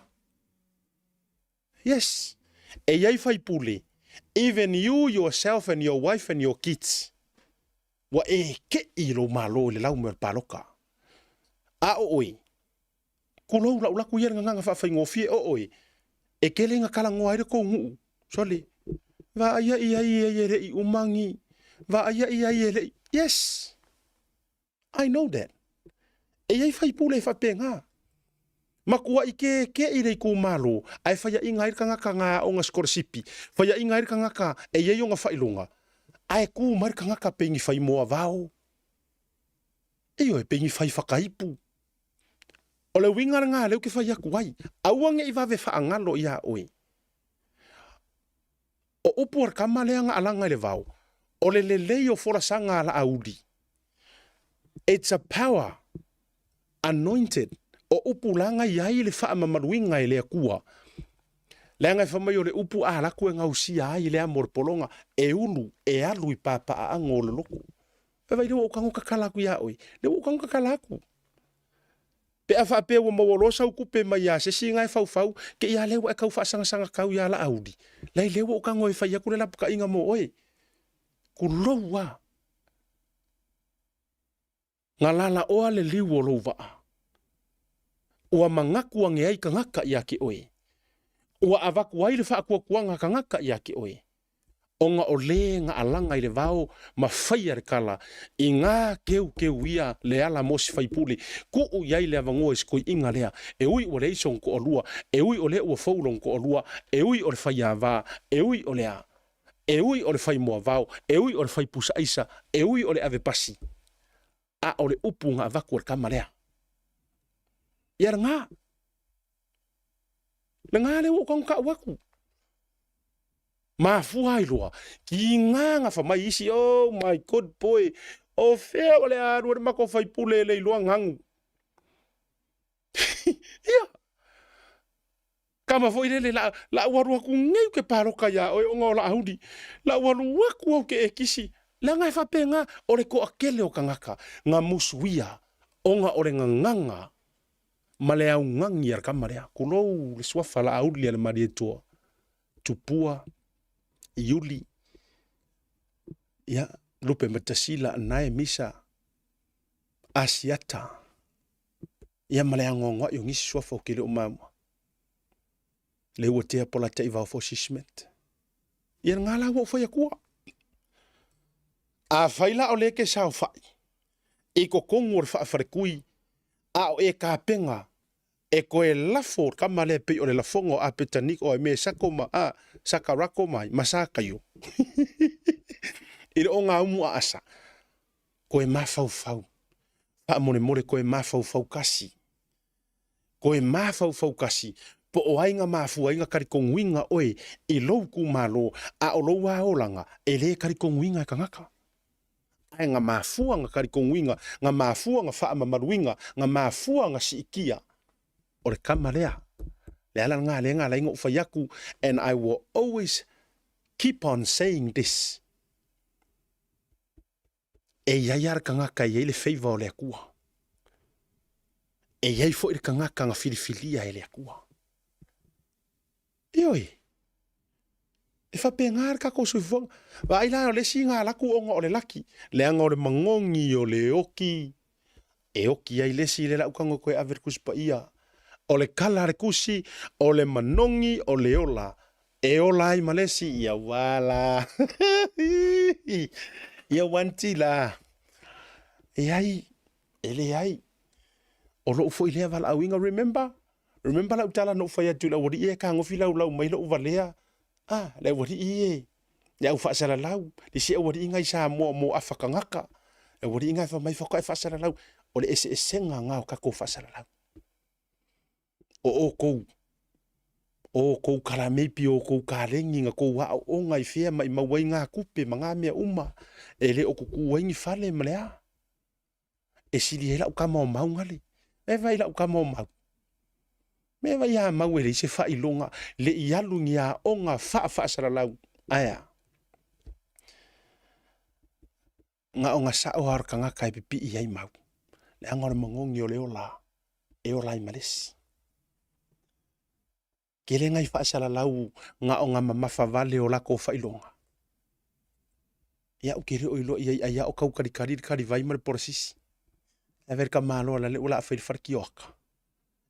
Yes. E i ai faipule, even you yourself and your wife and your kids, ua e keʻi i lou Malo i le lau mai o le paloka. A o oe, Kulou lau laku ia le gagaga faafaigofie o oe, e kele na talanoa ai le tou nuu. Sole, vaaia i ai e leʻi umagi, vaaia i ai e leʻi. Yes! I know that. E i ai faipule e faapena. Matuaʻi kekeʻi le itumalo, ae faiaʻiga ai le tagata na aoga sikolasipi, faiaʻiga ai le tagata e i ai ona faailoga, ae tu mai le tagata pei ni fai moavao. Ioe, pei ni fai whakaipu. O le uiga lena lea ou te fai atu ai, aua ne i vave faagalo iā oe. O upu a le tama lea na alaga i le vao, o le lelei o folasaga a Laauli. It's a power anointed. O upu la na i ai le faamamaluina e le Atua. Leaga e fai mai o le upu a laku e gausia ai le amo o le pologa, e ulu, e alu i papaaaago o le loku. Vaai lea ua ou tago tatala atu ia oe, lea ua ou tago tatala atu. Pe a faapea ua maua loa sau tupe mai ia se isi na e faufau, te i a lea ua e tau faasagasagakau ia Laauli, lai lea ua ou tago e fai atu le lapataiga mo oe. Tulou a. Na lalaoa le liu o lou vaa. Ua manatu ane ai tagata ia te oe. Ua avatu ai le faatuatuaga a tagata ia te oe, ona o le na alaga i le vao ma faia le tala, i na keukeuia le ala mo si faipule, tuu i ai le avanoa i si toeaina lea, e ui ua leai sona toalua, e ui o lea ua fou lona toalua, e ui o le faiava, e ui o le a, e ui o le fai moavao, e ui o le fai pusa aisa, e ui o le ave pasi, a o le upu na avatu e le tama lea. Ia lena. Lena lea ua ou tago tau atu. Mafua ai loa, kiga na fa mai isi, oh my good boy, o fea o le a alu ai le matou faipule e le iloa ganu. Ia, Kama foi lele la la u alu atu nei ou ke paloka iā oe ona o Laauli. La u alu atu au ke e kisi. Leaga e faapena o le toatele o tagata na musuia ona o le gagana ma le augani a le kama lea. Tulou le suafa Laauli a le Malietoa, Tupua, Iuli, ia, Lupematasi, Nae, Misa, Asiata. Ia ma le anoanoai o nisi suafa ou te le o maua. Le ua tea po la tai vao fo sismet. Ia ngā la ua fai atua. A fai la o le ke sao fai. I ko kongu o le whaawharekui, a o e kāpenga, e koe lafo kama le pei o le lafonga o Apetaniko o me sako ma a sakarako mai ma sakaio. I le o ngā umu a asa. Koe mafaufau. Faamolemole koe mafaufau kasi. Koe mafaufau kasi, po o ai nga mafua ai nga kalikoguiga oe i lou itumalo, a o lou aolaga e le kalikoguiga e kagaka. Ae nga mafua nga kalikoguiga, nga mafua nga faamamaluiga, nga mafua nga siitia, o le kama lea. Le ala lena lea na ala ai na ou fai atu, and I will always keep on saying this. E i ai a le tagata e i ai le favour o le Atua. E i ai foi le tagata na filifilia e le Atua. Ioe, e faapena le tatou soifuaga. Vaai la o le isi na alu atu ona o le laki, leaga o le magogi o le oki, e oki ai le isi lea lau tago e toe ave le Tusi Paia. O le kala a le Tusi, o le manogi o le ola, e ola ai ma le isi, ia ua la. Ia wanti la. E ai, e leai. O lou foi lea valaauina, remember? Remember lau tala na ou fai atu i le aualii e kagofi laulau mai lou valea. Ah, le aualii e, le au faasalalau, le isi aualii ngai Samoa mo afa tagata. Le aualii ngai fai mai faatoa e faasalalau. O le eseesega nga o tatou faasalalau. O outou, o outou kalameipi, o outou kalegi na tou aooga i fea maimau ai ngā tupe ma ngā mea uma e le o tutu ai ni fale ma le a. E sili ai lau tama o mau ngale. E vai lau tama o mau. Me vai a mau e leai se faailoga le i alu ni aoga faafasalalau. Ae a? Na o nga sao lava o le tagata e pipii ai mau. Leaga o le magogi o le ola e ola ai ma le isi. Tele nai faasalalau na o nga mamafa vale o latou faailoga. Ia ou te le o iloa i ai ai a o tau kalikali le kalivai ma le polasisi. Ae vaai le tamaloa la le ua laa fai le fale kioaka.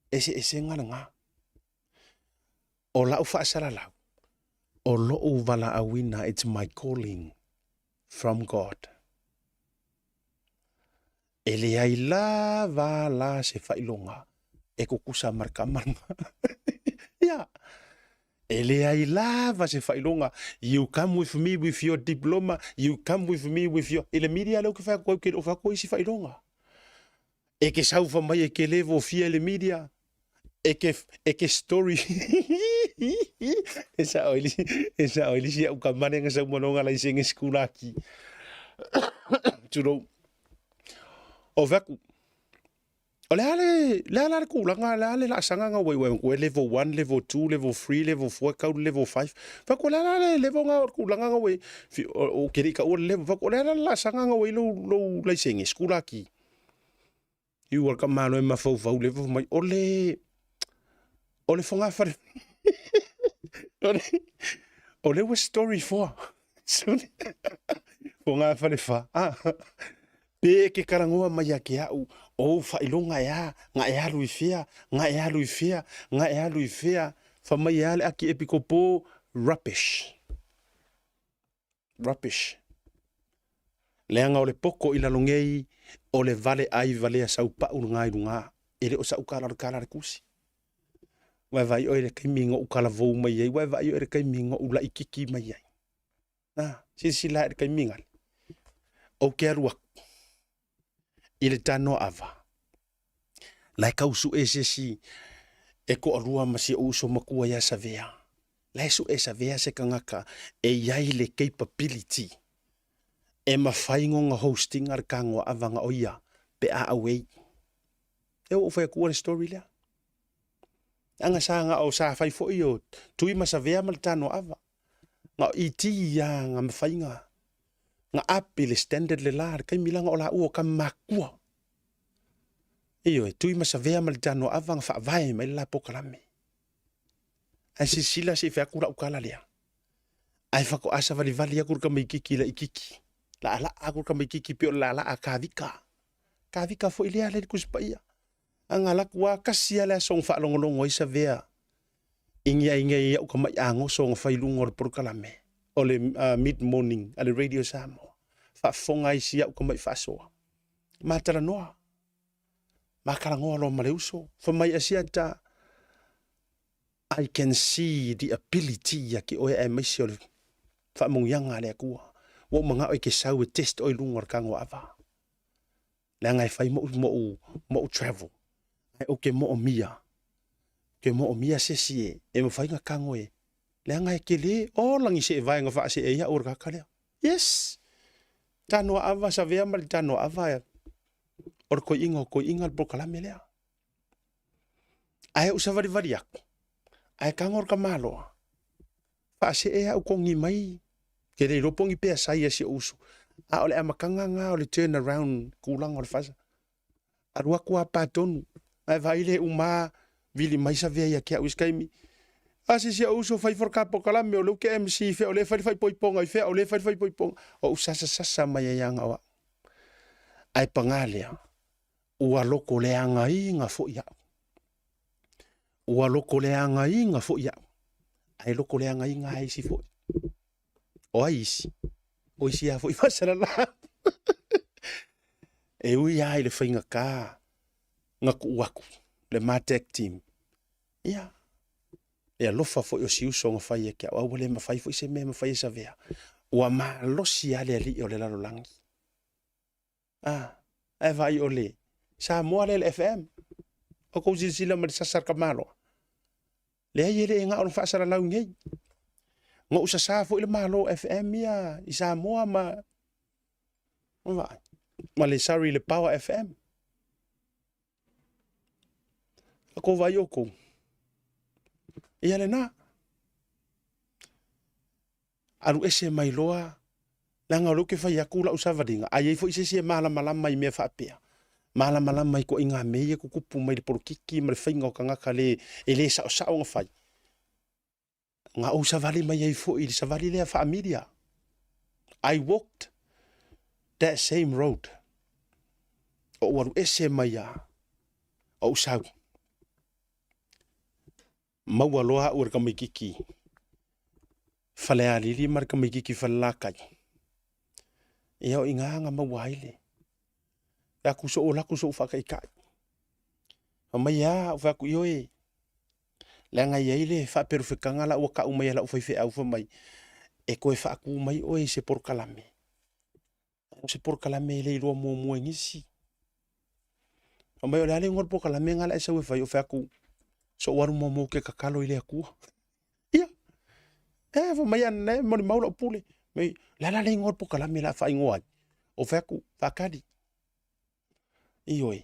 Eseesega lena. O lau faasalalau, o lou valaauina, it's my calling from God. E leai lava la se faailoga e tutusa ma le tama lena. Ia, e leai lava se faailoga, you come with me with your diploma, you come with me with your... I le media lea ou te fai atu ai, ou te le o fai atu ai isi faailoga. E ke saufa mai e ke le vofia i le media, e ke, e ke story. e sao i e sao i lisi au kamane nga sau manonga lai senge skulaki. Tulou. O vaku. O le a le, le a la le tulaga, le a le laasaga na ua i ua level 1, level 2, level 3, level 4, tau le level 5. Fai atu, o le a la le level na o le tulaga na ua i, ou te le i taua le level. Fai atu, o le a la le laasaga na ua i lou, lou laisene, sikulaki. I ua le tamaloa e mafaufau le fai mai, o le, o le fogafale, o le, o le ua story foa. Fogafale fa. Ah. Pe e ke talanoa mai ia te a'u, o ou faailoga e a, na e alu i fea, na e alu i fea, na e alu i fea, fai mai e a le aki epikopo, rubbish. Rubbish. Leaga o le poto i lalo nei, o le vale ai valea saupa'u lena i luga, e le o sa'u tala o le tala a le tusi. Ua e vaai oe i le taimi na ou talavou mai ai, ua e vaai oe i le taimi na ou laʻikiki mai ai. A, silasila i le taimi gale. Ou te alu aku i le tanoa ava. La e tau suʻe se isi e toalua ma si ou uso matua ia Savea. La e suʻe Savea se tagata e i ai le capability e mafai ona hosting a le tanoa ava na o ia pe a auei. E ua ou fai atua le story lea. Leaga sa na o sa fai foi o Tui ma Savea ma le tanoa ava. Na o ET ia na mafai na na up i le standard le la le taimi leaga o laua o tama makua. Ioe, Tui ma Savea ma le tanoa ava na faavae mai le la polokalame. Ae silasila se i fai atu lau tala lea. Ae faatoa savalivali atu le tamaititi laititi. Laalaa atu le tamaititi pei o le laalaa a Kavika. Kavika foi lea le Tusi Paia. Aga alu atu lava tasi lava le aso na faalogologo ai Savea i ni aiga i au tamai agoso na fai i luga o le polokalame o le mid morning a le Radio Samoa. Faafofoga ai si au tamai faasoa. Ma talanoa. Ma talanoa loa ma le uso. Fai mai Asiata, I can see the ability ia te oe aemaise o le faamanuiaga a le Atua. Ua ou manao e te sau e test oe i luga o le tagoaava. Leaga e fai moʻu, moʻu, moʻu travel. Ae ou te moomia, te moomia se isi e, e mafai ona tago e, leaga e tele, o lagi see vaega faasee ai au o le tagata lea. Yes! Tanoaava, Savea ma le Tanoaava, o le toeaina o toeaina le polokalame lea. Ae ou savalivali atu, ae tago le tamaloa, faasee au togi mai, ke le iloa po o ni peasai a si ou uso, a o le amataga lena o le turn around tulaga o le fasa. Alu atu a pa tonu, ae vaai le uma vili mai Savea ia te au i se taimi. A se si ou uso fai ifo le polokalame, o lea ou te MC i fea, o lea e fai le faaipoipoga i fea, o lea e fai le faaipoipoga. Ou sasasasa mai ai lava o au. Ae paga lea, ua lokoleagaina foi au. Ua lokoleagaina foi au. Ae lokoleagaina ai isi foi. O ai isi? O isi lava foi faasalala. E ui lava i le faigata na tuu atu le ma tag team. Ia, le alofa foi o si uso na fai ia te au, a ua le mafai foi se mea e mafai e Savea. Ua malosi lava le alii o le lalolagi. A, ae vaai o le Samoa lea le FM. O kou silasila ma le sasa tamaloa. Leai e le na o faasalalau nei. Na ou sasa foi le Malo FM ia i Samoa ma vaai. Ma le sorry le Power FM. A kou vaai oukou. Ia lena. Alu ese mai loa, leaga o lea ou te fai atu lau savaliga, a i ai foi se isi e malamalama i mea faapea, malamalama i ituaiga mea ia e tutupu mai le polokiki ma le faiga o tagata le, e le saosao ona fai. Na ou savali mai ai foi i le savali lea faa-media. I walked that same road. Ou alu ese mai lava, ou sau. Maua loa au e le tamaititi Falealili ma le tamaititi Falelatai. Ia o i ina na maua ai le atu sou alu atu sou faataitai. Fai mai e a? Ou fai atu, ioe, leaga e i ai le faaperofetaga la ua tau mai e lau faifeau fai mai, e toe faatu mai oe i se polokalame. O se polokalame e le iloa muamua e nisi. Fai mai o le a le igoa o le polokalame lena o le a e sau e fai? Ou fai atu, se i ou alu muamua ou te tatalo i le Atua. Ia, e fai mai ana e molimau lau pule. Mai, o le a la le igoa o le polokalame o le a faaigoa ai? Ou fai atu, faatali. Ioe.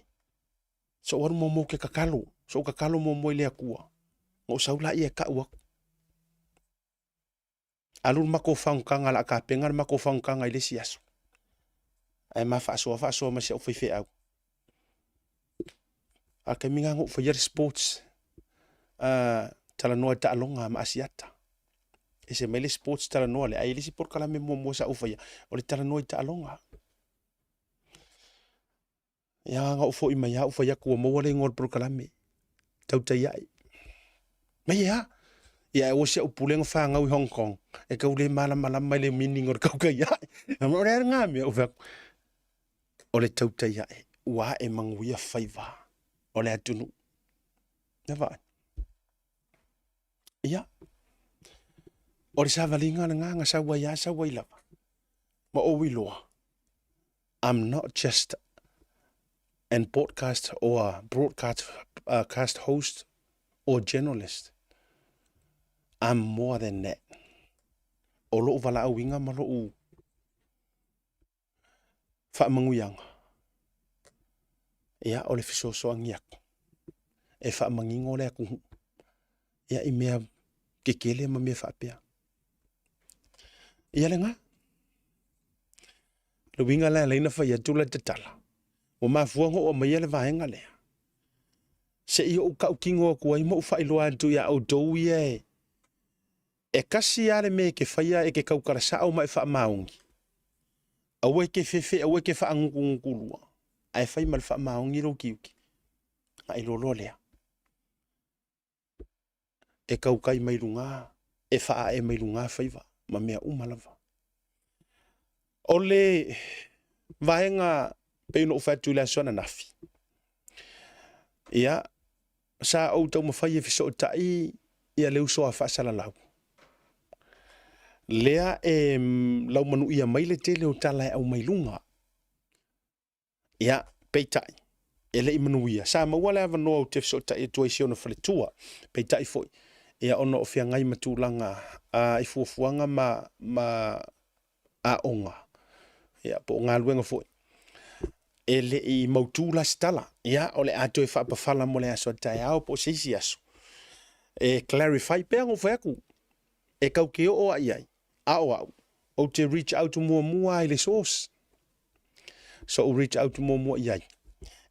So ou alu muamua ou te tatalo, so ou tatalo muamua i le Atua, ona ou sau laia e tau atu. Alu le matou fagutaga o le a tapena le matou fagutaga i le isi aso. Ae ma faasoa faasoa ma si au faifeau. A o le taimi lena na ou faia le sports, talanoa i taaloga ma Asiata. Ese mai le sports talanoa lea, ae i ai le isi polokalame muamua sa ou faia, o le talanoa i taaloga. Ia na ou foi mai lava ou fai atu ua maua le igoa o le polokalame, tautai ae. Mai e a? Ia ae ua si au pule na fanau i Hong Kong, e tau le malamalama i le meaning o le tautai ae. O le a lena mea? Ou fai atu, o le tautai ae, ua ae manuia faiva o le atunuu. Na vaai. Ia, o le savaliga lena na sau ai lava sau ai lava, ma ou iloa, I'm not just an podcast or a broadcast cast host or journalist. I'm more than that. O lou valaauina ma lou faamanuiaga, ia, o le fesoasoani atu e faamanino le atunuu ia, i mea kekele ma mea faapea. Ia lena. Le uiga la e alai ona fai atu la tatala, ua mafua ona ou aumaia le vaega lea, se i ou tautino atu ai ma ou faailoa atu ia outou ia e e tasi lava le mea e te faia e te tautala sao ma e faamaoni. Aua e te fefe, aua e te faagutugutu lua, ae fai ma le faamaoni lou tiute. Ona e iloa loa lea, e tautai mai luga, e faaae mai luga faiva ma mea uma lava. O le vaega pei ona ou fai atu i le aso ananafi, ia, sa ou taumafai e fesootai ia le uso a faasalalau, lea e laumanuia mai le tele o tala e aumai luga. Ia, peitai, e le i manuia. Sa maua le avanoa ou te fesootai atu ai i si ona faletua, peitai foi, ia ona o feagai ma tulaga i fuafuaga ma, ma aoga, ia, po o galuega foi. E le i mautu la se tala, ia, o le a toe faapafala mo le aso a taeao po o se isi aso. E clarify pea ona ou fai atu, e tau te oo lava i ai, a o au, ou te reach out muamua lava i le source. So ou reach out muamua i ai,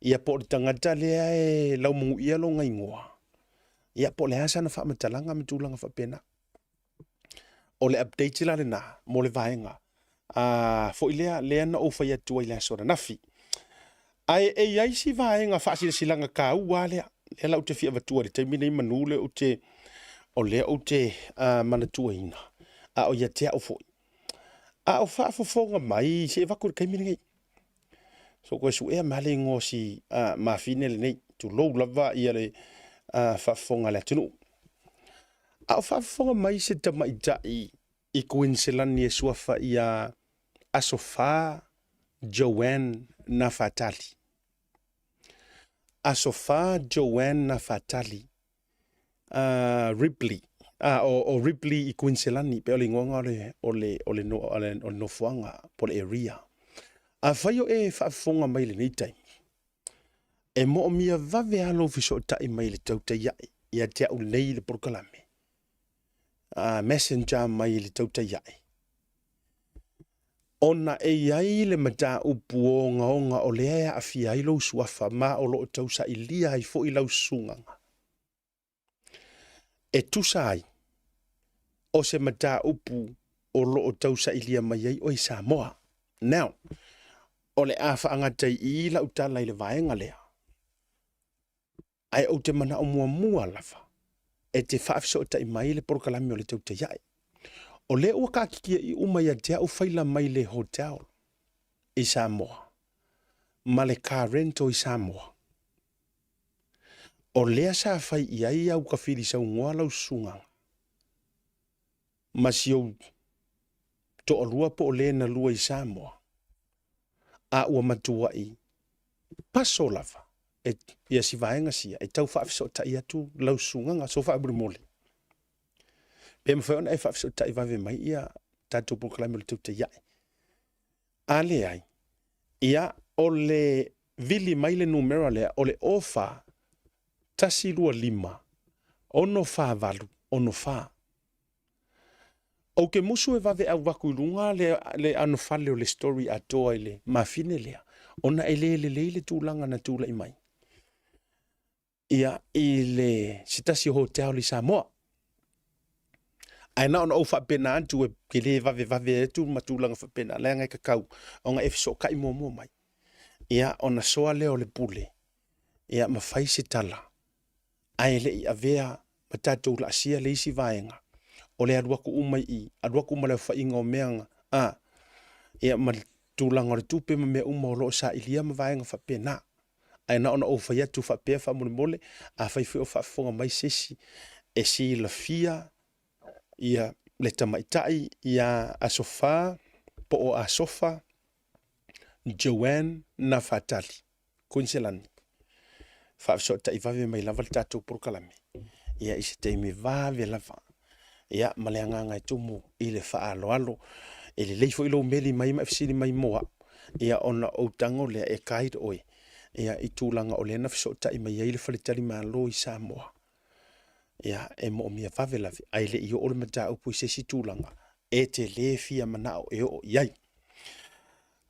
ia po o le tagata lea e laumanuia lona igoa, ia po o le a sana faamatalaga ma tulaga faapena. O le update la lena mo le vaega a foi lea lea na ou fai atu ai i le aso ananafi. Ae e i ai si vaega faasilasilaga taua lava lea, lea la ou te fia avatua i le taimi nei manu lea ou te, o lea ou te manatuaina, a o ia te au foi. A o faafofoga mai, se i avatu i le taimi lenei. So koe suea mai le igoa o si mafine lenei, tulou lava ia le faafofoga a le atunuu. A o faafofoga mai se tamaitai i Kuiniselani e suafa ia Asofa Joanne Nafatali. Asofa Joanne Nafatali Ripley, o Ripley i Kuiniselani, pe o le igoa lena o le, o le, o le, o le nofoaga po o le area. Afai o e faafofoga mai i lenei taimi, e moomia vave lava lou fesootai mai i le tautai ae ia te au nei i le polokalame, messenger mai i le tautai ae, ona e i ai le mataupu ogaoga o lea e aafia ai lou suafa ma o lo o tausailia ai foi lau susugaga. E tusa ai o se mataupu o lo o tausailia mai ai oe i Samoa. Now, o le a faagata i i lau tala i le vaega lea, ae ou te manao muamua lava e te faafesootai mai le polokalame o le tautai ae. O lea ua taatitia uma ia te au faila mai le hotel i Samoa ma le car rental i Samoa. O lea sa fai i ai au kafili saunoa lau susugaga ma si ou toalua po o le na lua i Samoa, a ua matuai paso lava e, ia si vaega sia e tau faafesootai atu lau susugaga. So faamolemole, pe mafai ona e faafesootai vave mai ia tatou polokalame o le tautai ae. A leai, ia o le. vili mai le numera lea o le 04 125 648 64. Ou te musu e vave auaku i luga le, le anofale o le story atoa i le mafine lea, ona e le lelei le tulaga na tulai mai. Ia, i le se tasi o hotel i Samoa. Ae na ona ou faapena atu e ke le vavevave atu ma tulaga faapena, leaga e kakau ona e fesootai muamua mai. Ia, ona soa lea o le pule, ia ma fai se tala, ae le i avea ma tatou laasia le isi vaega o le alu atu uma i i, alu atu ma le aofaiga o mea na, a, ia ma le tulaga o le tupe ma mea uma o lo o sailia ma vaega faapena. Ae na ona ou fai atu faapea faamolemole, afai foi o faafofoga mai se isi e silafia ia le tamaitai ia Asofa po o Asofa Joanne Nafatali, Kuiniselani, faafesootai vave mai lava le tatou polokalame ia i se taimi vave lava. Ia, ma le agaga e tumu i le faaaloalo. E lelei foi lou meli mai ma e fesili mai mo au, ia ona ou tago lea e guide oe ia i tulaga o lea na fesootai mai ai le faletalimalo i Samoa. Ia, e moomia vave lave, ae le i oo le mataupu i se isi tulaga e te le fia manao e oo i ai.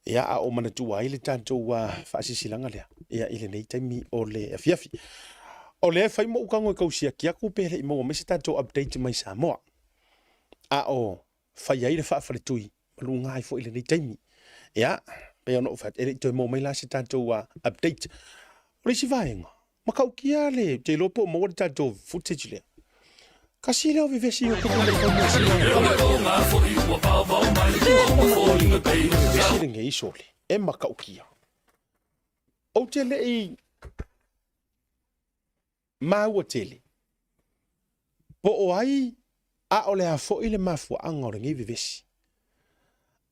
Ia, a o manatua ai le tatou faasilasilaga lea, ia, i lenei taimi o le afiafi. O lea e fai mou tago e tau siaki atu pe le i maua mai se tatou update mai Samoa. A o fai ai le faafaletui ma luga ai foi i lenei taimi. Ia, pei ona ou fai atu, e le i toe maua mai la se tatou update. O le isi vaega, Matautia le, ou te iloa po o maua le tatou footage lea. Kasi lea o vevesi o tupu mai fai masina. Vevesi lenei sole, e matautia. Ou te le i maua tele po o ai a o le a foi le mafuaaga o lenei vevesi.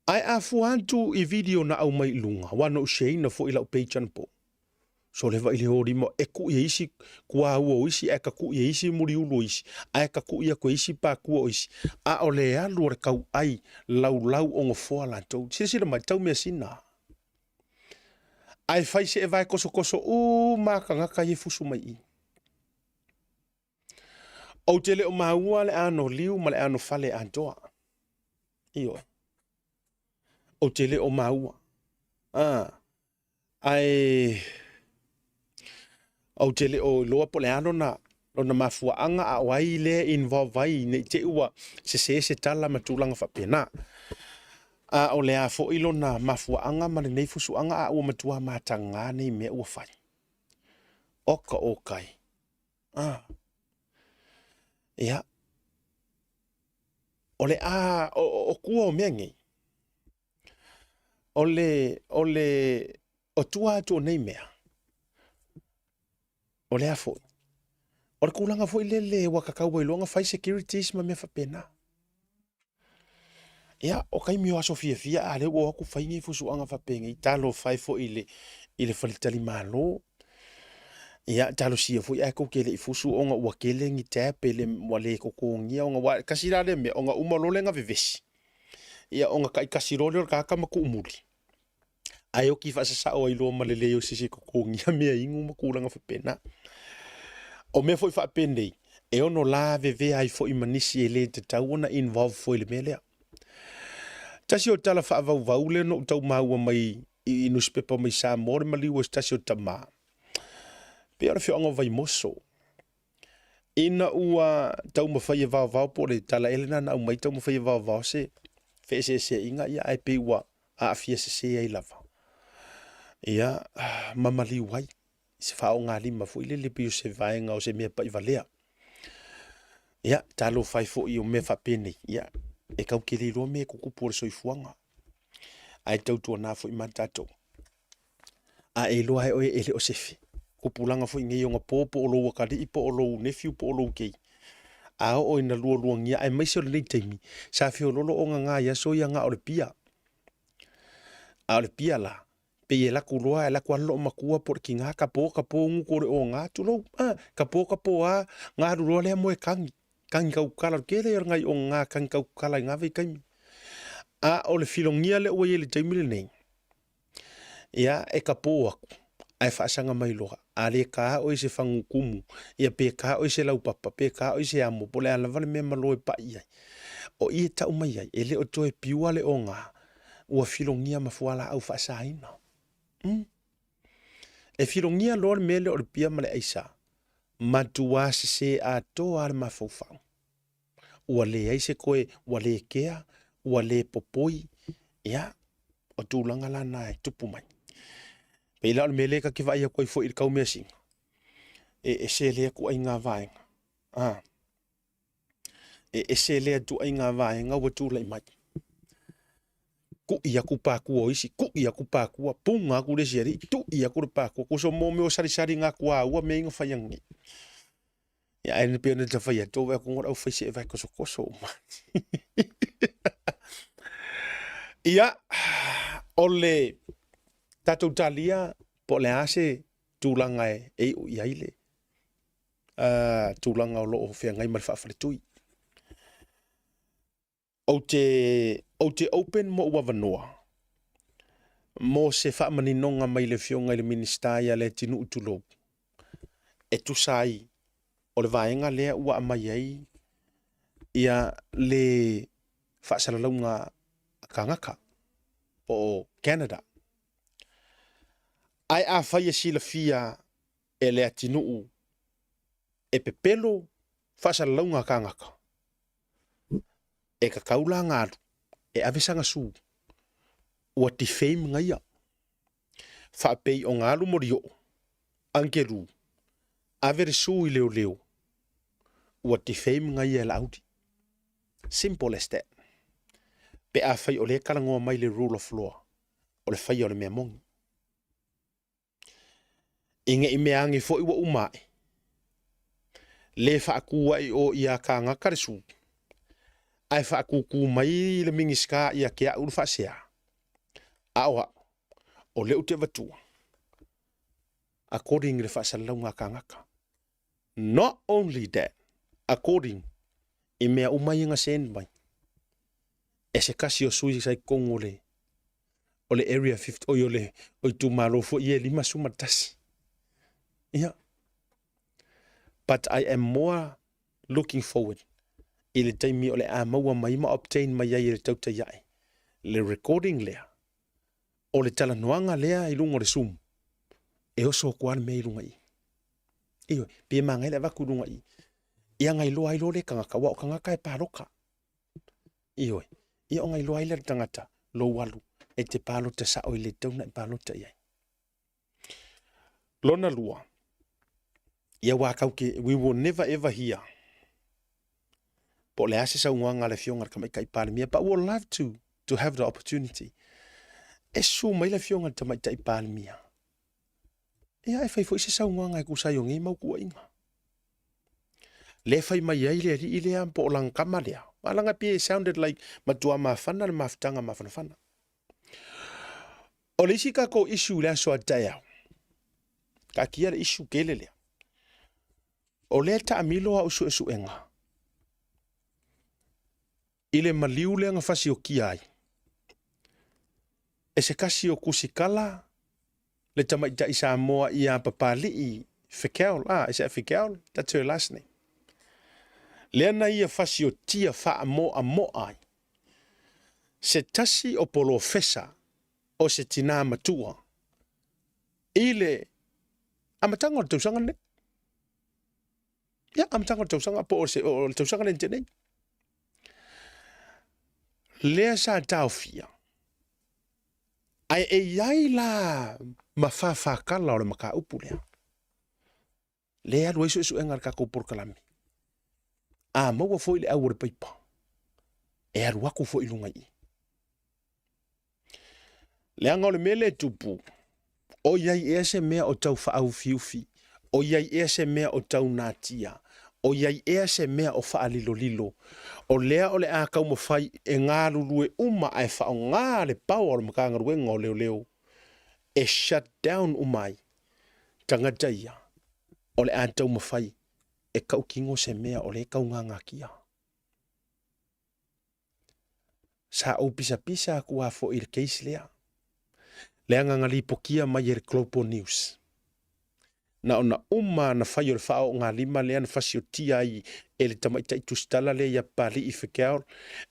Ae a fua atu i video na aumai i luga, aua na ou share ina foi i lau page anapo, sole vai le o lima e kuʻi e isi kuaua o isi ae takuʻi e isi muliulu o isi ae takuʻi atu e isi pakua o isi, a o le alu o le tauʻai laulau o nofoa latou. Silasila mai, tau measina. Ae fai se evae tosotoso uma a tagata ia e fusu mai i i. Ou te le o maua le anoliu ma le anofale atoa. Ioe. Ou te le o maua. Ah, ae ou te le o iloa po o le a lona, lona mafuaaga a o ai lea e involve ai ne i te i ua sese se tala ma tulaga faapena. A o le a foi lona mafuaaga ma lenei fusuaga a ua matua mataga nei mea ua fai. Oka okai. Ah. Ia. O le a, o, o kua o mea nei. O le, o le, o tua atu o nei mea. O le a foi. O le tulaga foi lele ua tatau ai loa ona fai securities ma mea faapena. Ia, o taimi o aso fiafia, a lea ua o atu fai nei fusuaga faapenei, talofa e foi i le, i le faletalimalo. Ia, talosia foi ae tou te le i fusu ona ua tele ni tab e le, ua le totogia ona ua, tasi la lea mea, ona uma loa lea ona vevesi. Ia, ona taitasi loa lea o le tagata ma tuumuli. Ae oki faasasao ai loa ma le leai o se isi e totogia mea inu ma tulaga faapena. O mea foi faapenei, e ono lavevea ai foi ma nisi e le tatau ona involve foi i le mea lea. Tasi o tala faavauvau lea na ou tau maua mai i nusipepa mai Samoa, le maliu o se tasi o tama, pei o le afioaga o Vaimoso. Ina ua taumafai e vaovao po o le tala ea lena na aumai taumafai e vaovao se feeseeseaiga ia ae pei ua aafia sese ai lava. Ia ma maliu ai i se faaaogalima foi lele pei o se vaega o se mea paivalea. Ia talofa ai foi o mea faapenei, ia e tau te le iloa mea e tutupu o le soifuaga. Ae tautuana foi ma tatou. A e iloa e oe e le o se tupulaga foi nei ona po po o lou atalii po o lou nephew po o lou kei. A oo ina lualuagia aemaise o lenei taimi, sa feololo ona na i aso ia na o le pia. A o le pia la, pei e laku loa, e laku lava loo matua po o le kina, ka po ka po gutu o le oga, tulou, a, ka po ka po a, na alu loa lea moe kagi, kagi kaukala, o le tele ia o nai oga kagi kaukala i na vaitaimi. A o le filogia lea ua i ai i le taimi lenei, Ia, e ka pō aku. Ae faasaga mai loa, a le ka oe i se fagu kumu, ia pe ka oe i se laupapa, pe ka oe i se amo, po o le a lava le mea malo e paʻi i ai. O i e tau mai ai, e le o toe piua le oga, ua filogia ma fualaau faasaina. Mm. E filogia loa le mea lea o le pia ma le aisa, matua sesē atoa lava le mafaufau. Ua leai se koe, ua le kea, ua le popoi, ia, o tulaga la na e tupu mai. Pei la o le mea lea ta te vaai atu ai foi i le taumeasina, e ese lea ituaiga vaega. Ah. E ese lea ituaiga vaega ua tulai mai. Kuʻi aku pākua o isi, kuʻi aku pākua, puga aku le isi alii, tuʻi aku le pākua. Kuso mo mea o salisali ngā kuāua mea i nga whai angi. Ia ae pei ona ta fai atu, vaai atu au fai se e vai kosokoso uma. Ia, o le tatou talia po o le a se tulaga e e iu i ai le uh, tulaga o lo o feagai ma le faafaletui. Ou te, ou te open moʻu avanoa mo se faamaninoga mai le Afioga i le Minisita ia Leatinuu tulou, e tusa ai o le vaega lea ua aumai ai ia le faasalalauga a kānaka po o Canada. Ae afai e silafia e Leatinuu e pepelo faasalalauga a kānaka, E kakau la nga alu e ave sana su ua defame nga ia. Faapei o nga alu molioo, angelu, ave le su i leoleo, ua defame nga ia e Laauli. Simple as that. Pe afai o lea e talanoa mai le rule of law, o le faia o le mea moni. I ne i mea ane foi ua uma aʻe, lē faatū ai o ia kānaka le sū, ae faatūtū mai le Minisita ia te aʻu le faasea, a o aʻu, o lea ou te avatua, according i le faasalalauga a kānaka. Not only that, according i mea uma ia na send mai e se tasi o sui sa i totonu o le o le area 50 oi o le o itumalo foi ia e 51. Ia. But I am more looking forward i le taimi o le a maua mai ma obtain mai ai e le tautai ae le recording lea o le talanoaga lea i luga o le Zoom, e oso atu lava le mea i luga i i. Ioe, pei e manaia le avatu i luga i i, ia na iloa ai loa lea tagata, aua o tagata e palota. Ioe, ia ona iloa ai lea o le tagata lou alu e te palota sao i le tatau ona e palota i ai. Lona lua, ia aua kau ke, we will never ever hear po o le a se saunoaga a le Afioga i le Tamaitai Palemia, but we would love to, to have the opportunity. E susu mai le Afioga i le Tamaitai Palemia, ia e fai foi se saunoaga e tusa ai o nei mau tuuaiga. Le fai mai ai le alii lea po o lana tama lea. A lana pei e sounded like matua mafana le mafutaga mafanafana. O le isi tatou issue i le aso a taeao, taatia le issue tele lea. O lea e taamilo au suesuega i le maliu lea na fasiokia ai e se tasi o tusitala le tamaitai Samoa ia Papali'i Fekel, ah, is that Fekel? That's her last name. Lea na ia fasiotia faamoamoa ai se tasi o polofesa o se tinā matua i le amataga o le tausaga lenei. Ia, amataga o le tausaga, po o, se, o le tausaga lenei nei. Lea sa taofia, ae e i ai la ma whawhakala o le mataupu lea. Lea e alu ai suesuega a le tatou polokalame. A maua foi le au o le paipa, e alu atu foi i luga i i. Leaga o le mea lea e tupu, o i ai ea se mea o tau faaufiufi, o i ai ea se mea o tau natia, o i ai ea se mea o faalilolilo, o lea o le a taumafai e galulue uma ae faaaoga le power o le Matagaluega o Leoleo e shut down uma ai tagata ia o le a taumafai e tautino se mea o lea e taugagatia. Sa ou pisapisa atu lava foi i le case lea, leaga na lipotia mai e le Global News. Na ona uma ana fai o le faaoogalima lea na fasiotia ai e le tamaitai tusitala lea ia Papali'i Fekeaol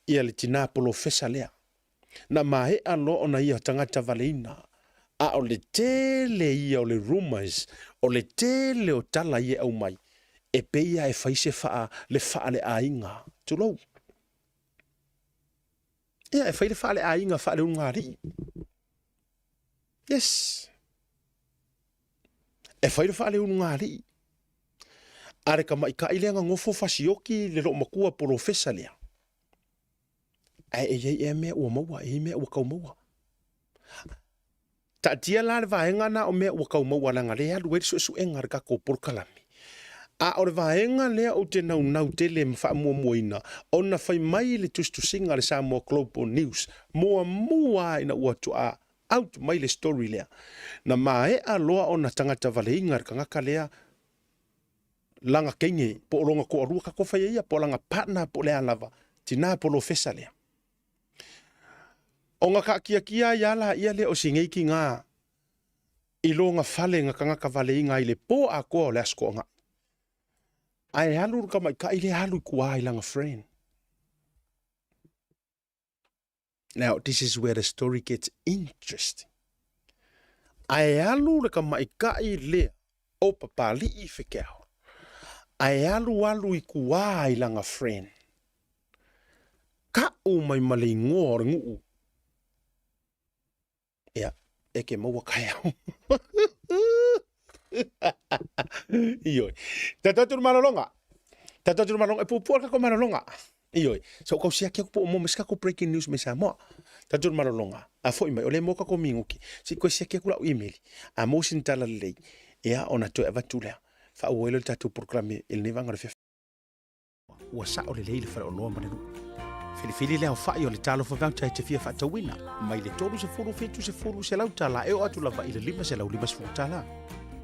ia le tina polofesa lea. Na maea loa ona ia tagata valeina, a o le tele ia o le rumours, o le tele o tala ia e aumai, e pei lava e fai se faa, le faaleaiga, tulou. Ia, e fai le faaleaiga faaleulugalii. Yes. E fai le faaleulugalii. A le tamaitai lea na nofo fasioki le loomatua polofesa lea, Ae e i ai ea mea ua maua, e i ai mea ua tau maua. Taatia la le vaega na o mea ua tau maua leaga lea e alu ai le suesuega a le tatou polokalame. A o le vaega lea ou te naunau tele ma faamuamuaina ona fai mai le tusitusiga a le Samoa Global News muamua lava ina ua toa out mai le story lea. Na maea loa ona tagata valeina le tagata lea lana teine po o lona toalua tatou fai ai ia po o lana partner po o le a lava, tina polofesa lea. Ona taatiatia ai lava laia lea o si nei tina i lona fale na tagata valeina ai le po atoa o le Aso Toonai. Ae alu le tamaitai lea alu i tua i lana friend. Now, this is where the story gets interesting. Ae alu le tamaitai lea o Papali'i Fekeao, ae alu alu i tuā i lana friend. Ka'u mai ma le igoa o le nu'u. Ia, e ke maua kaeao. Ioe. Tatou atu le malologa. Tatou atu le malologa. E puupuu le tatou malologa. Ioe. So kau siaki aku po o mo me se tatou breaking news mai Samoa. Tatou le malologa. A foi mai, o le mo tatou minuti. Se i koe siaki aku lau email. A mo sina tala lelei. Ia, ona toe avatu lea. Faaauau ai lea o le tatou polokalame i lenei vaega o le afiafi. Ua sao lelei le faleoloa ma le nuu. Filifili le aofai o le Talofa Voucher e te fia faatauina, mai le 30 70 $100 e oo atu lava i le $550.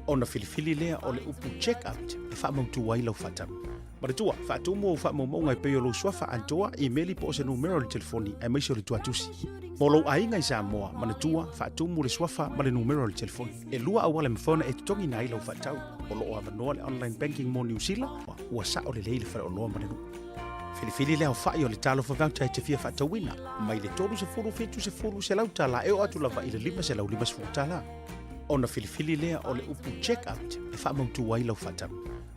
Ona filifili lea o le upu Check Out e faamautu ai lau faatau. Manatua, faatumu ou faamaumauga e pei o lou suafa atoa, imeli po o se numera o le telefoni aemaise o le tuatusi. Mo lou aiga i Samoa, manatua, faatumu le suafa ma le numera o le telefoni. E lua auala e mafai ona e totogiina ai lau faatau. O lo o avanoa le online banking mo Niu Sila, ua sao lelei le faleoloa ma le nuu. Filifili le aofai o le Talofa Voucher e te fia faatauina, mai le 30 70 $100 e oo atu lava i le $550. Ona filifili lea o le upu Check Out e faamautu ai lau faatau.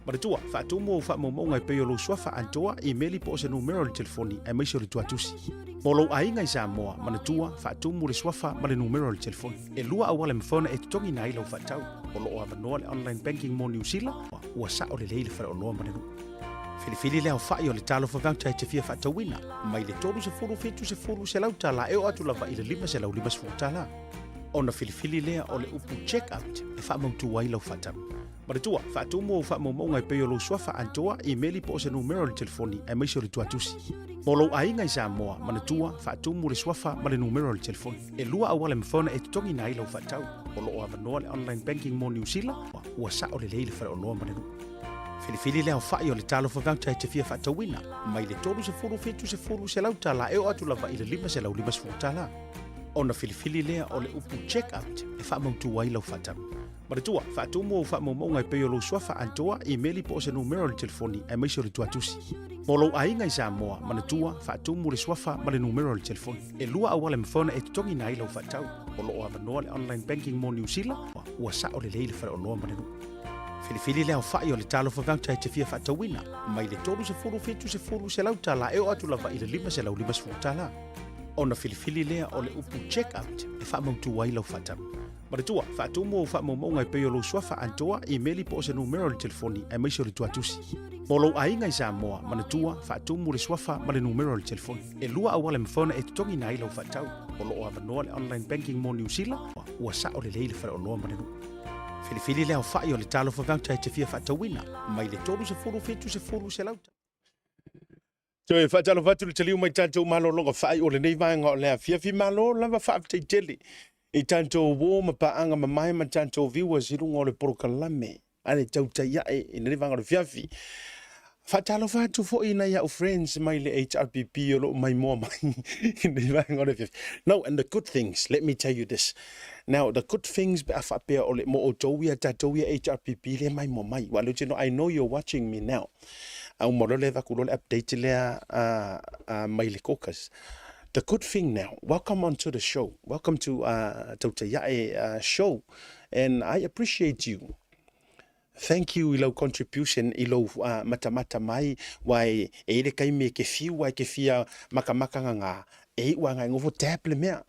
Manatua, faatumu ou faamaumauga e pei o lou suafa atoa, imeli po o se numera o le telefoni aemaise o le tuatusi. Mo lou aiga i Samoa, manatua, faatumu le suafa ma le numera o le telefoni. E lua auala e mafai ona e totogiina ai lau faatau. O lo o avanoa le online banking mo Niu Sila, ua sao lelei le faleoloa ma le nuu. Filifili le aofai o le Talofa Voucher e te fia faatauina, mai le 30 70 $100 e oo atu lava i le $550. Ona filifili lea o le upu Check Out e faamautu ai lau faatau. Manatua, faatumu ou faamaumauga e pei o lou suafa atoa, imeli po o se numera o le telefoni aemaise o le tuatusi. Mo lou aiga i Samoa, manatua, faatumu le suafa ma le numera o le telefoni. E lua auala e mafai ona e totogiina ai lau faatau. O lo o avanoa le online banking mo Niu Sila, ua sao lelei le faleoloa ma le nuu. Filifili le aofai o le Talofa Voucher e te fia faatauina, mai le 30 70 $100 e oo atu lava i le $550. Ona filifili lea o le upu Check Out e faamautu ai lau faatau. Manatua, faatumu ou faamaumauga e pei o lou suafa atoa, imeli po o se numera o le telefoni aemaise o le tuatusi. Mo lou aiga i Samoa, manatua, faatumu le suafa ma le numera o le telefoni. E lua auala e mafai ona e totogiina ai lau faatau. O lo o avanoa le online banking mo Niu Sila, ua sao lelei le faleoloa ma le nuu. Filifili le aofai o le Talofa Voucher e te fia faatauina, mai le 30 70 $100 e oo atu lava i le $550. Ona filifili lea o le upu Check Out e faamautu ai lau faatau. Manatua, faatumu ou faamaumauga e pei o lou suafa atoa, imeli po o se numera o le telefoni aemaise o le tuatusi. Mo lou aiga i Samoa, manatua, faatumu le suafa ma le numera o le telefoni. E lua auala e mafai ona e totogiina ai lau faatau. O lo o avanoa le online banking mo Niu Sila, ua sao lelei le faleoloa ma le nuu. Filifili le aofai o le Talofa Voucher e te fia faatauina, mai le 30 70 $100. Toe faatalofa atu le taliu mai tatou malologa faai o lenei vaega o le afiafi. Malo lava faafetai tele i tatou uo ma paaga mamae ma tatou viewers i luga o le polokalame a le tautai ae i lenei vaega o le afiafi. Faatalofa atu foi i nai au friends mai le HRPP o loo maimoa mai i nei vaega o le afiafi. No, and the good things, let me tell you this. Now, the good things pe a faapea o le mo outou ia tatou ia HRPP le maimoa mai. Wa leo tino, I know you're watching me now. A uma loa le avatu loa le update lea uh, uh, mai le caucus. The good thing now, welcome onto the show. Welcome to uh, Tautai Ae uh, show. And I appreciate you. Thank you i lau contribution i lou matamata mai wa e i le taimi e ke fiu wa e ke fia makamaka nganga e iu anga e ngofo tap le mea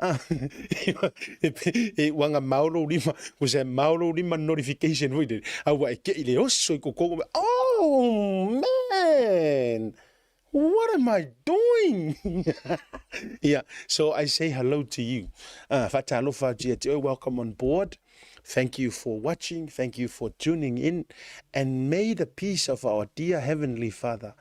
e iu anga mao lou lima ko se mao lou lima notification foi lele a ua e kei le oso i koko oh man What am I doing? yeah, so I say hello to you. Uh, Fatalofa atu ia te oe, welcome on board. Thank you for watching. Thank you for tuning in. And may the peace of our dear Heavenly Father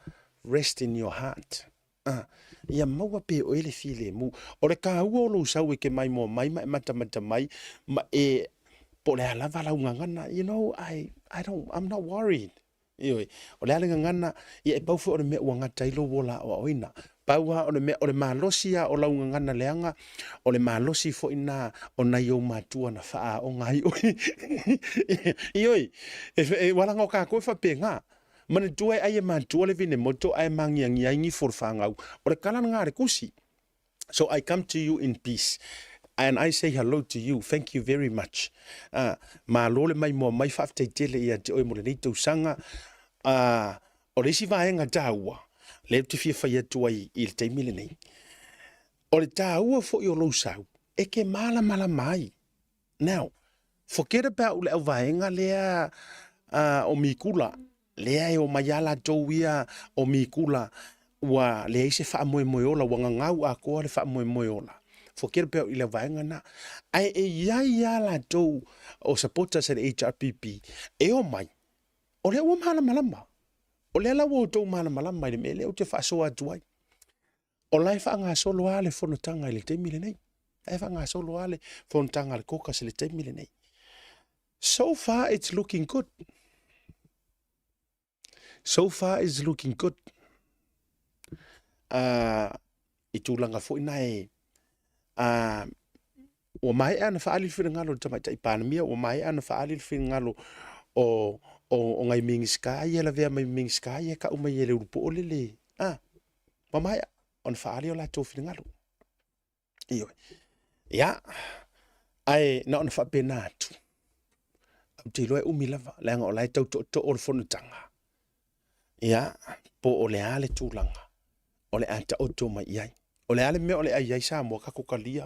rest in your heart. Uh, ia maua pe oe le filemu. O le kāua o lou sau e ke mai moa mai ma e matamata mai ma e po le a lava lau gagana. You know, I, I don't, I'm not worried. Ioe, o le a le gagana, ia e pau foi o le mea ua gata ai lou ola aoaoina. Pau lava o le mea, o le malosi lava o lau gagana leaga, o le malosi foi na o nai ou matua na faaaoga ai oe. Ioe, e, e, ua laga o kākou e faapena. Manatua e ai e matua le vine moto ae magiagia ai gifo o le fanau. O le kala lena a le kusi. So I come to you in peace and I say hello to you. Thank you very much. Uh, malo le mai moa mai faafetai tele ia te oe mo lenei tausaga. Uh, o le isi vaega tāua, le te fia fai atu ai i le taimi lenei. O le tāua foi o lou sau, e ke malamalama ai. Now, forget about le auvaega lea uh, o Mikula, lea e o mai a latou ia o Mikula, ua leai se faamoemoe ola, ua gagau atoa le faamoemoe ola. Forget about i le vaega na. Ae e iai a latou o supporters a le HRPP, e o mai, o lea ua malamalama. O lea la ua outou malamalama i le mea lea ou te faasoa atu ai. O la e faagasolo lava le fonotaga i le taimi lenei. La e faagasolo lava le fonotaga a le caucus i le taimi lenei. So far it's looking good. So far it's looking good. Uh, i tulaga foi na e uh, ua maea ona faaali le finagalo o le Tamaitai Palemia, ua maea ona faaali le finagalo o, o, o ngai Minisita ia lavea mai Minisita ia kau mai e le ulupoo le le, ah, ua maea ona faaali o latou finagalo. Ioe. Ia, ae na ona faapena atu. Ou te iloa e umi lava, leaga o la e tau tootoo le fonotaga. Ia, po o le a le tulaga o le a taoto mai i ai. O le a le mea o le a i ai Samoa tatou talia,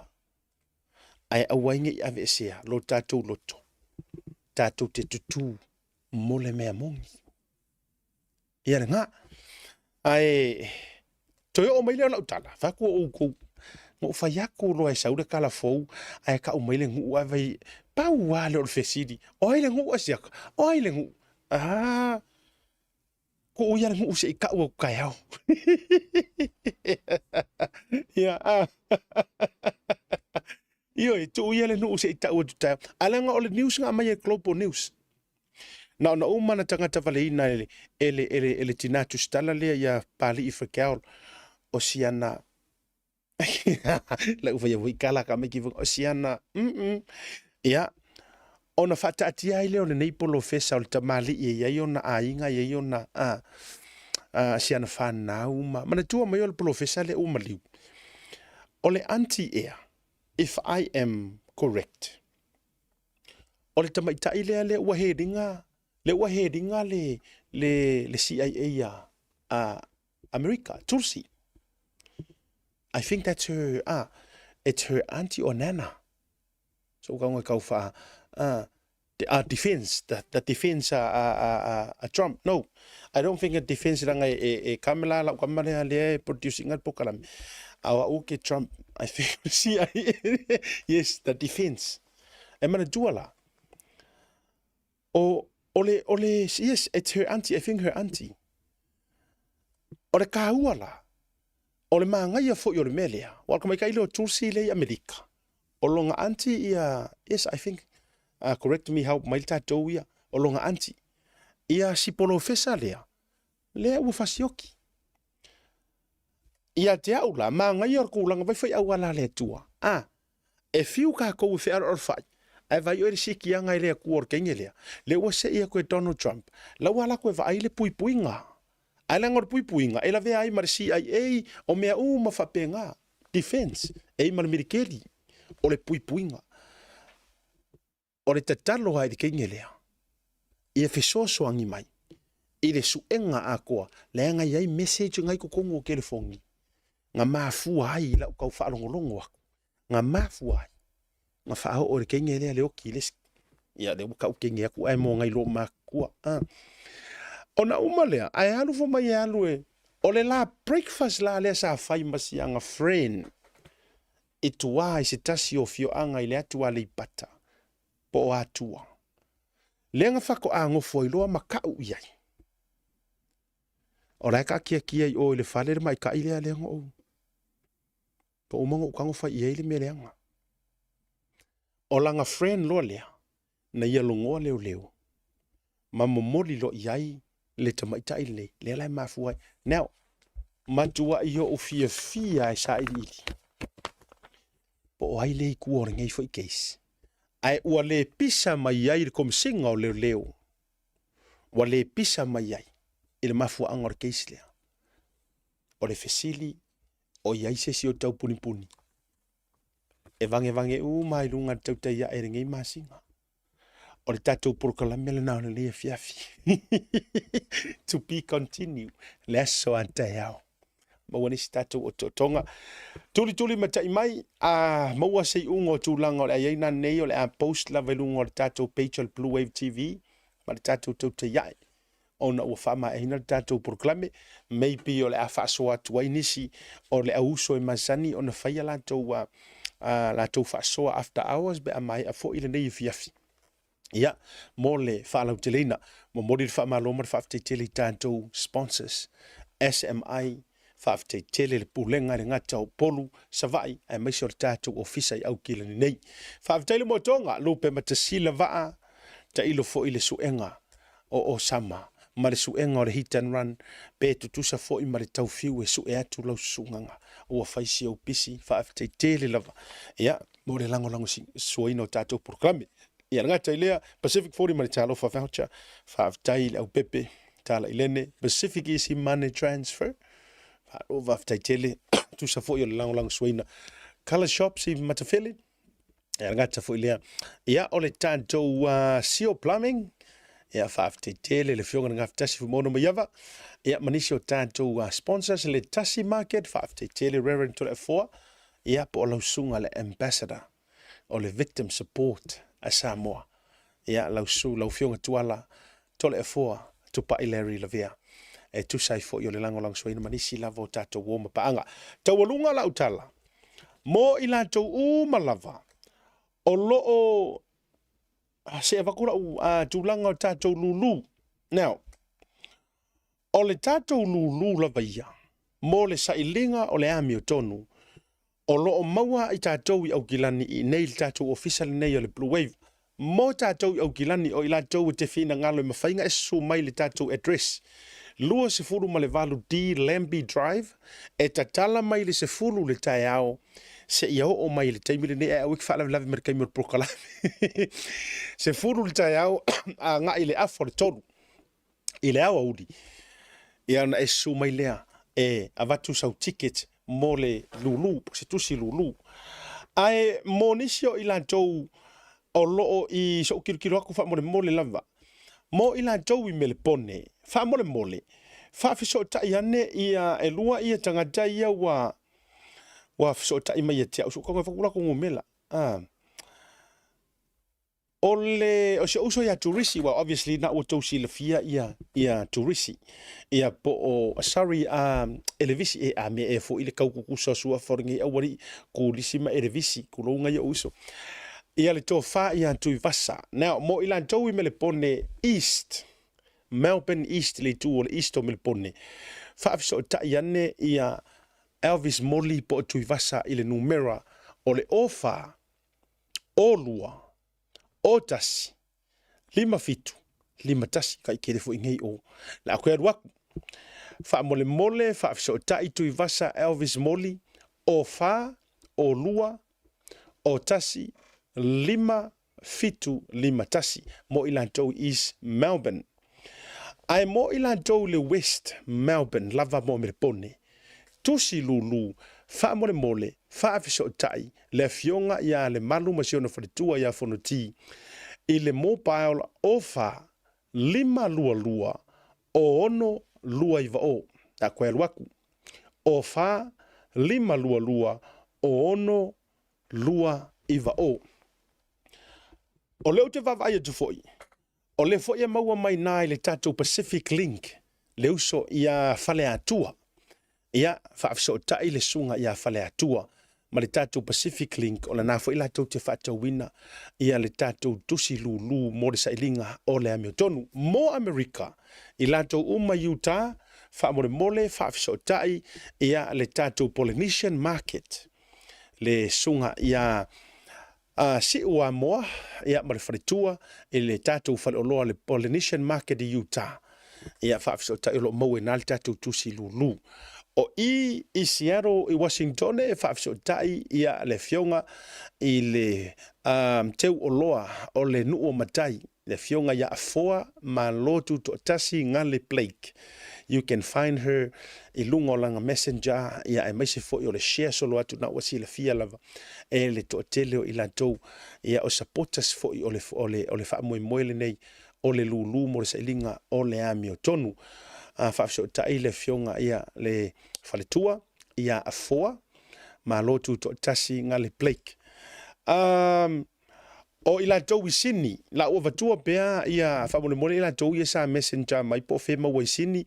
ae aua ai ne i aveesea lo tatou loto, tatou te tutū mo le mea moni. Ia lena. Ae toe oo mai lea o lau tala, fai atu o outou, na ou fai atu loa e sau le tala fou, ae tau mai le nuu ae fai, pau lava lea o le fesili, o ai le nuu a siaka? O ai le nuu? Ah, tuu ia le nuu se i tau atu taeao. Ia, ah. Ioe, tuu ia le nuu se i tau atu taeao. Ae leaga o le news na aumai e Global News. Na ona uma na tagata valeina e le, e le, e le, e le tinā tusitala lea ia Pāli'i Fekau o siana Lau whaia vui kala ka mai ki o siana mm -mm. Ia, ona whaataatia ai lea o lenei polofesa o le tamalii e iai ona aiga, e iai ona a, a, siana whanau ma. Manatua mai o le polofesa lea ua maliu. O le auntie ea, if I am correct, o le tamaitai lea lea ua headinga, lea ua headinga le, le, le CIA a, a Amerika, Tulsi. I think that's her, ah, it's her auntie or nana. So ka ngai kau wha, ah, the uh, defense, the, the defense a, a, a, a, a Trump. No, I don't think a defense ranga e, e, e Kamala lau kamala lea e producing al pokalame. Awa u ke Trump, I think, CIA, yes, the defense. E mana tua la. O, o le, o le, yes, it's her auntie, I think her auntie. O le kāua la, o le māngaia foi o le mea lea, wa ka maikai leo Tulsi lea i Amerika. O longa auntie ia, yes, I think, uh, correct me how mai tātou ia, o longa auntie. Ia si polofesa lea, Lea ua fasioki. Ia te au la, māngaia o le kūlanga vai whai auala le atua. A, e fiu kākou e whearoarofai, ae vai oe le sikiaga e le Akua o le kenge lea, le ua seʻi aku e Donald Trump, la ua ala aku e vaai le puipuiga. Ae leaga o le puipuiga e lavea ai ma le CIA o mea uma faapena, defense, e i ma le militeli, o le puipuiga. O le tatalo lava i le teine lea, ia fesoasoani mai i le suega atoa, leaga e i ai message na i totonu o telefoni na mafua ai i lau tau faalogologo atu, na mafua ai na faaoo e le teine lea le oti i le isi, ia lea ua tau teine atu ae mo nai loomatutua. Ona uma lea, ae alu fai mai e alu e, o le la breakfast la lea sa fai ma si ana friend, i tua i se tasi o afioaga i le atu Aleipata po o Atua, lea na faatoa nofo ai loa ma ka'u i ai. O la e taakiakia i o i le fale le maita'i lea lea na ou ua uma ona ou tago fai i ai le mea leaga. O lana friend loa lea na ia logoa leoleo ma momoli loa i ai le tamaitai lenei, lea la e mafua ai. Now, matuai ou fiafia e sailiili po o ai lea i tua o lenei foi case. Ae ua le pisa mai ai le Komesina o Leoleo, ua le pisa mai ai i le mafuaaga o le case lea. O le fesili, o i ai se isi o taupunipuni e vangevange uma i luga i le tautai ae i lenei masina. O le tatou polokalame lena o lenei afiafi. To be continue, le aso a taeao. Maua nisi tatou otootoga. Tulituli ma tai mai, a maua se iuga o tulaga o le a i ai nanei, o le a post lava i luga o le tatou page o le Blue Wave TV ma le tatou tautai ae. Ona ua faamaeaina le tatou polokalame, maybe o le a faasoa atu ai nisi o le au uso e masani ona fai a latou, a latou faasoa after hours pe a maea foi lenei afiafi. Ia, mo le faalauteleina, momoli le faamalo ma le faafetai tele i tatou sponsors, SMI, faafetai tele le Pulega i le gata o Upolu, Savaii, aemaise o le tatou Ofisa i Aukilani nei. Faafetai le moetoga, Lupe Matasila Vaa, tailo foi le suega o Osama ma le suega o le hit and run, pe tutusa foi ma le taufiu e sue atu lau susugaga ua fai si ou pisi, faafetai tele lava ia mo le lagolago suaina o tatou polokalame. Ia le gata i lea, Pacific 40 ma le Talofa Voucher, faafetai i le aupepe Tala Ilene, Pacific Easy Money Transfer, faaloa faafetai tele, tusa foi o le lagolago suaina Color Shops i Matafele, Ia le gata foi lea. Ia, o le tatou Seal Plumbing, ia faafetai tele le Afioga i le Gafatasi Fuimaono Maiava, ia ma nisi o tatou sponsors, le Tasi Market, faafetai tele Reverend Toleafoa, ia po o lau susuga le Ambassador o le Victim Support a Samoa. Ia lau su, lau Afioga Tuala Toleafoa Tupai Larry Lavea, e tusa ai foi o le lagolagosuaina ma nisi lava o tatou uo ma paaga. Taualuga lau tala, mo i latou uma lava o lo o se avatu lau tulaga o tatou lulu. Now, o le tatou lulu lava ia mo le sailiga o le amiotonu O lo o maua i tatou i Aukilani i inei i le tatou ofisa lenei o le Blue Wave. Mo tatou i Aukilani, o i latou e te finagalo e mafai ona e susu mai i le tatou address, 28 D Lambie Drive, e tatala mai i le 10 i le taeao seia oo mai i le taimi lenei, ae aua e te faalavelave mai i le taimi o le polokalame. 10 i le taeao agai i le afa o le 3. i le aoauli, ia ona e susu mai lea e avatu sau ticket mo le lulu, se tusi lulu. Ae mo nisi o i latou o lo o i so'u tilotilo atu faamolemole lava, mo i latou i Melepone, faamolemole, faafesootai ane ia elua ia tagata ia ua ua fesootai mai ia te au, so'u tago e avatu latou numera. Ah. O le, o si ou uso ia Turisi, well obviously na ua tou silafia ia, ia Turisi, ia po o, sorry, Elevisi, e a mea ea foi le tau kukusa o suafa o lenei aualii, Kulisi ma Elevisi, tulou ngai ou uso. Ia le tofa ia Tuivasa. Now, mo i latou i Melepone East, Melbourne East, le itu o le East o Melepone, faafesootai ane ia Elvis Moli po o Tuivasa i le numera o le 04 o 2, o 1, 5 7, 5 1, kai kele foi nei o le a koe alu aku. Faamolemole faafesootai Tuivasa Elvis Moli o 4 o 2 o 1 5 7 5 1 mo i latou i East Melbourne. Ae mo i latou i le West Melbourne lava mo Melepone. Tusi lulu, faamolemole, faafesootai le afioga ia Lemalu ma si ona faletua ia Fonoti i le mobile o 4 522 o 6 2 9 o. A koe alu aku. O 4 522 o 6 2 9 o. O lea ou te vaavaai atu foi, o lea foi e maua mai na i le tatou Pacific Link, le uso ia Faleatua. Ia, faafesootai le susuga ia Faleatua ma le tatou Pacific Link, o lena foi latou te faatauina ia le tatou tusi lulu mo le sailiga o le amiotonu. Mo Amerika, i latou uma i Utah, faamolemole faafesootai ia le tatou Polynesian Market, le susuga ia a Siu Amoa ia ma le faletua i le tatou faleoloa le Polynesian Market i Utah. Ia faafesootai o lo o maua i ina le tatou tusi lulu. O i i Seattle i Washington e faafesootai ia le afioga i le um, teu oloa o le nuu o Matai le afioga ia Afoa Malo Tutoatasi Gale Blake. You can find her i luga o lana messenger ia aemaise foi o le share solo atu na ua silafia lava e le toatele o i latou ia o supporters foi o le, o le, o le faamoemoe lenei o le lulu mo le sailiga o le amiotonu. A faafesootai le afioga ia le faletua ia Afoa Malo Tutoatasi Gale Blake. Um, O i latou i Sini, la ua avatua pea ia faamolemole i latou ia sa messenger mai po o fea maua i Sini,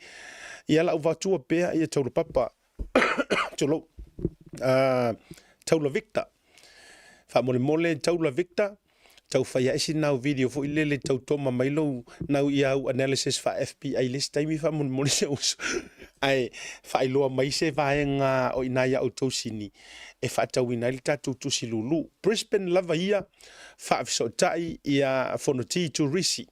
ia la ua avatua pea ia Taula Papa, tulou, uh, Taula Victor. Faamolemole Taula Victor, tau fai ae sina au video foi lele tau toma mai lou nau ia au analysis fa FBI le isi taimi faamolemole se uso. Ae faailoa mai se vaega o ina ia outou Sini e faatauina ai le tatou tusi lulu. Brisbane lava ia faafesootai ia Fonoti Turisi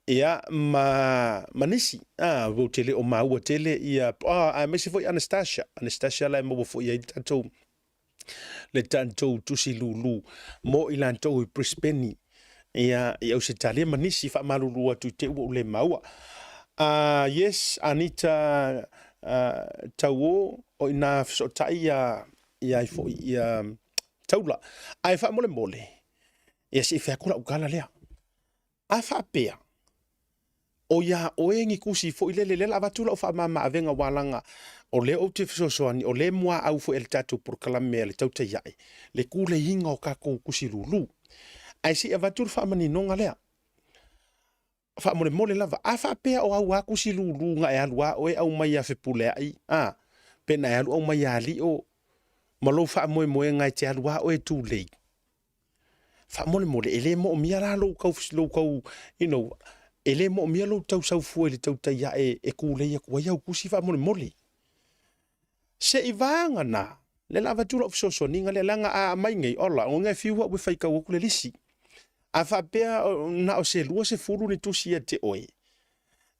ia ma, ma nisi. Ah, ou te le o maua tele ia, ah, aemaise foi Anastasia. Anastasia la e maua foi ai le tatou le tatou tusi lulu mo i latou i Brisbane ia i Ausetalia ma nisi faamalulu atu i te ua ou le maua. Yes, Anita Tauo, o ina fesootai ia ia ai foi ia Taula. Ae faamolemole, ia se i fai atu lau tala lea. A faapea, o iā oe ni tusi foi lele, lea o le a avatu lau faamama avega aua leaga o lea ou te fesoasoani, o lea e muaau foi e le tatou polokalame a le Tautai Ae le tuleiga o tatou tusi lulu. Ae se i avatu le faamaninoga lea. Faamolemole lava, a faapea o au lava tusi lulu na e alu lava oe aumai ia Fepuleai, a, pe na e alu aumai ia Alio ma lou faamoemoega e te alu lava oe e tulei. Faamolemole, e le moomia la lou tau, lou tau, you know, e le moomia lou tau saufua i le tautai ae e tulei atu ai au tusi faamolemole. Se i vaega na, lea la avatu lau fesoasoaniga lea, leaga a aumai nei, ola, o ngai fiu au e faitau atu le lisi. A faapea na o se 20 ni tusi ia te oe,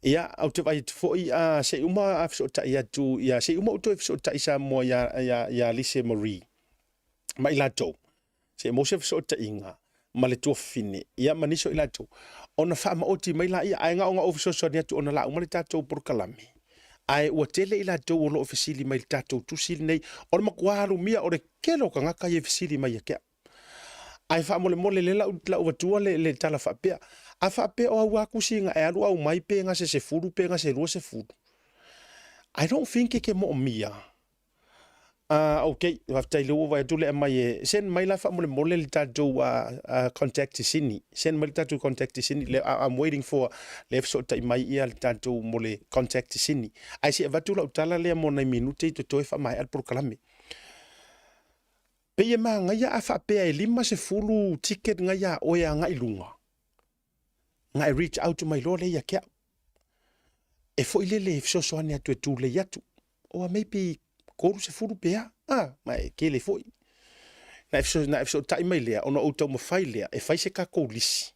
ia, ou te vaai atu foi, a, se i uma a fesootai atu, ia, se i uma ou toe fesootai Samoa ia, ia, ia Lise Marie ma i latou, se i maua se fesootaiga ma le tuafafine, ia ma nisi o i latou, ona faamaoti mai laia, ae na ona ou fesoasoani atu ona la uma le tatou polokalame, ae ua tele i latou o lo o fesili mai i le tatou tusi lenei, o le matua alumia o le tele o tagata ia e fesili mai ia te au. Ae faamolemole lea lau, lau avatua le, le tala faapea, a faapea o au lava tusi na e alu aumai pe na se 10 pe na se 20, I don't think e ke moomia Ah, ok, faafetai lea ua vaai atu le aumai e send mai la faamolemole le tatou contact i Sydney. Send mai le tatou contact i Sydney. Le, I'm waiting for le fesootai mai ia le tatou mo le contact i Sydney. Ae se i avatu lau tala lea mo nai minute i totoe faamaea le polokalame. Pei e manaia a faapea e 50 ticket na iā oe agai i luga. Na e reach out mai loa lea ia te au. E foi lele e fesoasoani atu e tulei atu. Or maybe 30 pe a. Ah, ma e tele foi. Na e, na e fesootai mai lea, ona ou taumafai lea e fai se tatou lisi.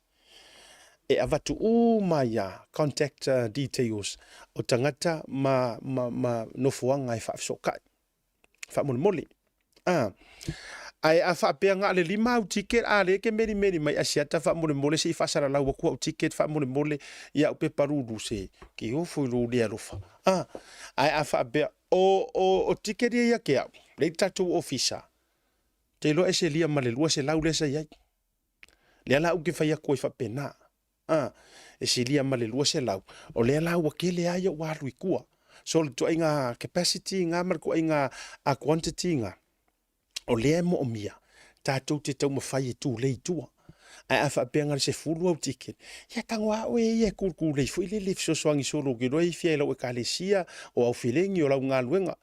E avatu uma ia contact details o tagata ma, ma, ma nofoaga e faafesootai. Faamolemole. Ah. Ae a faapea na o le lima au ticket, a lea e te melimeli mai Asiata faamolemole se i faasalalau atu au ticket faamolemole i au pepa lulu se ke ofo i lou le alofa. Ah. Ae a faapea o, o, o ticket ia ia te au, lea i le tatou ofisa, te iloa e selia ma le 200 lea sa i ai. Lea la ou te fai atu ai faapena. A, e silia ma le 200, o lea la ua tele lava ia ua alu i tua. So o le ituaiga capacity na ma le ituaiga quantity na, o lea e moomia tatou te taumafai e tulei i tua. Ae a faapea na o le 10 au ticket, ia tago lava oe ia e tulei foi lele e fesoasoani solo ou te iloa e ifia i lau ekalesia, o au felegi, o lau galuega.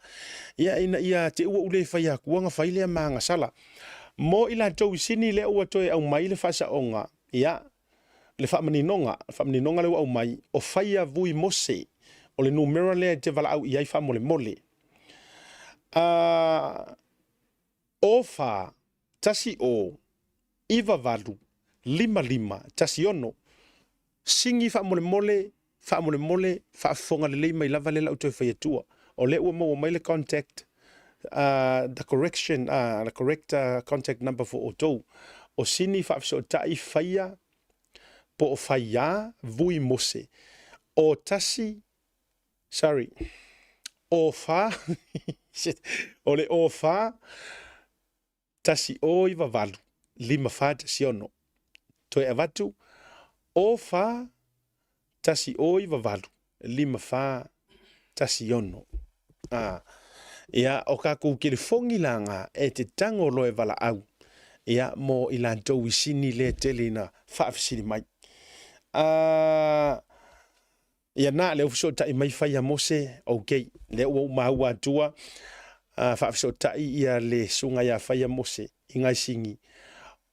Ia ina ia te i ua ou le fai atua ona fai lea ma agasala. Mo i latou i Sini lea ua toe aumai le faasaoga, ia, le faamaninoga, le faamaninoga lea ua aumai, o Faia Vui Mose, o le numera lea e te valaau i ai faamolemole. A, o fa, 1 o, 9 8, 5 5, 1 6. Sigi faamolemole, faamolemole, faafofoga lelei mai lava lea la ou toe fai atua. O lea ua maua mai le contact, the correction, the correct contact number for outou. O sini faafesootai faia po o faiā vui mose. O tasi, sorry, o fa, shit, o le o fa, 1 0 9 8 5 4 1 6. Toe avatu, o fa, 1 0 9 8 5 4 1 6. A, ia, o kakou kelefogi la e te tago loa e valaau, ia, mo i latou i sini lea tele ina faafesili mai. A, Ia na, lea ua fesootai mai Faia Mose, ok, lea ua ou maua atua, faafesootai ia le susuga ia Faia Mose i Gaisigi,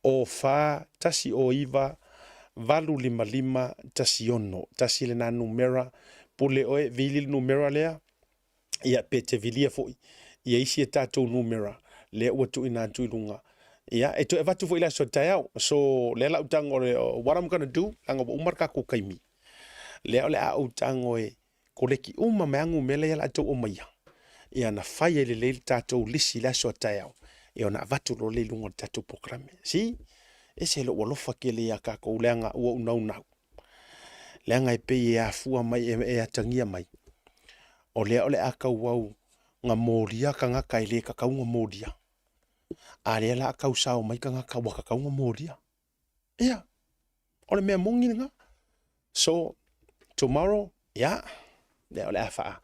o fa 1 o 9 8 5 5 1 6, tasi lena numera, pule oe, vili le numera lea, ia pe te vilia foi ia isi a tatou numera lea ua tuuina atu i luga. Ia, e toe avatu foi i le aso taeao. So, lea la ou tago o le, what I'm gonna do, leaga ua uma le tatou taimi. Lea o le a ou tago e koleki uma mai a numera ia o le a outou aumaia, ia na fai ai lelei le tatou lisi i le aso a taeao, ia ona avatu loa lea i luga o le tatou polokalame. See? Ese lou alofa tele ia tatou leaga ua ou naunau. Leaga e pei e afua mai e atagia mai, o lea o le a tauau na molia tagata e le tatau ona molia. A lea la a tau sao mai tagata ua tatau ona molia. Ia, o le mea moni lena. So, tomorrow, ia, lea o le a faa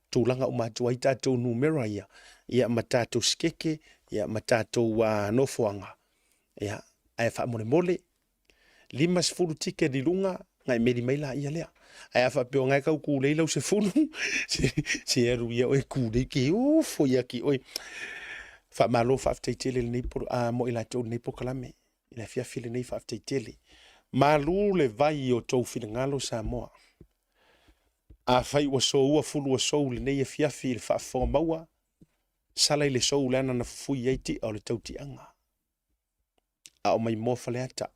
tulaga uma atu ai tatou numera ia, ia ma tatou sikeke, ia ma tatou nofoaga, ia, ae faamolemole, 50 ticket i luga, na e meli mai laia lea. Ae a faapea o na e tau kūlei lau sefulu, se, se alu ia oe kūlei ke ofo ia ki oe. Faamalo faafetai tele lenei polo, a mo i latou lenei polokalame. I le afiafi lenei faafetai tele. Malu le vai i o tou finagalo Samoa. Afai ua soua fulu ua sou lenei afiafi i le faafofoga maua, sala i le sou leana na fufui ai ti'a o le tautiaga. A o maimoa Faleata,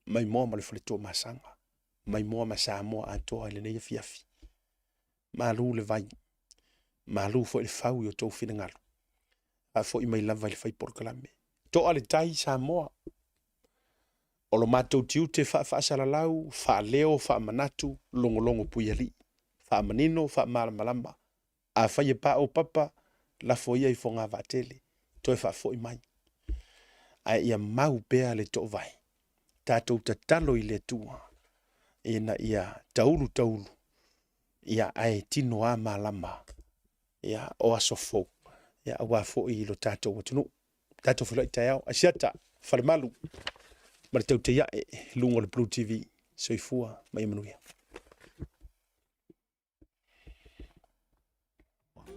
maimoa ma le Faletuamasaga, maimoa ma Samoa atoa i lenei afiafi. Malu le vai, malu foi le fau i o outou finagalo. Faafoi mai lava i le fai polokalame. Toa le tai Samoa. O lo matou tiute faafaasalalau, faaleo, faamanatu, logologo puialii. Faamanino, faamalamalama. Afai e pa ou papa, lafo ia i Fogavaatele, toe faafoi mai. Ae ia mau pea le toovae. Tatou tatalo i le Atua, ina ia taulu taulu, ia ae tino a malama, ia o aso fou, ia aua foi i lo tatou atunuu. Tatou feiloai taeao, Asiata, Falemalu, ma le tautei ae, luga o le Blue TV. Soifua ma ia manuia.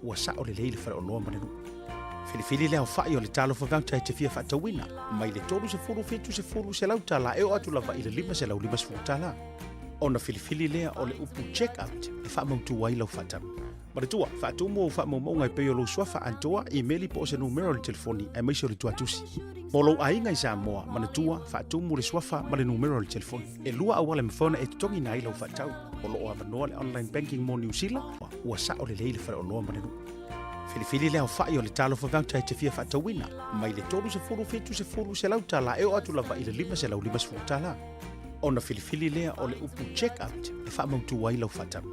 Ua sao lelei le faleoloa ma le nuu. Filifili le aofai o le talofa voucher e te fia faatauina, mai le 30, 70, 100 tala e oo atu lava i le 550 tala. Ona filifili lea o le upu check out e faamautu ai lau faatau. Manatua, faatumu ou faamaumauga e pei o lou suafa atoa, imeli po o se numera o le telefoni aemaise o le tuatusi. Mo lou aiga i Samoa, manatua, faatumu le suafa ma le numera o le telefoni. E lua auala e mafai ona e totogiina ai lau faatau. O lo o avanoa le online banking mo Niu Sila, ua sao lelei le faleoloa ma le nuu. Filifili le aofai o le Talofa Voucher e te fia faatauina, mai le $30, 70 tala e oo atu lava i le $550 tala. Ona filifili lea o le upu check out e faamautu ai lau faatau.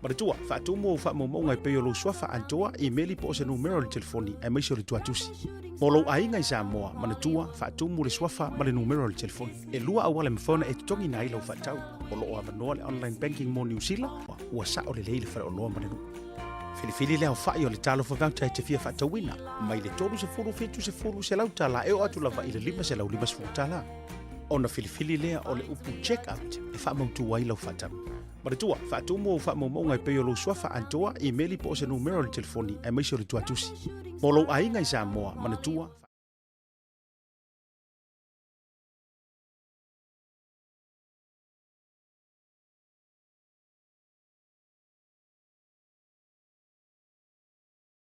Manatua, faatumu ou faamaumauga e pei o lou suafa atoa, imeli po o se numera o le telefoni aemaise o le tuatusi. Mo lou aiga i Samoa, manatua, faatumu le suafa ma le numera o le telefoni. E lua auala e mafai ona e totogiina ai lau faatau. O lo o avanoa le online banking mo Niu Sila, ua sao lelei le faleoloa ma le nuu. Filifili le aofai o le Talofa Voucher e te fia faatauina, mai le $30, 70, $100 e oo atu lava i le $550. Ona filifili lea o le upu check out e faamautu ai lau faatau. Manatua, faatumu ou faamaumauga e pei o lou suafa atoa, imeli po o se numera o le telefoni aemaise o le tuatusi. Mo lou aiga i Samoa, manatua.